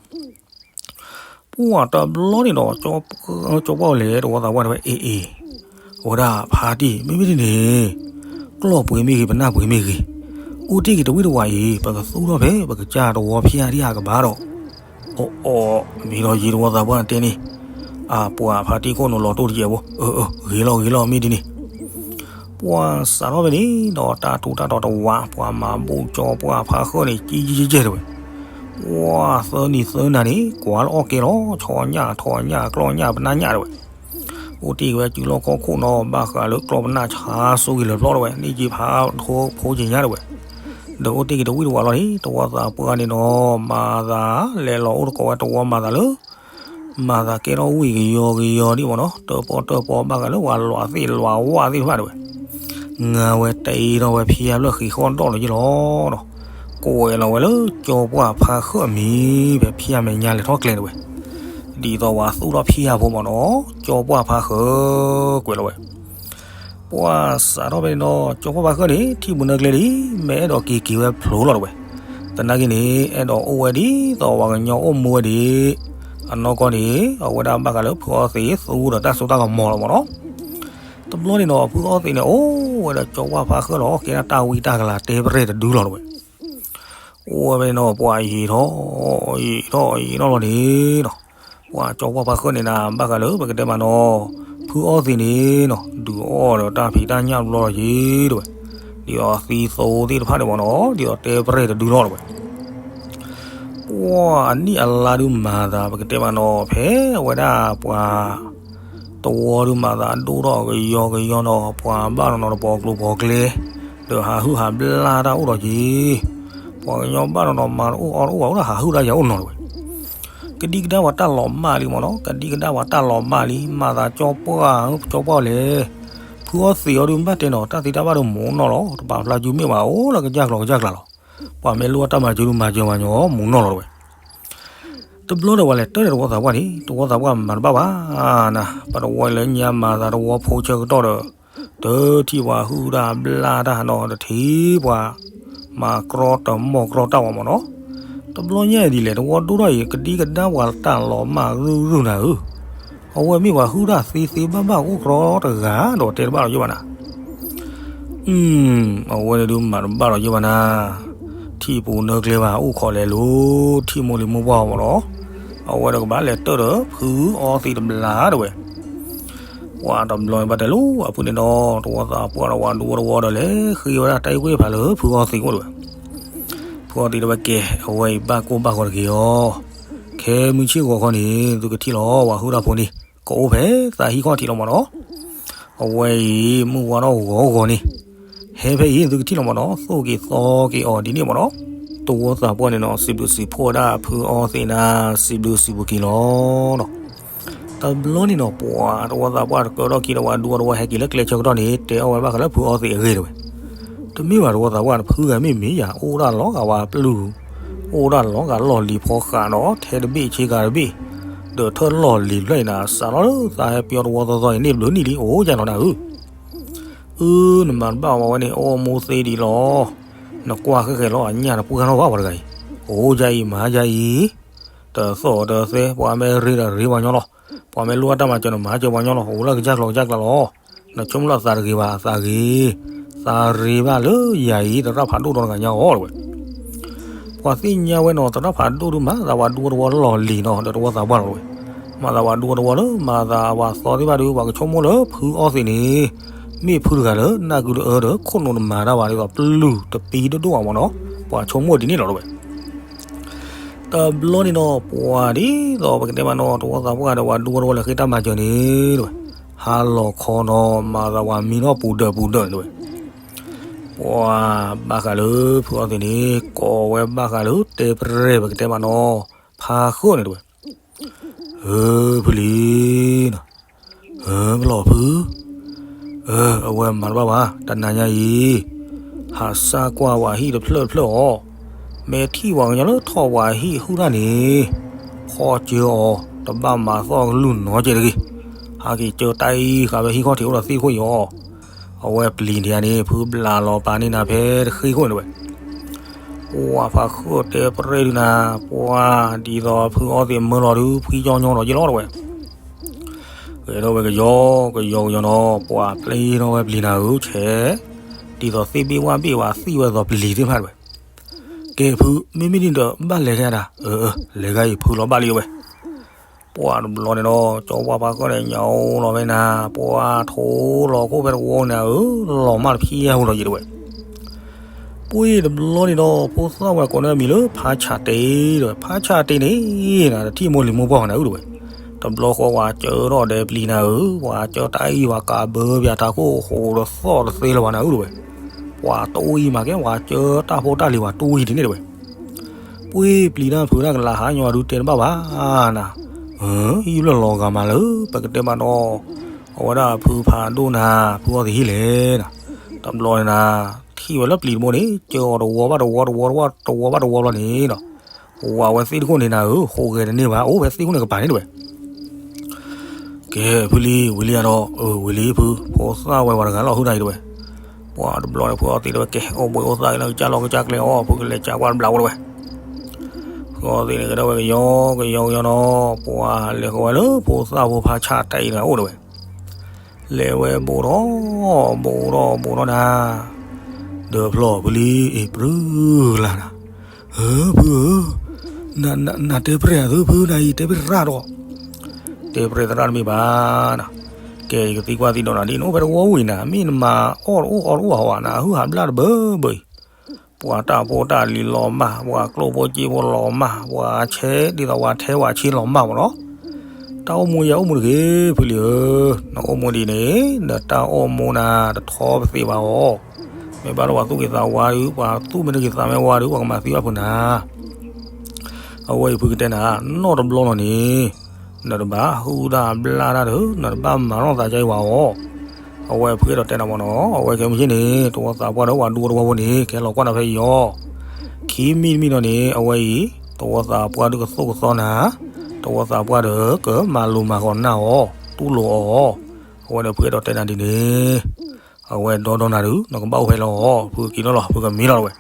ပှၤတဘျီန့ၣ်ဒီး ကၠီပှၢ်လဲၤတဝီသးပှၢ်တဝဲအ့ၣ်အ့ၣ်, အဝဲဒၣ်ဖါတံၢ် မ့မ့ၢ်ဒ်န့ၣ် ကျီၢ်ပှ့ၤမ့ၢ်ဂ့ၤ ပနၢ်ပှ့ၤမ့ၢ်ဂ့ၤ, အိၣ်တ့ၢ်က့ၤတဝံတဝးအံၤ ပကသူၣ်ထီၣ်ဖဲ ပကစၢ်တဝီဖၠၣ်ဒံးအကဘၣ်ဒီး, အီၣ်အီၣ် မ့ၢ်ဒီးယံၤတဝီသးပှၢ်တဲန့ၣ်, အပှၤဖါတံၢ်ခိၣ်နူာ်လီၤတိၢ်တကဲးဖိ, ဂ့ၤလီၤဂ့ၤလီၤ မ့ၢ်ဒ်န့ၣ်, ပှၤစးထီၣ်ဖဲန့ၣ်ဒီးတၢ်ထူးတၢ်တီၤတဝး ပှၤမၤဘူၣ်ကၠီပှၢ်ဖါဃၢၣ်န့ၣ် ကံကံကဲကဲတဝဲ, ပှၤသၢနံၤသၢနၤန့ၣ် ကွၢ်လၢအီၣ်ကဲလီၤ ဆီညၣ်ထီညၣ်ကျီၢ်ညၣ်ပနၢ်ညၣ်တဝဲ အိၣ်တ့ၢ်က့ၤဝဲစုလီၢ်ခီၣ်ခိၣ်နီၤ ဘၣ်ဃးလၢကျီၢ်ပနၢ်ဆါစိဂ့ၤလၢာ်ပျီတဝဲ န့ၢ်က့ၤဖးထိဖိက့ၤညါတဝဲ, ဒီးအိၣ်တ့ၢ်က့ၤတဝံတဝးလီၤန့ၣ် တဝီသးပှၢ်န့ၣ်နီၤ မၤသးလဲၤလီၤအိၣ်တကိးဝဲတဝီမၤသးလၢ မၤသးကဲထီၣ်ဝံၣ်ကယီကယီဒံးမ့ၢ်နီၤ တၢၣ်ပီၣ်တၢၣ်ပီဘၣ်ဃးလၢပှၤလွးသ့ၣ်လွးဝၣ်သ့ၣ်တဖၣ်တဝဲ, ငါဝဲတအ့ထီၣ်ဝဲဖၠၣ်ဖျၢၣ်ဃံးဃီၣ်ဒီၣ်လီၤယ့ၢ်လီၤဒီး ကွဲးလီၤဝဲလၢကၠီပှၢ်ဖါဃၢၣ်အမံၤ ဖဲဖၠၣ်မဲာ်ညါလဲၤထီၣ်ကျဲတဝဲ, ဒ်သိးပှၤသူၣ်ထီၣ်ဖၠၣ်ဖိမ့ၢ်နီၤ ကၠီပှၢ်ဖါဃၢၣ်ကွဲးလီၤဝဲ ပှၤစးထီၣ်ဖဲန့ၣ်ဒီး ကၠီပှၢ်ဖါဃၢၣ်န့ၣ် ထံၣ်မုၢ်နၢကျဲလံ မ့ၢ်အဲၣ်ဒိးက့ၤက့ၤဝဲဖျိလီၤတဝဲ, သနာ်က့န့ၣ် အဲၣ်ဒိးအိၣ်ဝဲဒ်သိးပှၤကညီအိၣ်မူဝဲဒၣ်, အနီၢ်ကီၢ်န့ၣ် အဝဲဒၣ်ဘၣ်ဃးလၢဖုအီသံးသူဒီးတၢ်စိတၢ်ကမီၤလီၤမ့ၢ်နီၤ တဘျီန့ၣ်ဒီး ဖုအီသံးန့ၣ် အိၣ်ဝဲဒီးကၠီပှၢ်ဖါဃၢၣ်လီၤ ကဲဒၣ်တၢ်ဝံတၢ်ကလၤတဲပရဲၣ်တဒုလီၤတဝဲ, အိၣ်ဝဲဖဲန့ၣ်ဒီး ပှၤယံာ်ထီၣ်ယံာ်ထီၣ်ယံာ်ထီၣ်လီၤန့ၣ်ဒီး ပှၤကၠီပှၢ်ဖါဃၢၣ်န့ၣ်နၤ ဘၣ်ဃးလၢပကတဲမးနီၤ ဖုအီသံးန့ၣ်နီၤ ဒုးအီၣ်ဒီးတၢ်ဖံးတၢ်ညၣ်ဘျီလီၤက့ၤတဝဲ, ဒ်သိးသံသိသ့ၣ်တဖၣ်န့ၣ်မ့ၢ်နီၤ ဒ်သိးတဲပရဲၣ်တဒုလီၤတဝဲ ပှၤအနံၣ်အလါဒုးမၤသး ပကတဲမးနီၤ ဖဲအဝဲဒၣ်ပှၤ တဝီဒုးမၤသးဒိၣ်ထီၣ်ကယီကယီနီၤ ပှၤဘၣ်နီၤနီၤတပီၤကျိၤပီၤကျဲ ဒီးဟးဟုၣ်ဟးဘျၣ်တၢ်အိၣ်ဒီးက့ၤ, ပှၤကညီဘၣ်နီၤနီၤမၤတအိၣ်အီၣ်တအိၣ်ဘၣ်အိၣ်ဒီးဟးဟုၣ်တၢ်ယၤအိၣ်နီၤတဝဲ, ကဒံကဒါပှၤတၢ်လီၤမၢ်လံမ့ၢ်နီၤ ကဒံကဒါပှၤတၢ်လီၤမၢ်လံ မၤသးကၠီပှၢ် ကၠီပှၢ်လဲၣ်, ဖုအီသံးအီၤဒုးဘၣ်တဲနီၤ တၢ်သံတၢ်ဘၣ်ဒုးမူနီၢ်လီၤ တပာ်ဖျါကၠူမ့ၢ်ဘၣ်အိၣ်လၢကစၢ်ကျီၤကစၢ်ကျါလီၤ, ပှၤမ့ၢ်လိၣ်တၢ်မၤစၢၤဒုးမၤစၢၤမးညီ မူနီၢ်လီၤတဝဲ တဘျီဒီးပှၤလဲၤတၢ်ဒီးတဝီသးပှၢ်န့ၣ် တဝီသးပှၢ်မၤတဘၣ်ဘၣ်နၤ, ပတဝီလၢညါမၤသးတဝီဖိဆၢကတီၢ်ဒီး တထံၣ်ပှၤဟုၣ်တၢ်ဘျၣ်တၢ်နီၤ တထံၣ်ပှၤ မၤကြီတမီၢ်ကြီတၢ်ဝဲမ့ၢ်နီၤ, တဘျီညါအံၤဒ်လဲၣ် တဝီဒိၣ်ထီၣ်အံၤ ကဒံကဒါပှၤတၢ်လီၤမၢ်ရုၢ်ရုၢ်နၤဧၢ, အဝဲမ့ၢ်ပှၤဟုၣ်တၢ်သ့သ့ဘၣ်ဘၣ်အိၣ်ကြီတဂၤဒီးတဲတဘၣ်လီၤယိၣ်ဘၣ်နၤ အဝဲန့ၣ်ဒုးမၤတဘၣ်လီၤယိၣ်ဘၣ်နၤ, ထံၣ်ပူၤနၢကျဲဘၣ် အိၣ်ခိးလဲၤလိၤ ထံၣ်မိၢ်လံၤမိၢ်ပှၢ်မ့ၢ်နီၤ, အဝဲဒီးကဘၣ်လဲၤတၢၢ်ဒီးဖုအီသံးတဘျီတဝဲ. ပှၤတဘျီန့ၣ်ဘၣ်တဲလိၤအဖုန့ၣ်ဒီး တဝီသးပှၢ်ဒီးဝၤဒူဝီတဝီဒီးလဲၤဃ့ဝဲဒၣ်တၢ်အုၣ်က့ၣ်ဖးလၢဖုအီသံးအိၣ်တဝဲ. ဖုအီသံးတဲဝဲ ကဲ အဝဲအံၤဘၣ်ကိၢ်ဘၣ်ဂီၤတဂ့ၤအီၤ, ခဲမုၢ်ဆ့ၣ်ဂီၤခီန့ၣ် သုကထံၣ်လီၤ ဝၤဟုၣ်တၢ်ဖိန့ၣ် ကအိၣ်ဖဲသးဟံၣ်ခီၣ်ထံးလီၤမ့ၢ်နီၤ. အဝဲအံၤ မုၢ်ဝါထီၣ်ဂီၤဂီၤန့ၣ် ဟဲဖဲအံၤ သုကထံၣ်လီၤမ့ၢ်နီၤ, သိၣ်က့ၤသီက့ၤအီၤဒ်န့ၣ်မ့ၢ်နီၤ. တဝီသးပှၢ်န့ၣ်နီၤ စံးဘျုးစံးဖှိၣ်ဝဲဒၣ်ဖုအီသံးနၤ စံးဘျုးစံးဖှိၣ်က့ၤလီၤနီၤ. တဘျီန့ၣ်နီၤ ပှၤတဝီသးပှၢ်တကၢထီၣ်ခံဒီး ဝၤဒူဝီတဝီဟဲက့ၤလၢကျဲဆၢကတီၢ်န့ၣ် တဲအီၣ်ဝဲဘၣ်ဃးလၢဖုအီသံးအဂ့ၢ်တဝဲ. တမ့ၢ်ဘၣ်တဝီသးပှၢ် ဖုဂၤမ့ၢ်မ့ၢ်ယၤ အိၣ်ဒၣ်လီၤဂာ်ဝဲပျုၢ်, အိၣ်ဒၣ်လီၤဂာ်လီၢ်လံၤဖီဃာ်ဒီး ထဲတဘ့ၣ်ဆ့ကၤတဘ့ၣ်, ဒီးထၢၣ်လီၢ်လံၤတဖျၢၣ်အံၤနၤ စးထီၣ်လၢသးဟဲပၠီတဝီသီသီအံၤ န့ၢ်ဘျုးနံၣ်လံ အိၣ်ယါလီၤနၤဧၢ. အၢ နမၤတဘၣ်ဝဲန့ၣ် အိၣ်မူသ့ဒံးလီၤ. နကွၢ်ဃဲဃဲလီၤ အညၣ်တပှၢ်ထီၣ်ဘၣ်ပှၤတဂၤအံၤ, အိၣ်ယါအံၤ မၤယါအံၤ, တသီၣ်တသဲ ပှၤမ့ၢ်ရ့ဒီးရ့ပှၤညီလီၤ, ပှၤမ့ၢ်လိၣ်အတၢ်မၤစၢၤန့ၣ် မၤစၢၤပှၤညီလီၤ, အိၣ်လၢကစၢ်ကျိၤကစၢ်ကျါလီၤ. နဆိကမိၣ်လၢအသးတဂ့ၤဘၣ် အသးဂ့ၤ, သးရ့ဘၣ်လၢယၤအံၤ သရၣ်ဖးဒိၣ်ဒီတဂၤညါအီၤတဝဲ. ပှၤသ့ၣ်ညါဝဲနီၤ သရၣ်ဖးဒိၣ်ဒုးမၤသးဝၤဒူဝီတဝီလီၢ်လံၤနီၤ ဒီးတဝီသးပှၢ်လီၤတဝဲ. မၤသးဝၤဒူဝီတဝီလၢ မၤသးဝၤသီသ့ၣ်တဖၣ်ဒုး ပှၤကဆိကမိၣ်လၢဖုအီသံးန့ၣ် မ့ၢ်ဖုတဂၤလၢ နၢ်ကုတအၢဒီး ခိၣ်နူာ်တမၤတၢ်ဘၣ်ဒ်သိး ပျုၢ်တပံဒိၣ်ဒိၣ်ဘၣ်မ့ၢ်နီၤ, ပှၤဆိကမိၣ်ဒ်န့ၣ်လီၤတဝဲ. တဘျီန့ၣ်နီၤ ပှၤဒ်သိးပကတဲမ့ၢ်နီၤ တဝီသးပှၢ်ဒီးဝၤဒူဝီတဝီလဲၤဃ့တၢ်မၤစၢၤန့ၣ်တဝဲ, ဟါလီၤခီနီၤ မၤသးဝၤမံထီၣ်ပူၤဒၢးပူၤဒၢးန့ၣ်တဝဲ. ပှၤဘၣ်ဃးလၢဖုအီသံးန့ၣ် ကိးဝဲဘၣ်ဃးလၢတဲပရဲၣ် ပကတဲမ့ၢ်နီၤ ဖါဃၢၣ်န့ၣ်တဝဲ. ဧၢ ဖုလံၤနီၤ, ဧၢ ပလီၢ်ဖု, အဝဲမၤတဘၣ်ဘၣ် တနၤညါအံၤ, ဟးစၢ်ကွၢ်ဝၤဟံၣ်တဖျၢၣ်တဖျၢၣ်အီၤ, မ့ၢ်ထံၣ်ပှၤကညီလၢထီၣ်ဝၤဟံၣ်ဟုၣ်တၢ်န့ၣ်, ဖီၣ်စၢအီၤ တဘၣ်မၤသီၣ်ကလုၢ်နီတစဲးတဂ့ၤ, ဟးက့ၤကၢတၢ်အံၤဃာ်ဖဲဟံၣ်ခီၣ်ထံးအိၣ်ဒီးသ့ၣ်ခိၣ်အံၤအီၤ. အဝဲပျံၤန့ၣ်န့ၣ် ဖုဘျးလီၤပာ်န့ၢ်နၤဖဲတဃ့ခိၣ်န့ၣ်တဝဲ. ပှၤဖးဃၢၣ်တဲပရဲၣ်ဒုးနၤ, ပှၤဒ်သိးဖုအီသံးမၢလီၤဒုး ဖှံကၠီညီဒီးယ့လီၤတဝဲ. ဂဲၤထီၣ်ဝဲကယီကယီကယီနီၤ ပှၤပျံၤထီၣ်ဝဲပျံၤနၤဧၢ ဆဲး, ဒ်သိးသ့ၣ်ဘ့ၣ်ဝၣ်ဘ့ၣ်ဝဲသံၣ်ဝဲဒ်သိးပျံၤသ့ၣ်တဖၣ်တဝဲ. ကဲဖု မ့မ့ၢ်ဒ်န့ၣ်ဒီးဘၣ်လဲၤခဲဒၣ်, အၢ လဲၤခဲအံၤဖုလီၤဘၣ်လံတဝဲ. ပှၤတဘျီန့ၣ်ဒီး ကၠီပှၢ်ဖးဃၢၣ်န့ၣ် ညၣ်အိၣ်လီၤဝဲနၤ, ပှၤထိလီၤခိၣ်ဖဲတဝီန့ၣ်ဧၢ, လီၤမၢ်တဖျၢၣ်ဧိၤလီၤယံၤတဝဲ. ပှၤတဘျီန့ၣ်ဒီး ဖိသၣ်ဝဲကိးန့ၢ်အမံၤလၢဖါဆးတ့တဝဲ, ဖါဆးတ့န့ၣ် နတထံၣ်မိၢ်လံၤမိၢ်ပှၢ်နၤဧိၤတဝဲ. တဘျီဃီပှၤကၢထီၣ်ဒဲးပျံၤနၤဧၢ, ပှၤကၢတၢ်အံၤပှၤကးဘၢပၠးတၢ်ခိၣ်ဃိးဒီးသီၣ်တသ့လၢၤဘၣ်နၤဧိၤတဝဲ. ပှၤတအိၣ်အံၤမးကဲပှၤကၢတၢ်ဖိတၢ်လံၤပှၤတူၢ်အံၤဒ်န့ၣ်တဝဲ. ပှၤပျံၤတၢ်ဖုးတၢ်ကလၤဟးညီဒုးတဲတဘၣ်ဘၣ်နၤ, ဟံၣ်ဖျၢၣ်လီၤဂာ်မးလၢ ပကတဲမ့ၢ်နီၤ, အဝဲဒၣ်ဖုဖးဒိၣ်နၤ ဖုအီသံးဟံၣ်လဲၣ်နၤ. တဘျီန့ၣ်နၤ ထံၣ်ဝဲလၢပျံၤတဘိန့ၣ် ကၢအီၤတဝီဘၣ်တဝီတဝီတဝီတဝီဘၣ်တဝီဘျီန့ၣ်နီၤ, ဝၤဝဲသ့ၣ်တခိၣ်န့ၣ်နၤဧၢ, ဟူးဂဲၤတန့ၢ်ဘၣ် အိၣ်ဖဲသ့ၣ်ခိၣ်န့ၣ်ကပၤန့ၣ်တဝဲ. ကဲဖုလံ ဝံၤလံယၤဒီး, အၢ ဝံၤလံဖု, ဖိသၣ်ဝဲပှၤတဂၤလီၤဟုၣ်တၢ်အံၤတဝဲ. ပှၤတဘျီန့ၣ် ဖုအီသံးတဲဝဲ ကဲ အိၣ်ဘှံးအိၣ်သါက့ၤလၢကစၢ်လီၢ်ကစၢ်ကျဲအီၤ, ဖုကလဲၤကးကွၢ်တဘျီဖိတဝဲ. ဖုအီသံးန့ၣ် ကဒီးဝဲကယီကယီကယီနီၤ, ပှၤလဲၤဃီၤဝဲလၢဖိသၣ်ဖိဖါဆးတ့အံၤတဂၤအိၣ်တဝဲ. လဲၤဝဲဘိးထီၣ် ဘိးထီၣ်ဘိးထီၣ်နၤ, ဒီးဖျီၣ်ဖုလံ အ့ၣ်ပြူလၢနၤ, ဧၢ ဖုဧၢ, နတဲပြဲၢ်အသုဖုနၤအံၤ တဲပြဲၢ်သရၣ်ဒီး, တဲပြဲၢ်သရၣ်တမ့ၢ်ဘၣ်နၤ. ကဲ ယကသံကွၢ်သံဒိးနၤဒ် နအိၣ်ဖဲတဝီဝံၤနၤ မ့ၢ်နမၤအီၣ်တအိၣ်အီတအိၣ်ဟီဘၣ်နၤ အဟုၣ်ဟးဘျၣ်တဘၢဘၢအံၤ, ပှၤတၢ်ဖိတၢ်လံၤလီၤမၢ်, ပှၤကျိၣ်ဖိစ့ဖိလီၤမၢ်, ပှၤဆဲးဒ်သိးပှၤထဲပှၤဆ့လီၤမၢ်မ့ၢ်နီၤ. တၢ်အိၣ်မူယၤအိၣ်မူတဂ့ၤ ဖုလံဧၢ, နအိၣ်မူဒ်န့ၣ် နတၢ်အိၣ်မူနၤ တထီပသ့ဘၣ်အီၤ, မ့ၢ်ဘၣ်လၢပှၤသူၣ်က့ၤသးဝါဒုး ပှၤသူၣ်မ့ၢ်တက့ၤသးမ့ၢ်ဝါဒုး ပှၤကမၤသံဘၣ်ဖုနၤ. အဝဲအံၤဖုကတဲနၤ နီၢ်တဘျီလီၤန့ၣ် နတဘၣ်ဟုၣ်တၢ်ဘျၣ်တၢ်ဒီး နတဘၣ်မၤထီၣ်သးကါအံၤဝဲအီၤ. အဝဲဖုအဲၣ်ဒိးတဲနၤမ့ၢ်နီၤ, အဝဲကဲမုၢ်ဆ့ၣ်န့ၣ် တဝီသးပှၢ်ဒီးဝၤဒူဝီတဝီဖိန့ၣ် ကဟဲလီၤကွၢ်နၤဖဲအံၤအီၤ. ခံမံၤတမံၤဒီးန့ၣ် အဝဲအံၤ တဝီသးပှၢ်ဒုးကသိၣ်ကသီနၤ, တဝီသးပှၢ်ဒီးကမၤလိၤမၤဃီၤနၢ်အီၤ တူၢ်လိာ်အီၤ. အဝဲဒီးဖုအဲၣ်ဒိးတဲနၤဒ်န့ၣ်, အဝဲဒီဒီနၤဒုး နကဘၣ်အိၣ်ဖဲလီၤအီၤ, ဖုက့ၤနီၢ်လီၤ ဖုကမံလီၤတဝဲ.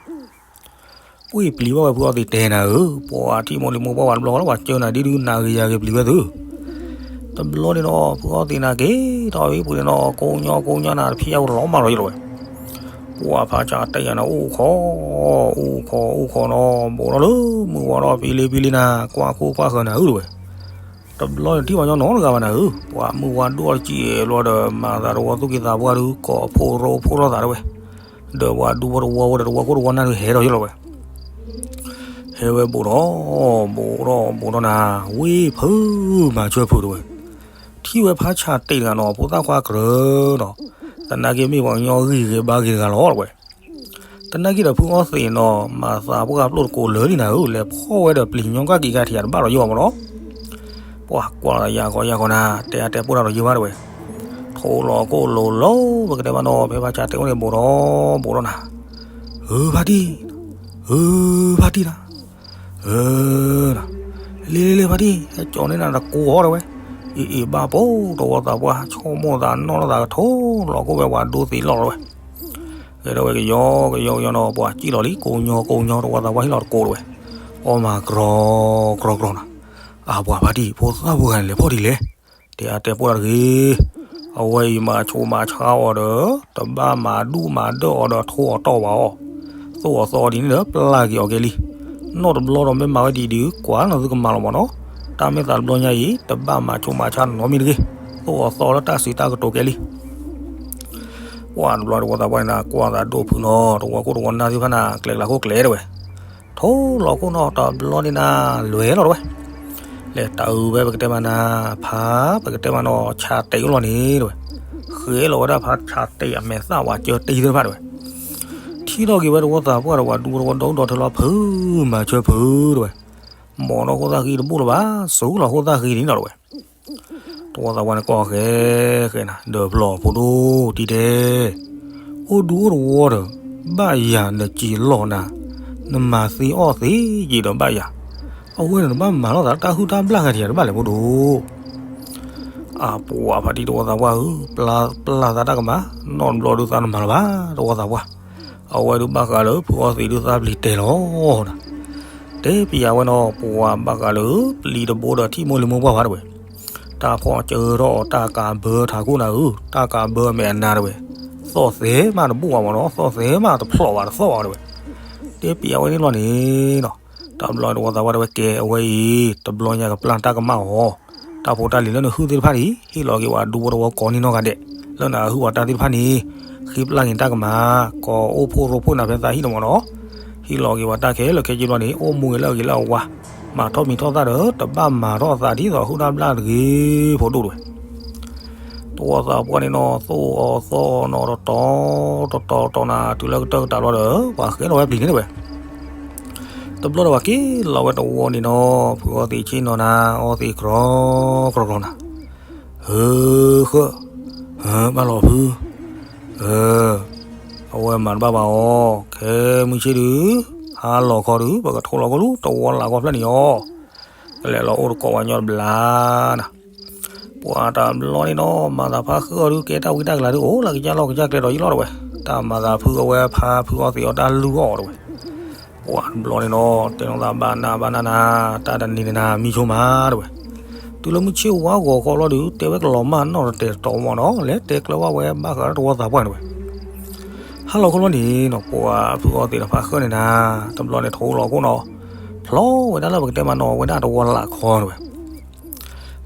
ပှၤပျံၤဘၣ်ဝဲဖုအီသံးတဲနၤဧၢ, ပှၤထံၣ်မိၢ်လံၤမိၢ်ပှၢ်ဝဲတဘျီဃီလၢပှၤကၢနၤဒ်ဒုး နဂ့ၤယၤဂ့ၤပျံၤဝဲသု. တဘျီန့ၣ်ဒီး ဖုအီသံးနၤက့ၤထီၣ်ဝံၤပူၤန့ၣ်ဒီး ကိးညီကိးညီနၤတဖံးအါဝဲလီၤမၢ်လီၤယလီၤဝဲ. ပှၤဖးဆၣ်တဲာ်ယၤန့ၣ် အိၣ်ခိး, အိၣ်ခိး အိၣ်ခိးနီၤ ဘူးထီၣ်လၢမုၢ်ဝါထီၣ်ဖံလံဖံလံနၤ ကွၢ်ခိၣ်ကွၢ်ဃၢၤနၤဧၢတဝဲ. တဘျီန့ၣ်ထံၣ်ဘၣ်ညီနီတဂၤဘၣ်နၤဧၢ, ပှၤမုၢ်ဝါဒိၣ်တစဲးဘျီဒီး မၤသးတဝီသူၣ်က့သးပှၢ်ဒုး ကိးဖှိၣ်ရိဖှိၣ်ထီၣ်သးတဝဲ, ဒီးပှၤဒူဖိတဝီဝဲဒီးတဝီခိၣ်တဝီနၢ်ဒုးဟဲထီၣ်ယလီၤဝဲ ဟဲဝဲဘူးထီၣ်, ဘူးထီၣ် ဘူးထီၣ်နၤ, ဝ့ၢ်ဖုးမၤဆၢဖုးတဝဲ, ထံၣ်ဝဲဖးဆၣ်တဲာ်တဂၤနီၤ ဖိသၣ်ခွါကရၢနီၤ, သနာ်က့မ့ၢ်ပှၤကညီဂံၢ်ဂ့ၤဘါဂ့ၤတဂၤလီၤတဝဲ. တနာ်က့ဒီးဖုအီသံးနီၤ မၤသးပှၢ်ပျိၢ်တကိးလၢာ်လံနၤဧၢ, လဲၤဖီၣ်ဝဲဒီးပျံၤညီကၣ်က့ၤကါထံးယၤတဘၣ်ဒီးယိၣ်ဘၣ်မးနီၤ. ပှၤကွၢ်ယၤဃီယၤဃီနၤ တဲအါတဲပှိၢ်တၢ်ဒီးယိၣ်ဘၣ်တဝဲ, ထိလီၤကိၣ်လိၤလိၤ ပကတဲမးနီၤ ဖဲဖးဆၣ်တဲာ်အိၣ်န့ၣ်ဘူးထီၣ် ဘူးထီၣ်နၤ, ဧၢဖါတံၢ်, ဧၢဖါတံၢ်နၤ ဧၢ, လ့လ့လ့ဖါတံၢ် ဟဲကၠီၤန့ၢ်နၤတကိးအီၤတဝဲ, အ့ၣ်အ့ၣ်ဘၣ်ပိာ်တဝီသးပှၢ် ဆိကမိၣ်သးနီၢ်လိာ်သးကထိလီၤကိၣ်ဝဲပှၤဒိသံးလီၢ်တဝဲ, ဂဲၤထီၣ်ဝဲကယီကယီကယီနီၤ ပှၤစံၣ်လီၤလံ ကိးညီကိးညီတဝီသးပှၢ်ဟ့ၣ်လီၤတကိးတဝဲ, အီၣ်မၤကြီကြီကြီနၤ, အပှၤဖါတံၢ် ဖိသၣ်ဖိဂၤန့ၣ်လဲၤဖီၣ်ဒ်လဲၣ်, တဲအါတဲပှိၢ်တၢ်တဂ့ၤ အဝဲအံၤမၤဆိမၤဆါအီၤဒီး တဘၣ်မၤဒူၣ်မၤဒၢၣ်အီၤဒီးထိအီၤတီၢ်ဘၣ်အီၤ, သိၣ်အီၤသီအီၤဒ်န့ၣ်ဒီးပျၢ်က့ၤအီၤကဲလံ, နီၢ်တဘျီဒီးမ့ၢ်မၤဝဲဒ်အံၤဒုး ကွၢ်နီၢ်သုကမၤလီၤမးနီၤ, တၢ်မ့ၢ်သးတဘျီညါအံၤ တဘၣ်မၤဆိမၤဆါနီတမံၤတဂ့ၤ, သိၣ်အီၤသီလၢတၢ်စံးတၢ်ကတိၤကဲလံ ပှၤတဘျီတဝီသးပှၢ်န့ၣ်နၤ ကွၢ်သးဒိၣ်ဖုးနီၤ တဝီခိၣ်တဝီနၢ်သ့ၣ်တဖၣ်နၤ ကျဲကလၤခိၣ်ကျဲတဝဲ, ထိလီၤခိၣ်နီၤတဘျီန့ၣ်နၤ လဲၤလီၤတဝဲ, လဲၤတၢ်အုးဝဲပကတဲမးနၤ, ဖးပကတဲမးနီၤ ဆၣ်တဲာ်အိၣ်လီၤန့ၣ်တဝဲ, ဃဲလီၤဝဲဒၣ်ဖးဆၣ်တဲာ်အမဲာ်သၣ်ဝးကၢတ့သ့ၣ်တဖၣ်တဝဲ, ထံၣ်ထီၣ်က့ၤဝဲတဝီသးပှၢ်ဒီးပှၤဒူတဝီဒီဒူၣ်ဒီထၢလီၤ ဖုးမၤဆၢဖုးတဝဲ, မ်နီၢ်ခိၣ်သၣ်ဃံတဘူၣ်လၢၤဘၣ် စူၤလီၤခိၣ်သၣ်ဃံန့ၣ်နီၤတဝဲ တဝီသးပှၢ်န့ၣ်ကွၢ်ဃဲဃဲနၤ ဒီးဖျီၣ်ဖိဒိၣ်တံၢ်တဲ, အိၣ်ဒူအိၣ်တဝီဒီး ဘၣ်ယၤနစံးလီၤနၤ, နမၤသ့အီၣ်သ့ယံာ်ဒီးဘၣ်ယၤ, အဝဲန့ၣ်နဘၣ်မၤလိာ်သးလၢတၢ်ဟုၣ်တၢ်ဘျၣ်ဂၤထံးယၤတဘၣ်လဲၣ်ဖိဒိၣ်, အပှၤဖါတံၢ်တဝီသးပှၢ်ဧၢ, ပျၢ်သးတၢ်ကမၣ်, နီၢ်တဘျီဒုးသးနမၤလၢၤဘၣ် တဝီသးပှၢ်, အဝဲဒုးဘၣ်ဃးလၢဖုအီသံးဒုးသးပျံၤတဲာ်လီၤနၤ တဲပျးဝဲနီၤ ပှၤဘၣ်ဃးလၢ ပျံၤတဘိဒီးထံၣ်မိၢ်လံၤမိၢ်ပှၢ်ဘၣ်တဝဲ, တၢ်ဖီၣ်စၢထီၣ်အီၤတၢ်ကးဘၢထးခိၣ်နၤဧၢ, တၢ်ကးဘၢအမဲာ်အနါတဝဲ, သီၣ်သဲမးတဘူၣ်ဘၣ်မးနီၤ, သီၣ်သဲမးတဖျိးဘၣ်တသီၣ်ဘၣ်တဝဲ, တဲပျးဝဲန့ၣ်လီၤန့ၣ်နီၤ, တဘျီတဝီသးပှၢ်တဝဲကဲ အဝဲအံၤ တဘျီညါကပျၢ်တၢ်ကမၣ်အီၤ, တၢ်ဖိတၢ်လံၤလၢနဟုၣ်သ့ၣ်တဖၣ်န့ၣ် ဟ့ၣ်လီၤက့ၤဝဲဒူဖိတဝီကိးနံၤနီၢ်ဂၤဒဲး, လၢနဟုၣ်ဝဲတၢ်သ့ၣ်တဖၣ်န့ၣ် ဃ့ပျၢ်က့ၤတၢ်ကမၣ်, ကိးအိၣ်ဖှိၣ်ရိဖှိၣ်နၤဖဲသးဟံၣ်န့ၣ်မးနီၤ, ဟ့ၣ်လီၤက့ၤဝဲတၢ်ခဲလၢာ်ခဲဆ့ဘျီန့ၣ် အိၣ်မူဂ့ၤလၢအဂ့ၤလၢအဝါ, မၤထီၣ်မံၤထီၣ်သၣ်ဒီး တဘၣ်မၤထီၣ်သးဒ်သိးဟုၣ်တၢ်ဘျၣ်တဂ့ၤ ဖိဒိၣ်တဝဲ တဝီသးပှၢ်န့ၣ်နီၤ သိၣ်အီၤသီအီၤနီၤ တတီၤတတီၤတတီၤနၤ တုၤလၢကတၢၢ်ကတၢၢ်ဘျီဒီး ပှၤဃဲလီၤဝဲပျံၤန့ၣ်တဝဲ, တဘျီဒီးပှၤက့ၤလီၤဝဲတဝီန့ၣ်နီၤ ဖုအီသံးဆ့ၣ်နီၤနၤ အီသံးကြီကြီကြီနၤ, ဧၢဃၢ, ဘၣ်လီၤဖု, အဝဲမၤတဘၣ်ဘၣ်အီၤ ခဲမုၢ်ဆ့ၣ်ဒုး, ဟါလီၤခီဒုး ပကထိလီၤကီၢ်လူၤတဝီလၢ်ကီၢ်ဖျၢၣ်န့ၣ်အီၤ, ကလဲၤလီၤအိၣ်တကိးဝဲညီတဘျါနၤ ပှၤတဘျီန့ၣ်နီၤ မၤသးဖးဃုာ်အီၤဒုး ကဲတၢ်ဝံတၢ်ကလၤဒုး အိၣ်လၢကစၢ်လီၢ်ကစၢ်ကျဲဒီးယံာ်လီၤတဝဲ, တၢ်မၤသးဖုအဝဲဖးဖုအီသံးအီၤတၢ်လုၢ်အီၣ်တဝဲ, ပှၤတဘျီန့ၣ်နီၤ တဲနီၢ်သးဘၣ်နၤဘၣ်နၤနၤ, တၢ်တနံၤန့ၣ်နၤမံဆိမးတဝဲ, တုၤလၢမုၢ်ဆ့ၣ်ဝါဂီၤဃီလီၤဒုး တဲဝဲကလီၤမၢ်နီၢ်တတဲာ်တတီၤမးနီၤ လဲၤတဲကျၢၤဘၣ်ဝဲဘၣ်ဃးလၢတဝီသးပှၢ်န့ၣ်တဝဲ ဟါလီၤခီလီၤန့ၣ်နီၤ ပှၤဖုအီသံးတဖးဃုာ်န့ၣ်နၤ, တဘျီန့ၣ်ထိလီၤခိၣ်နီၤ, ဖျီဝဲဒၣ်လၢပကတဲမးနီၤ ဝဲဒၣ်တဝီလၢ်ခီတဝဲ,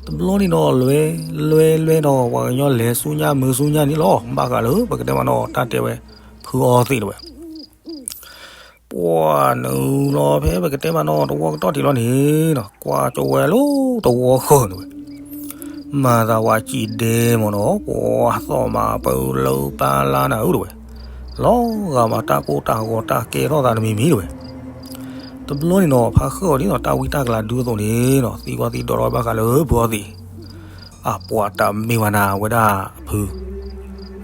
တဘျီန့ၣ်နီၤ လွဲလွဲလွဲနီၤ ပှၤကညီလဲၤဆူညါမုာ်ဆူညါန့ၣ်လီၤ ဘၣ်ဃးလၢပကတဲမးနီၤ တၢ်တဲဝဲ ဖုအီသံးတဝဲ ပှၤနုာ်လီၤဖဲပကတဲမးနီၤ တဝီကတီၢ်ထံးလီၤန့ၣ်နီၤ ကွၢ်ကၠိဝဲလၢတဝီဃၢၤန့ၣ်ဝဲ, မၤသးဝဲစံးဒဲမ့ၢ်နီၤ ပှၤသီၣ်မၤပၢလၢပၢလၢနၤဧၢတဝဲ, လီၤဂာ်မးတၢ်ကိၢ်တၢ်ဂီၤတၢ်ကဲထီၣ်သးတမံၤမံၤတဝဲ, တဘျီန့ၣ်နီၤ ဖးဃုာ်အီၤဒ်သိးတၢ်ဝံတၢ်ကလၤဒုးအသိးန့ၣ်နီၤ သံကွၢ်သံဒိးထီၣ်ဘၣ်ဃးလၢဖုအီသံး အပှၤတမ့ၢ်ဝဲနၤဝဲဒၣ်ဖု,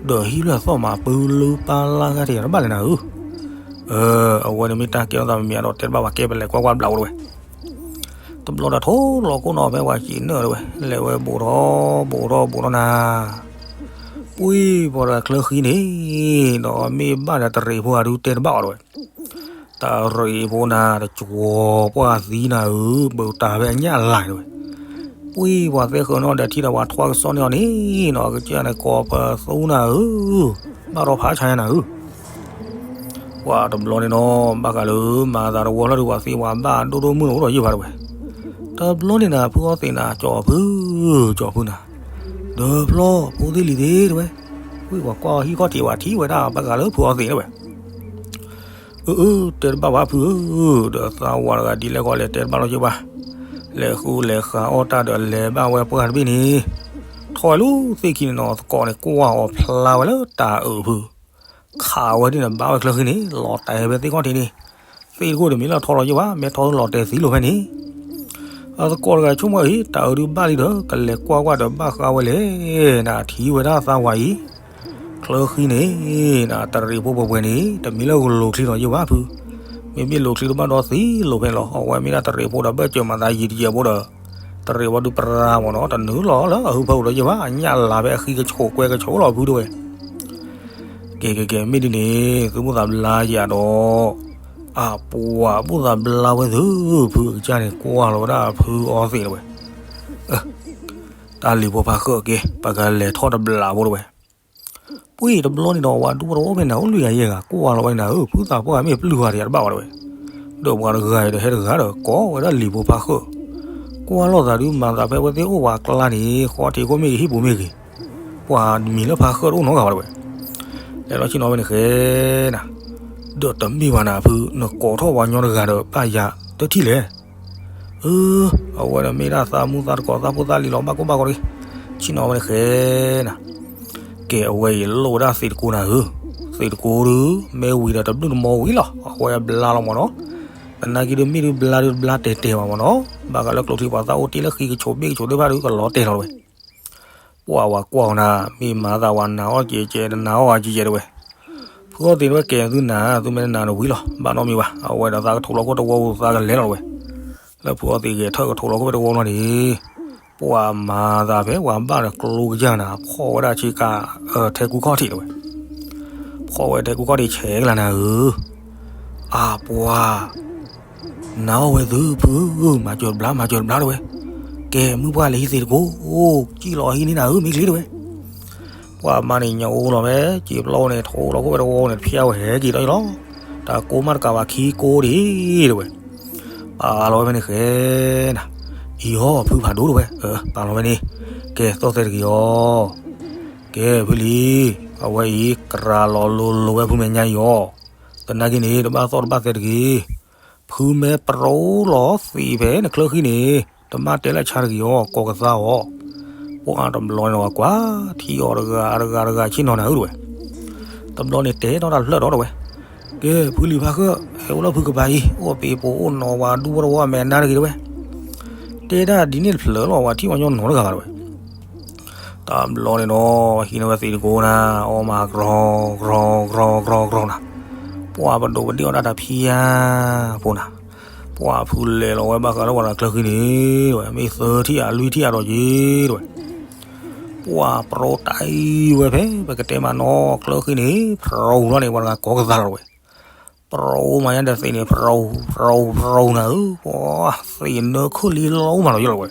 ဒီးဟံၣ်လၢအသီၣ်မၤပၢလၢပၢလၢဂၤထံးတဘၣ်လဲၣ်နၤဧၢ, အဝဲန့ၣ်မ့ၢ်တၢ်ကဲထီၣ်သးမံၤမံၤဒီးတဲတဘၣ်ပှၤကဲပလဲၤကွၢ်ကွၢ်ဘျးအိၣ်တဝဲ, တဘျီဒီးထိလီၤခိၣ်နီၤဖဲပှၤစံးနၢၣ်တဝဲ လဲၤဝဲဘူးထီၣ်ဘူးထီၣ်ဘူးထီၣ်နၤ ပှ့ၤပှၤဒီးချၢဃံန့ၣ်, ဒီးမ့ၢ်ဘၣ်ဒီးတရံးဖိအဒုးတဲတဘၣ်အီၤတဝဲ, တရံးဖိနၤတကွီၤပှၢ်သံနၤဧၢ, ဘူးတၢ်ဖဲအညၣ်လၢ်တဝဲ, ပှ့ၤပှၤသဲဃုာ်နီၣ်ဒီးထံၣ်ဒီးပှၤထွါကစီၣ်န့ၢ်အီၤန့ၣ်နီၤ ကစၢ်န့ၣ်ကိးပသူနၤဧၢ, ဘၣ်ဒီးဖးဆါနၤဧၢ, ပှၤတဘျီန့ၣ်နီၤ ဘၣ်ဃးလၢမၤသးတဝီလီၤဒီး ပှၤသ့ပှၤဘၣ်ဒိၣ်ဒိၣ်မုၢ်နုာ်အိၣ်ဒီးယဲၢ်ဘၣ်တဝဲ. တဘျီန့ၣ်နၤ ဖုအီသံးနၤ ကၠီဖု, ကၠီဖုနၤ, ဒီးဖျီ ဖိသ့ၣ်လံၤသ့ၣ်တဝဲ, ဝံၣ်ပှၤကွၢ်အီၤဟံၣ်ခီၣ်ထံးဝဲထံၣ်ဝဲဒၣ် ဘၣ်ဃးလၢဖုအီသံးတဝဲ. အၢ အၢ တဲတဘၣ်ဘၣ်ဖုဧၢ, ဒီးသးဝးတဂၤဒ်လဲၣ်ဃီလဲၣ် တဲတဘၣ်လီၤယဲၢ်ဘၣ်, လဲၤဃုလဲၤဃါအီၣ်တၢ်ဒီးလဲၤဘၣ်ဝဲပှၢ်တဘ့ၣ်န့ၣ်, ထီၣ်ဝဲလၢသ့ၣ်ခံန့ၣ်နီၤ သကိးန့ၣ်ကွၢ်အီၤဖျါဝဲလၢတၢ်အုးဖု ခးဝဲဒ်န့ၣ်ဘၣ်ဝဲချၢဃံန့ၣ် လီၤတဲာ်ဖဲသ့ၣ်ခီၣ်ထံးန့ၣ်, သ့ၣ်တခိၣ်တမ့ၢ်လၢထီလီၤယဲၢ်ဘၣ် မ့ၢ်ထီလီၤတဲာ်သံလီၤဖဲန့ၣ်, အသကိးတဂၤဆိကမိၣ်အံၤ တၢ်အုးဒုးဘၣ်လံဒီး ကလဲၤကွၢ်ကွၢ်ဒီးဘၣ်ဃးဝဲလဲၣ်, နၤထံၣ်ဝဲဒၣ်သးဝးအံၤ, ချၢဃံန့ၣ် နၤတရံးဖိပှဲၤပှဲၤန့ၣ် တမ့ၢ်လၢကလိၤချံလီၤယဲၢ်ဘၣ်ဖု, မ့မ့ၢ်လိၤချံတဘၣ်ဒီးသံလီၤဖဲန့ၣ်လီၤ. အဝဲမ့ၢ်ဒၣ်တရံးဖိဒီးဘၣ်စၢၤမၤသးယံာ်တယဲၢ်ဖိဒီး တရံးဝဲဒုးပြါမ့ၢ်နီၤ တနုာ်လီၤလၢအဟုဖၢပူၤဒီးယဲၢ်ဘၣ် အညၣ်လၤဖဲအဃံကဆိးကွဲကဆိးလီၤဖုတဝဲ. ကဲကဲကဲ မ့ၢ်ဒ်န့ၣ် သုမိၣ်သးဘျါယၤဒီး, အပှၤမိၣ်သးဘျါဝဲသု, ဖုအကစၢ်န့ၣ် ကွၢ်လီၤဝဲဒၣ်ဖုအီသံးတဝဲ, တၢ်လံၤဖိဖါဃၢၣ်က့ ပကလဲၤထီၣ်တဘျးဖိတဝဲ. ပှ့ၤတဘျီန့ၣ်ဒီး ဝၤဒူဖိတဝီဖဲန့ၣ် အိၣ်လွံၢ်ဂၤယဲၢ်ဂၤ ကွၢ်လီၤဝဲန့ၣ်ဧၢ, ဖုသးပှၢ်မ့ၢ်ပျုၢ်ဝၤတယၤတဘၣ်ဝဲတဝဲ, ဒီးပှၤတဂၤအံၤဒီးဟဲတဂၤဒီး ကိးဝဲဒၣ်လံၤဖိဖါဃၢၣ်, ကွၢ်လိာ်သးဒုးမၤသးဖဲဝဲသ့ၣ်အိၣ်ဝၤကျါန့ၣ် ဃီထံးခိၣ်မ့ၢ်ဂ့ၤ ဟံၣ်ပူၤမ့ၢ်ဂ့ၤ, ပှၤမံၤလၢဖါဃၢၣ်တအိၣ်နီတဂၤဘၣ်တဝဲ. လဲၤလီၤဆ့ၣ်နီၤဝဲန့ၣ်ဃဲနၤ, ဒီးတမ့ၢ်ဘၣ်နၤဖု နကိးထီၣ်ပှၤညီတဂၤဒီး ဘၣ်ယၤတထံၣ်လဲၣ်. အၢ, အဝဲန့ၣ်မ့ၢ်ဒၣ်သးမူသးတကိးသးဖိသးလံၤလီၤ ဘၣ်ကိၢ်ဘၣ်ဂီၤတဂ့ၤ. ဆ့ၣ်နီၤဝဲန့ၣ်ဃဲနၤ, ကဲအဝဲအံၤလိၣ်ဝဲဒၣ်သံးတကိနၤဧၢ, သံးတကိဒုး မ့ၢ်ဝံၤဒီးတဘျုးတမီဝံၤလီၤ အဝဲဘျါလီၤမ့ၢ်နီၤ, သနာ်က့ဒုးမ့ၢ်ဒုးဘျါဒုးတဘျါတဲာ်တဲာ်ဘၣ်မ့ၢ်နီၤ, ဘၣ်ဃးလၢကျိချံပှၤသၣ်အိၣ်တ့ၢ်လၢဃံကဆိးဘ့ၣ်ကဆိးသ့ၣ်တဖၣ်ဒုးကလီၤတဲာ်လီၤတဝဲ. ပှၤဝၤကွၢ်အီၤနၤ မ့ၢ်မၤသးဝၤနၤအီၣ်ကဲကဲတနၤအီၣ်ဝၤကဲကဲတဝဲ. ဖုအီသံးတဝဲ ကဲသုနၤ သုမ့ၢ်တနာ်နဝံၤလီၤ ဘၣ်နီတမံၤဘၣ်. အဝဲဒီးသးကထိးလီၤခိၣ်တဝီပူၤသးကလဲၤလီၤတဝဲ. လၢဖုအီသံးဂဲၤထၢၣ်ကထိးလီၤခိၣ်ဖဲတဝီလီၤန့ၣ်, ပှၤမၤသးဖဲပှၤဘၣ်ဒီးကျိကစၢ်နၤ ဖီၣ်ဝဲဒၣ်ဆ့ကၤ ထဲကူခီၣ်ထံးတဝဲ. ဖီၣ်ဝဲထဲကူခီၣ်ထံးဆဲးကလၤနၤဧၢ, အပှၤ နၤအီၣ်ဝဲသုဖုဧၢ, မၤစၢၤတဘျါ မၤစၢၤတဘျါတဝဲ. ကဲမုၢ်ပှၢ်လဲၤဟံးသံးတကိ, ကံၣ်လီၤဟံးန့ၢ်နၤဧၢ မ့ၢ်ချ့တဝဲ. ပှၤမါန့ၣ်ညၣ်အိၣ်လီၤဝဲ စံာ်ပျီန့ၣ် ထိးလီၤခိၣ်ဝဲတဝီန့ၣ် ဖျါဝဲဟဲက့ၤဒီးလီၤ. တၢ်ကိးမးတကးဘၣ်ခံကိးဒံးတဝဲ. ပာ်လီၤဝဲဖဲန့ၣ်ဃဲနၤ, အံၤဟီဖုဖးဒိၣ်တဝဲ, ပာ်လီၤဝဲန့ၣ်, ကဲသီၣ်သဲတဂ့ၤအီၤ. ကဲဖုလံၤ, အဝဲအံၤ ကြၢးလီၤလိၤလိၤဝဲဖုမဲာ်ညါအံၤအီၤ. သနာ်က့န့ၣ် တဘၣ်သီၣ်တဘၣ်သဲတဂ့ၤ. ဖုမ့ၢ်ပရိလီၤသံးဖဲနချၢဃံန့ၣ် တဘၣ်တဲလၢဆါတဂ့ၤအီၤ ကိးကသါအီၤ. ပှၤတဘျီန့ၣ်ဝဲကွၢ်ထံအီၤတဂၤတဂၤတဂၤဆ့ၣ်နီၤနၤဧၢတဝဲ. တဘျီန့ၣ်တဲထီၣ်တၢ်ဖျၢၣ်ဒီးတဝဲ. ကဲဖုလံၤဖါဃၢၣ် ဟဲအိၣ်လၢဖုကပၤအံၤ အိၣ်ပ့ၤပိာ်အိၣ်နီၤဝၤဒူဖိတဝီအမဲာ်နါတဂ့ၤတဝဲ. တဲဒၣ်ဒ်န့ၣ်တဖျၢၣ်လီၤ ပှၤထံၣ်ပှၤညီနီတဂၤဘၣ်တဝဲ. တဘျီန့ၣ်ဒီး ဟံးန့ၢ်ဝဲသံးတကိနၤ အီၣ်မးကြီကြီကြီကြီနၤ, ပှၤပဒိးပဒ့ၣ်အီၣ်ဒၣ်တၢ်ဖံယါဖိနၤ, ပှၤဖုလဲၤလီၤဝဲဘၣ်ဃးလၢပှၤတဂၤချၢဃံန့ၣ်တဝဲ မ့ၢ်သၢထံၣ်ဧါလွံၢ်ထံၣ်ဧါဒီးက့ၤတဝဲ. ပှၤပရိတၢ်အံၤဝဲဖဲ ပကတဲမးနီၤချၢဃံန့ၣ် ဖြူလီၤန့ၣ် ပှၤတဂၤကိးကသါလီၤတဝဲ. ပရိမးညါဒီးသံးန့ၣ် ဖြူဖြူဖြူနၤဧၢ, ပှၤသံးနၢခိၣ်လံလီမးလီၤယလီၤဝဲ.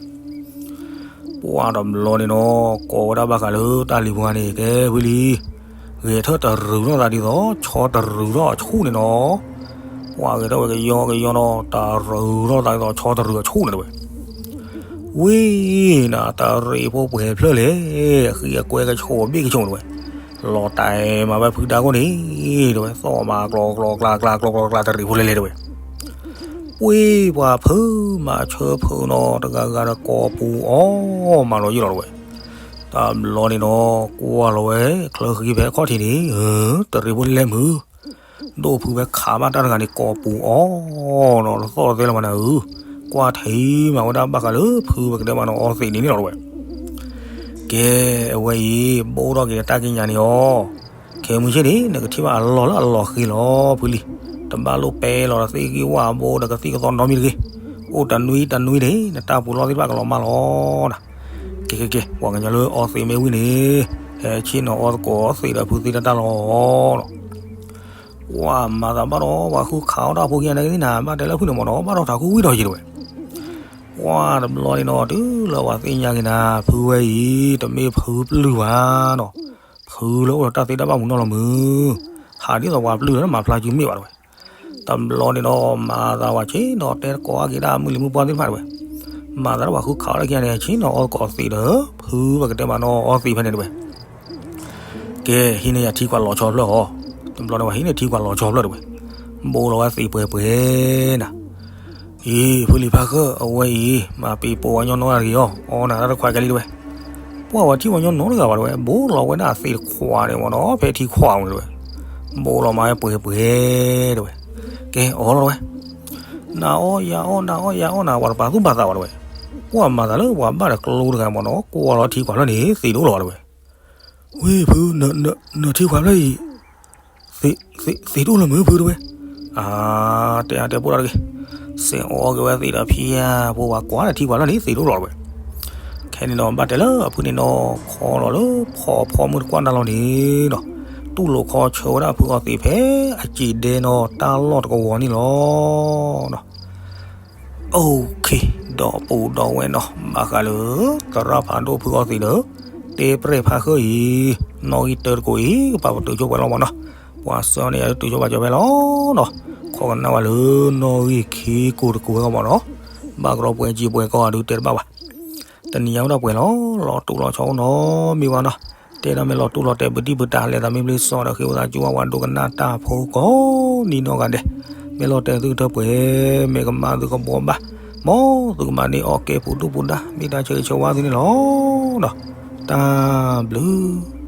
ပှၤတဘျီန့ၣ်နီၤ ကိးဝဲဒၣ်ဘၣ်ဃးလၢတၢ်လံၤပှၤန့ၣ် ကဲဝံလံ, ဂဲၤထၢၣ်တရူးထီၣ်သးဒ်သိး ဆီတရူးထီၣ်အဆူၣ်န့ၣ်နီၤ. ပှၤဂဲၤထၢၣ်ဝဲကယီကယီနီၤ တရူးထီၣ်သးဒ်သိးဆီတရူးအဆူၣ်န့ၣ်တဝဲ. ဝံနၤ တၢ်ရ့ဖိပှဲၤဖျၢၣ်လဲၣ်, အဃံအကွဲကဆိးဘ့ၣ်ကဆိးတဝဲ. လီၤတဲာ်မးဝဲဖုဒါခိၣ်န့ၣ် တဝဲ သီၣ်မးကျီကျီကျါကျါကျီကျီကျါတရံးဖိလဲၣ်လဲၣ်တဝဲ. ပှ့ၤပှၤဖုမၤဆၢဖုနီၤ တဂၤဂၤဒီးကိးပူၤအီၤမးလီၤယလီၤတဝဲ. တဘျီန့ၣ်နီၤ ကွၢ်လီၤဝဲ ချၢဃံဖဲခီၣ်ထံးန့ၣ် တရံးဖိလဲၣ်မုၢ် ဒိၣ်ဖုဝဲခးဘၣ်တၢ်တဂၤန့ၣ် ကိးပူၤအီၤနီၤ တသီၣ်သဲလၢၤမးနၤဧၢ, ကွၢ်ထံမးဝဲဒၣ်ဘၣ်ဃးလၢဖုပကတဲမးနီၤအီသံးန့ၣ်န့ၣ်လီၤတဝဲ. ကဲ အဝဲအံၤ ဘိၣ်ထီၣ်က့ၤတၢ်ကံးညာ်န့ၣ်အီၤ, ခဲမုၢ်ဆ့ၣ်န့ၣ် နကထံၣ်ဘၣ်အလီၢ်လၢအလီၢ်ဃ့လီၤ ဖုလံၤ, တဘၣ်လိၣ်ပဲလီၤဒီးသ့ၣ်ဂံၢ်ဝၣ်ဘိဒီးကသံၣ်ကသီနီတမံၤတဂ့ၤ, အိၣ်တနွံတနွံန့ၣ် နတၢ်ပူၤလီၢ်သ့ၣ်တဖၣ်ကလီၤမၢ်လီၤနၤ. ကဲကဲကဲ ပှၤကညီလၢအီသံးမ့ၢ်ဝံၤန့ၣ် ဟဲဆ့ၣ်နီၤအီသကိးသံးဒီးဖုသ့ၣ်တၢ်တၢ်လီၤနီၤ. ပှၤမၤသးဘၣ်ဒီး ပှၤဃုခးအီၣ်တၢ်ဖိခံဂၤန့ၣ်နၤ ဘၣ်တဲလၢဖုန့ၣ်မ့ၢ်နီၤ ဘၣ်ဒီးထးခိၣ်ဝံၣ်ဒီးယံၤတဝဲ. ပှၤတဘျီန့ၣ်နီၤ တုၤလၢပှၤသ့ၣ်ညါက့ၤနၤ ဖုဝဲအံၤ တမ့ၢ်ဖုပျုၢ်ဘၣ်နီၤ, ဖုလၢအိၣ်ဒီးတၢ်သ့တၢ်ဘၣ်မူနီၤလီၤမုၢ်. ဖးဒ်သိးပှၤပျုၢ်လၢမၤဖျါစုမ့ၢ်ဘၣ်တဲဝဲ. တဘျီန့ၣ်ဒီး မၤသးဝဲဆ့ၣ်နီၤတဲသကိးအါက့ၤဒၣ်မုၢ်လံၤမုၢ်ပှၢ်သ့ၣ်တဖၣ်တဲဝဲ. မၤသးဒီးပှၤဃုခးအီၤလၢခံဂၤန့ၣ် ဆ့ၣ်နီၤအီသကိးသံးဒီး ဖုပကတဲမးနီၤအီသံးဖဲန့ၣ်တဲဝဲ. ကဲ ဟံးန့ၢ်ယၤထံကွၢ်လီၤဆီဖျၢၣ်အီၤ, တဘျီန့ၣ်ဝဲဟံးန့ၢ်ထံကွၢ်လီၤဆီဖျၢၣ်တဲဝဲ. ဘိးလီၤဝဲသံးပှဲၤပှဲၤနၤ. အံၤ ဖုလံၤဖးဃၢၣ် အဝဲအံၤ မၤပံၤပိာ်ဝဲညီနီတဂ့ၤအီၤ, အီနၤတၢ်တခွးကဲလံတဲဝဲ. ပှၢ်ဝဲထံၣ်ဝဲညီနီတဂၤဘၣ်တဲဝဲ, ဘိးလီၤဝဲဒၣ်အသံးတခွးန့ၣ်မ့ၢ်နီၤ ဖဲထံခွးဝဲတဲဝဲ. ဘိးလီၤမၤဝဲပှဲၤပှဲၤတဲဝဲ. ကဲ အီလီၤတဲဝဲ. နၤအီယၤအီ နၤအီယၤအီနၤ ပှၤတပာ်သူၣ်ပာ်သးဘၣ်တဲဝဲ. ပှၢ်မၤသးလၢပှၤဘၣ်တကျိတဂၤမ့ၢ်နီၤ ကွၢ်လီၤထံခွးဖျၢၣ်န့ၣ် သံးတအိၣ်လၢၤဘၣ်တဲဝဲ. ဝ့ၢ်ဖု နထံခွးဖျၢၣ်အံၤ သံးတအိၣ်လၢၤမုၢ်ဖုတဲဝဲ. အါ တဲအါတဲပိၢ်တၢ်တဂ့ၤ, စဲးအီက့ၤဝဲသံးဒီးဖံယါဖိဝဲကွၢ်ဒီးထံခွးဖျၢၣ်န့ၣ် သံးတအိၣ်လၢၤဘၣ်တဲဝဲ. ခဲန့ၣ်ဒီး ဘၣ်တဲလၢအဖုန့ၣ်နီၤ ခီလီၤလၢဖီဖီမုၢ်တကွၢ်နၢ်လီၤန့ၣ်နီၤ, တူၢ်လိာ်ခီဆၢဝဲဒၣ်ဖုအီသံးဖဲအစံာ်ဒဲနီၤ တၢ်လီၢ်တကဝီၤန့ၣ်လီၤ. အိၣ်ခ့ ဒီပုၢ်ဒီဝဲၢ်နီၤ ဘၣ်ဃးလၢ သရၣ်ဖးဒိၣ်ဖုအီသံးဒီး တဲပြဲၢ်ဖးဃၢအံၤ နီၣ်ဂံၢ်တၢတကိးအံၤ ကပာ်ပတုာ်ဆိပှဲၤလီၤမ့ၢ်နီၤ. ပှၤဆှၢန့ၢ်ယၤလၢတုၤဆိပာ်စၢၤဖဲလီၤနီၤ. ခီကနၣ်ဝဲလၢနီၣ်ဂံၢ်ခံကိးတကိးဝဲကီမ့ၢ်နီၤ. ဘၣ်ကရီပှဲၤစံာ်ပှဲၤကီၢ်အဒုးတဲတဘၣ်ဘၣ်. တနံၤညါအိၣ်ဒီးပှဲၤလီၤ လီၤတူၢ်လီၤဆီအိၣ်နီၤ မ့ၢ်ဝဲနီၤ. တဲဒၣ်မ့ၢ်လီၤတူၢ်လီၤတဲာ်ပတံၢ်ပတၢ် လဲၤသးမ့ၢ်ဘျ့စီဒီး ဃ့ဝံသးစူၤဝဲဒိကနၣ်တၢ်ဖိကိးနံၤနီၢ်ဂၤဒဲး, မ့ၢ်လီၤတဲာ်သုကထၢပှဲၤ, မ့ၢ်ကမၣ်သုကဘှီဘၣ်, မ်သုကမၤန့ၢ်အီၣ်ကဲပူၤဒူၣ်ပူၤဒါ မ့ၢ်တၢ်ဆၢဂ့ၤဆၢဝါသုန့ၣ်လီၤ. တၢ်ဘျုး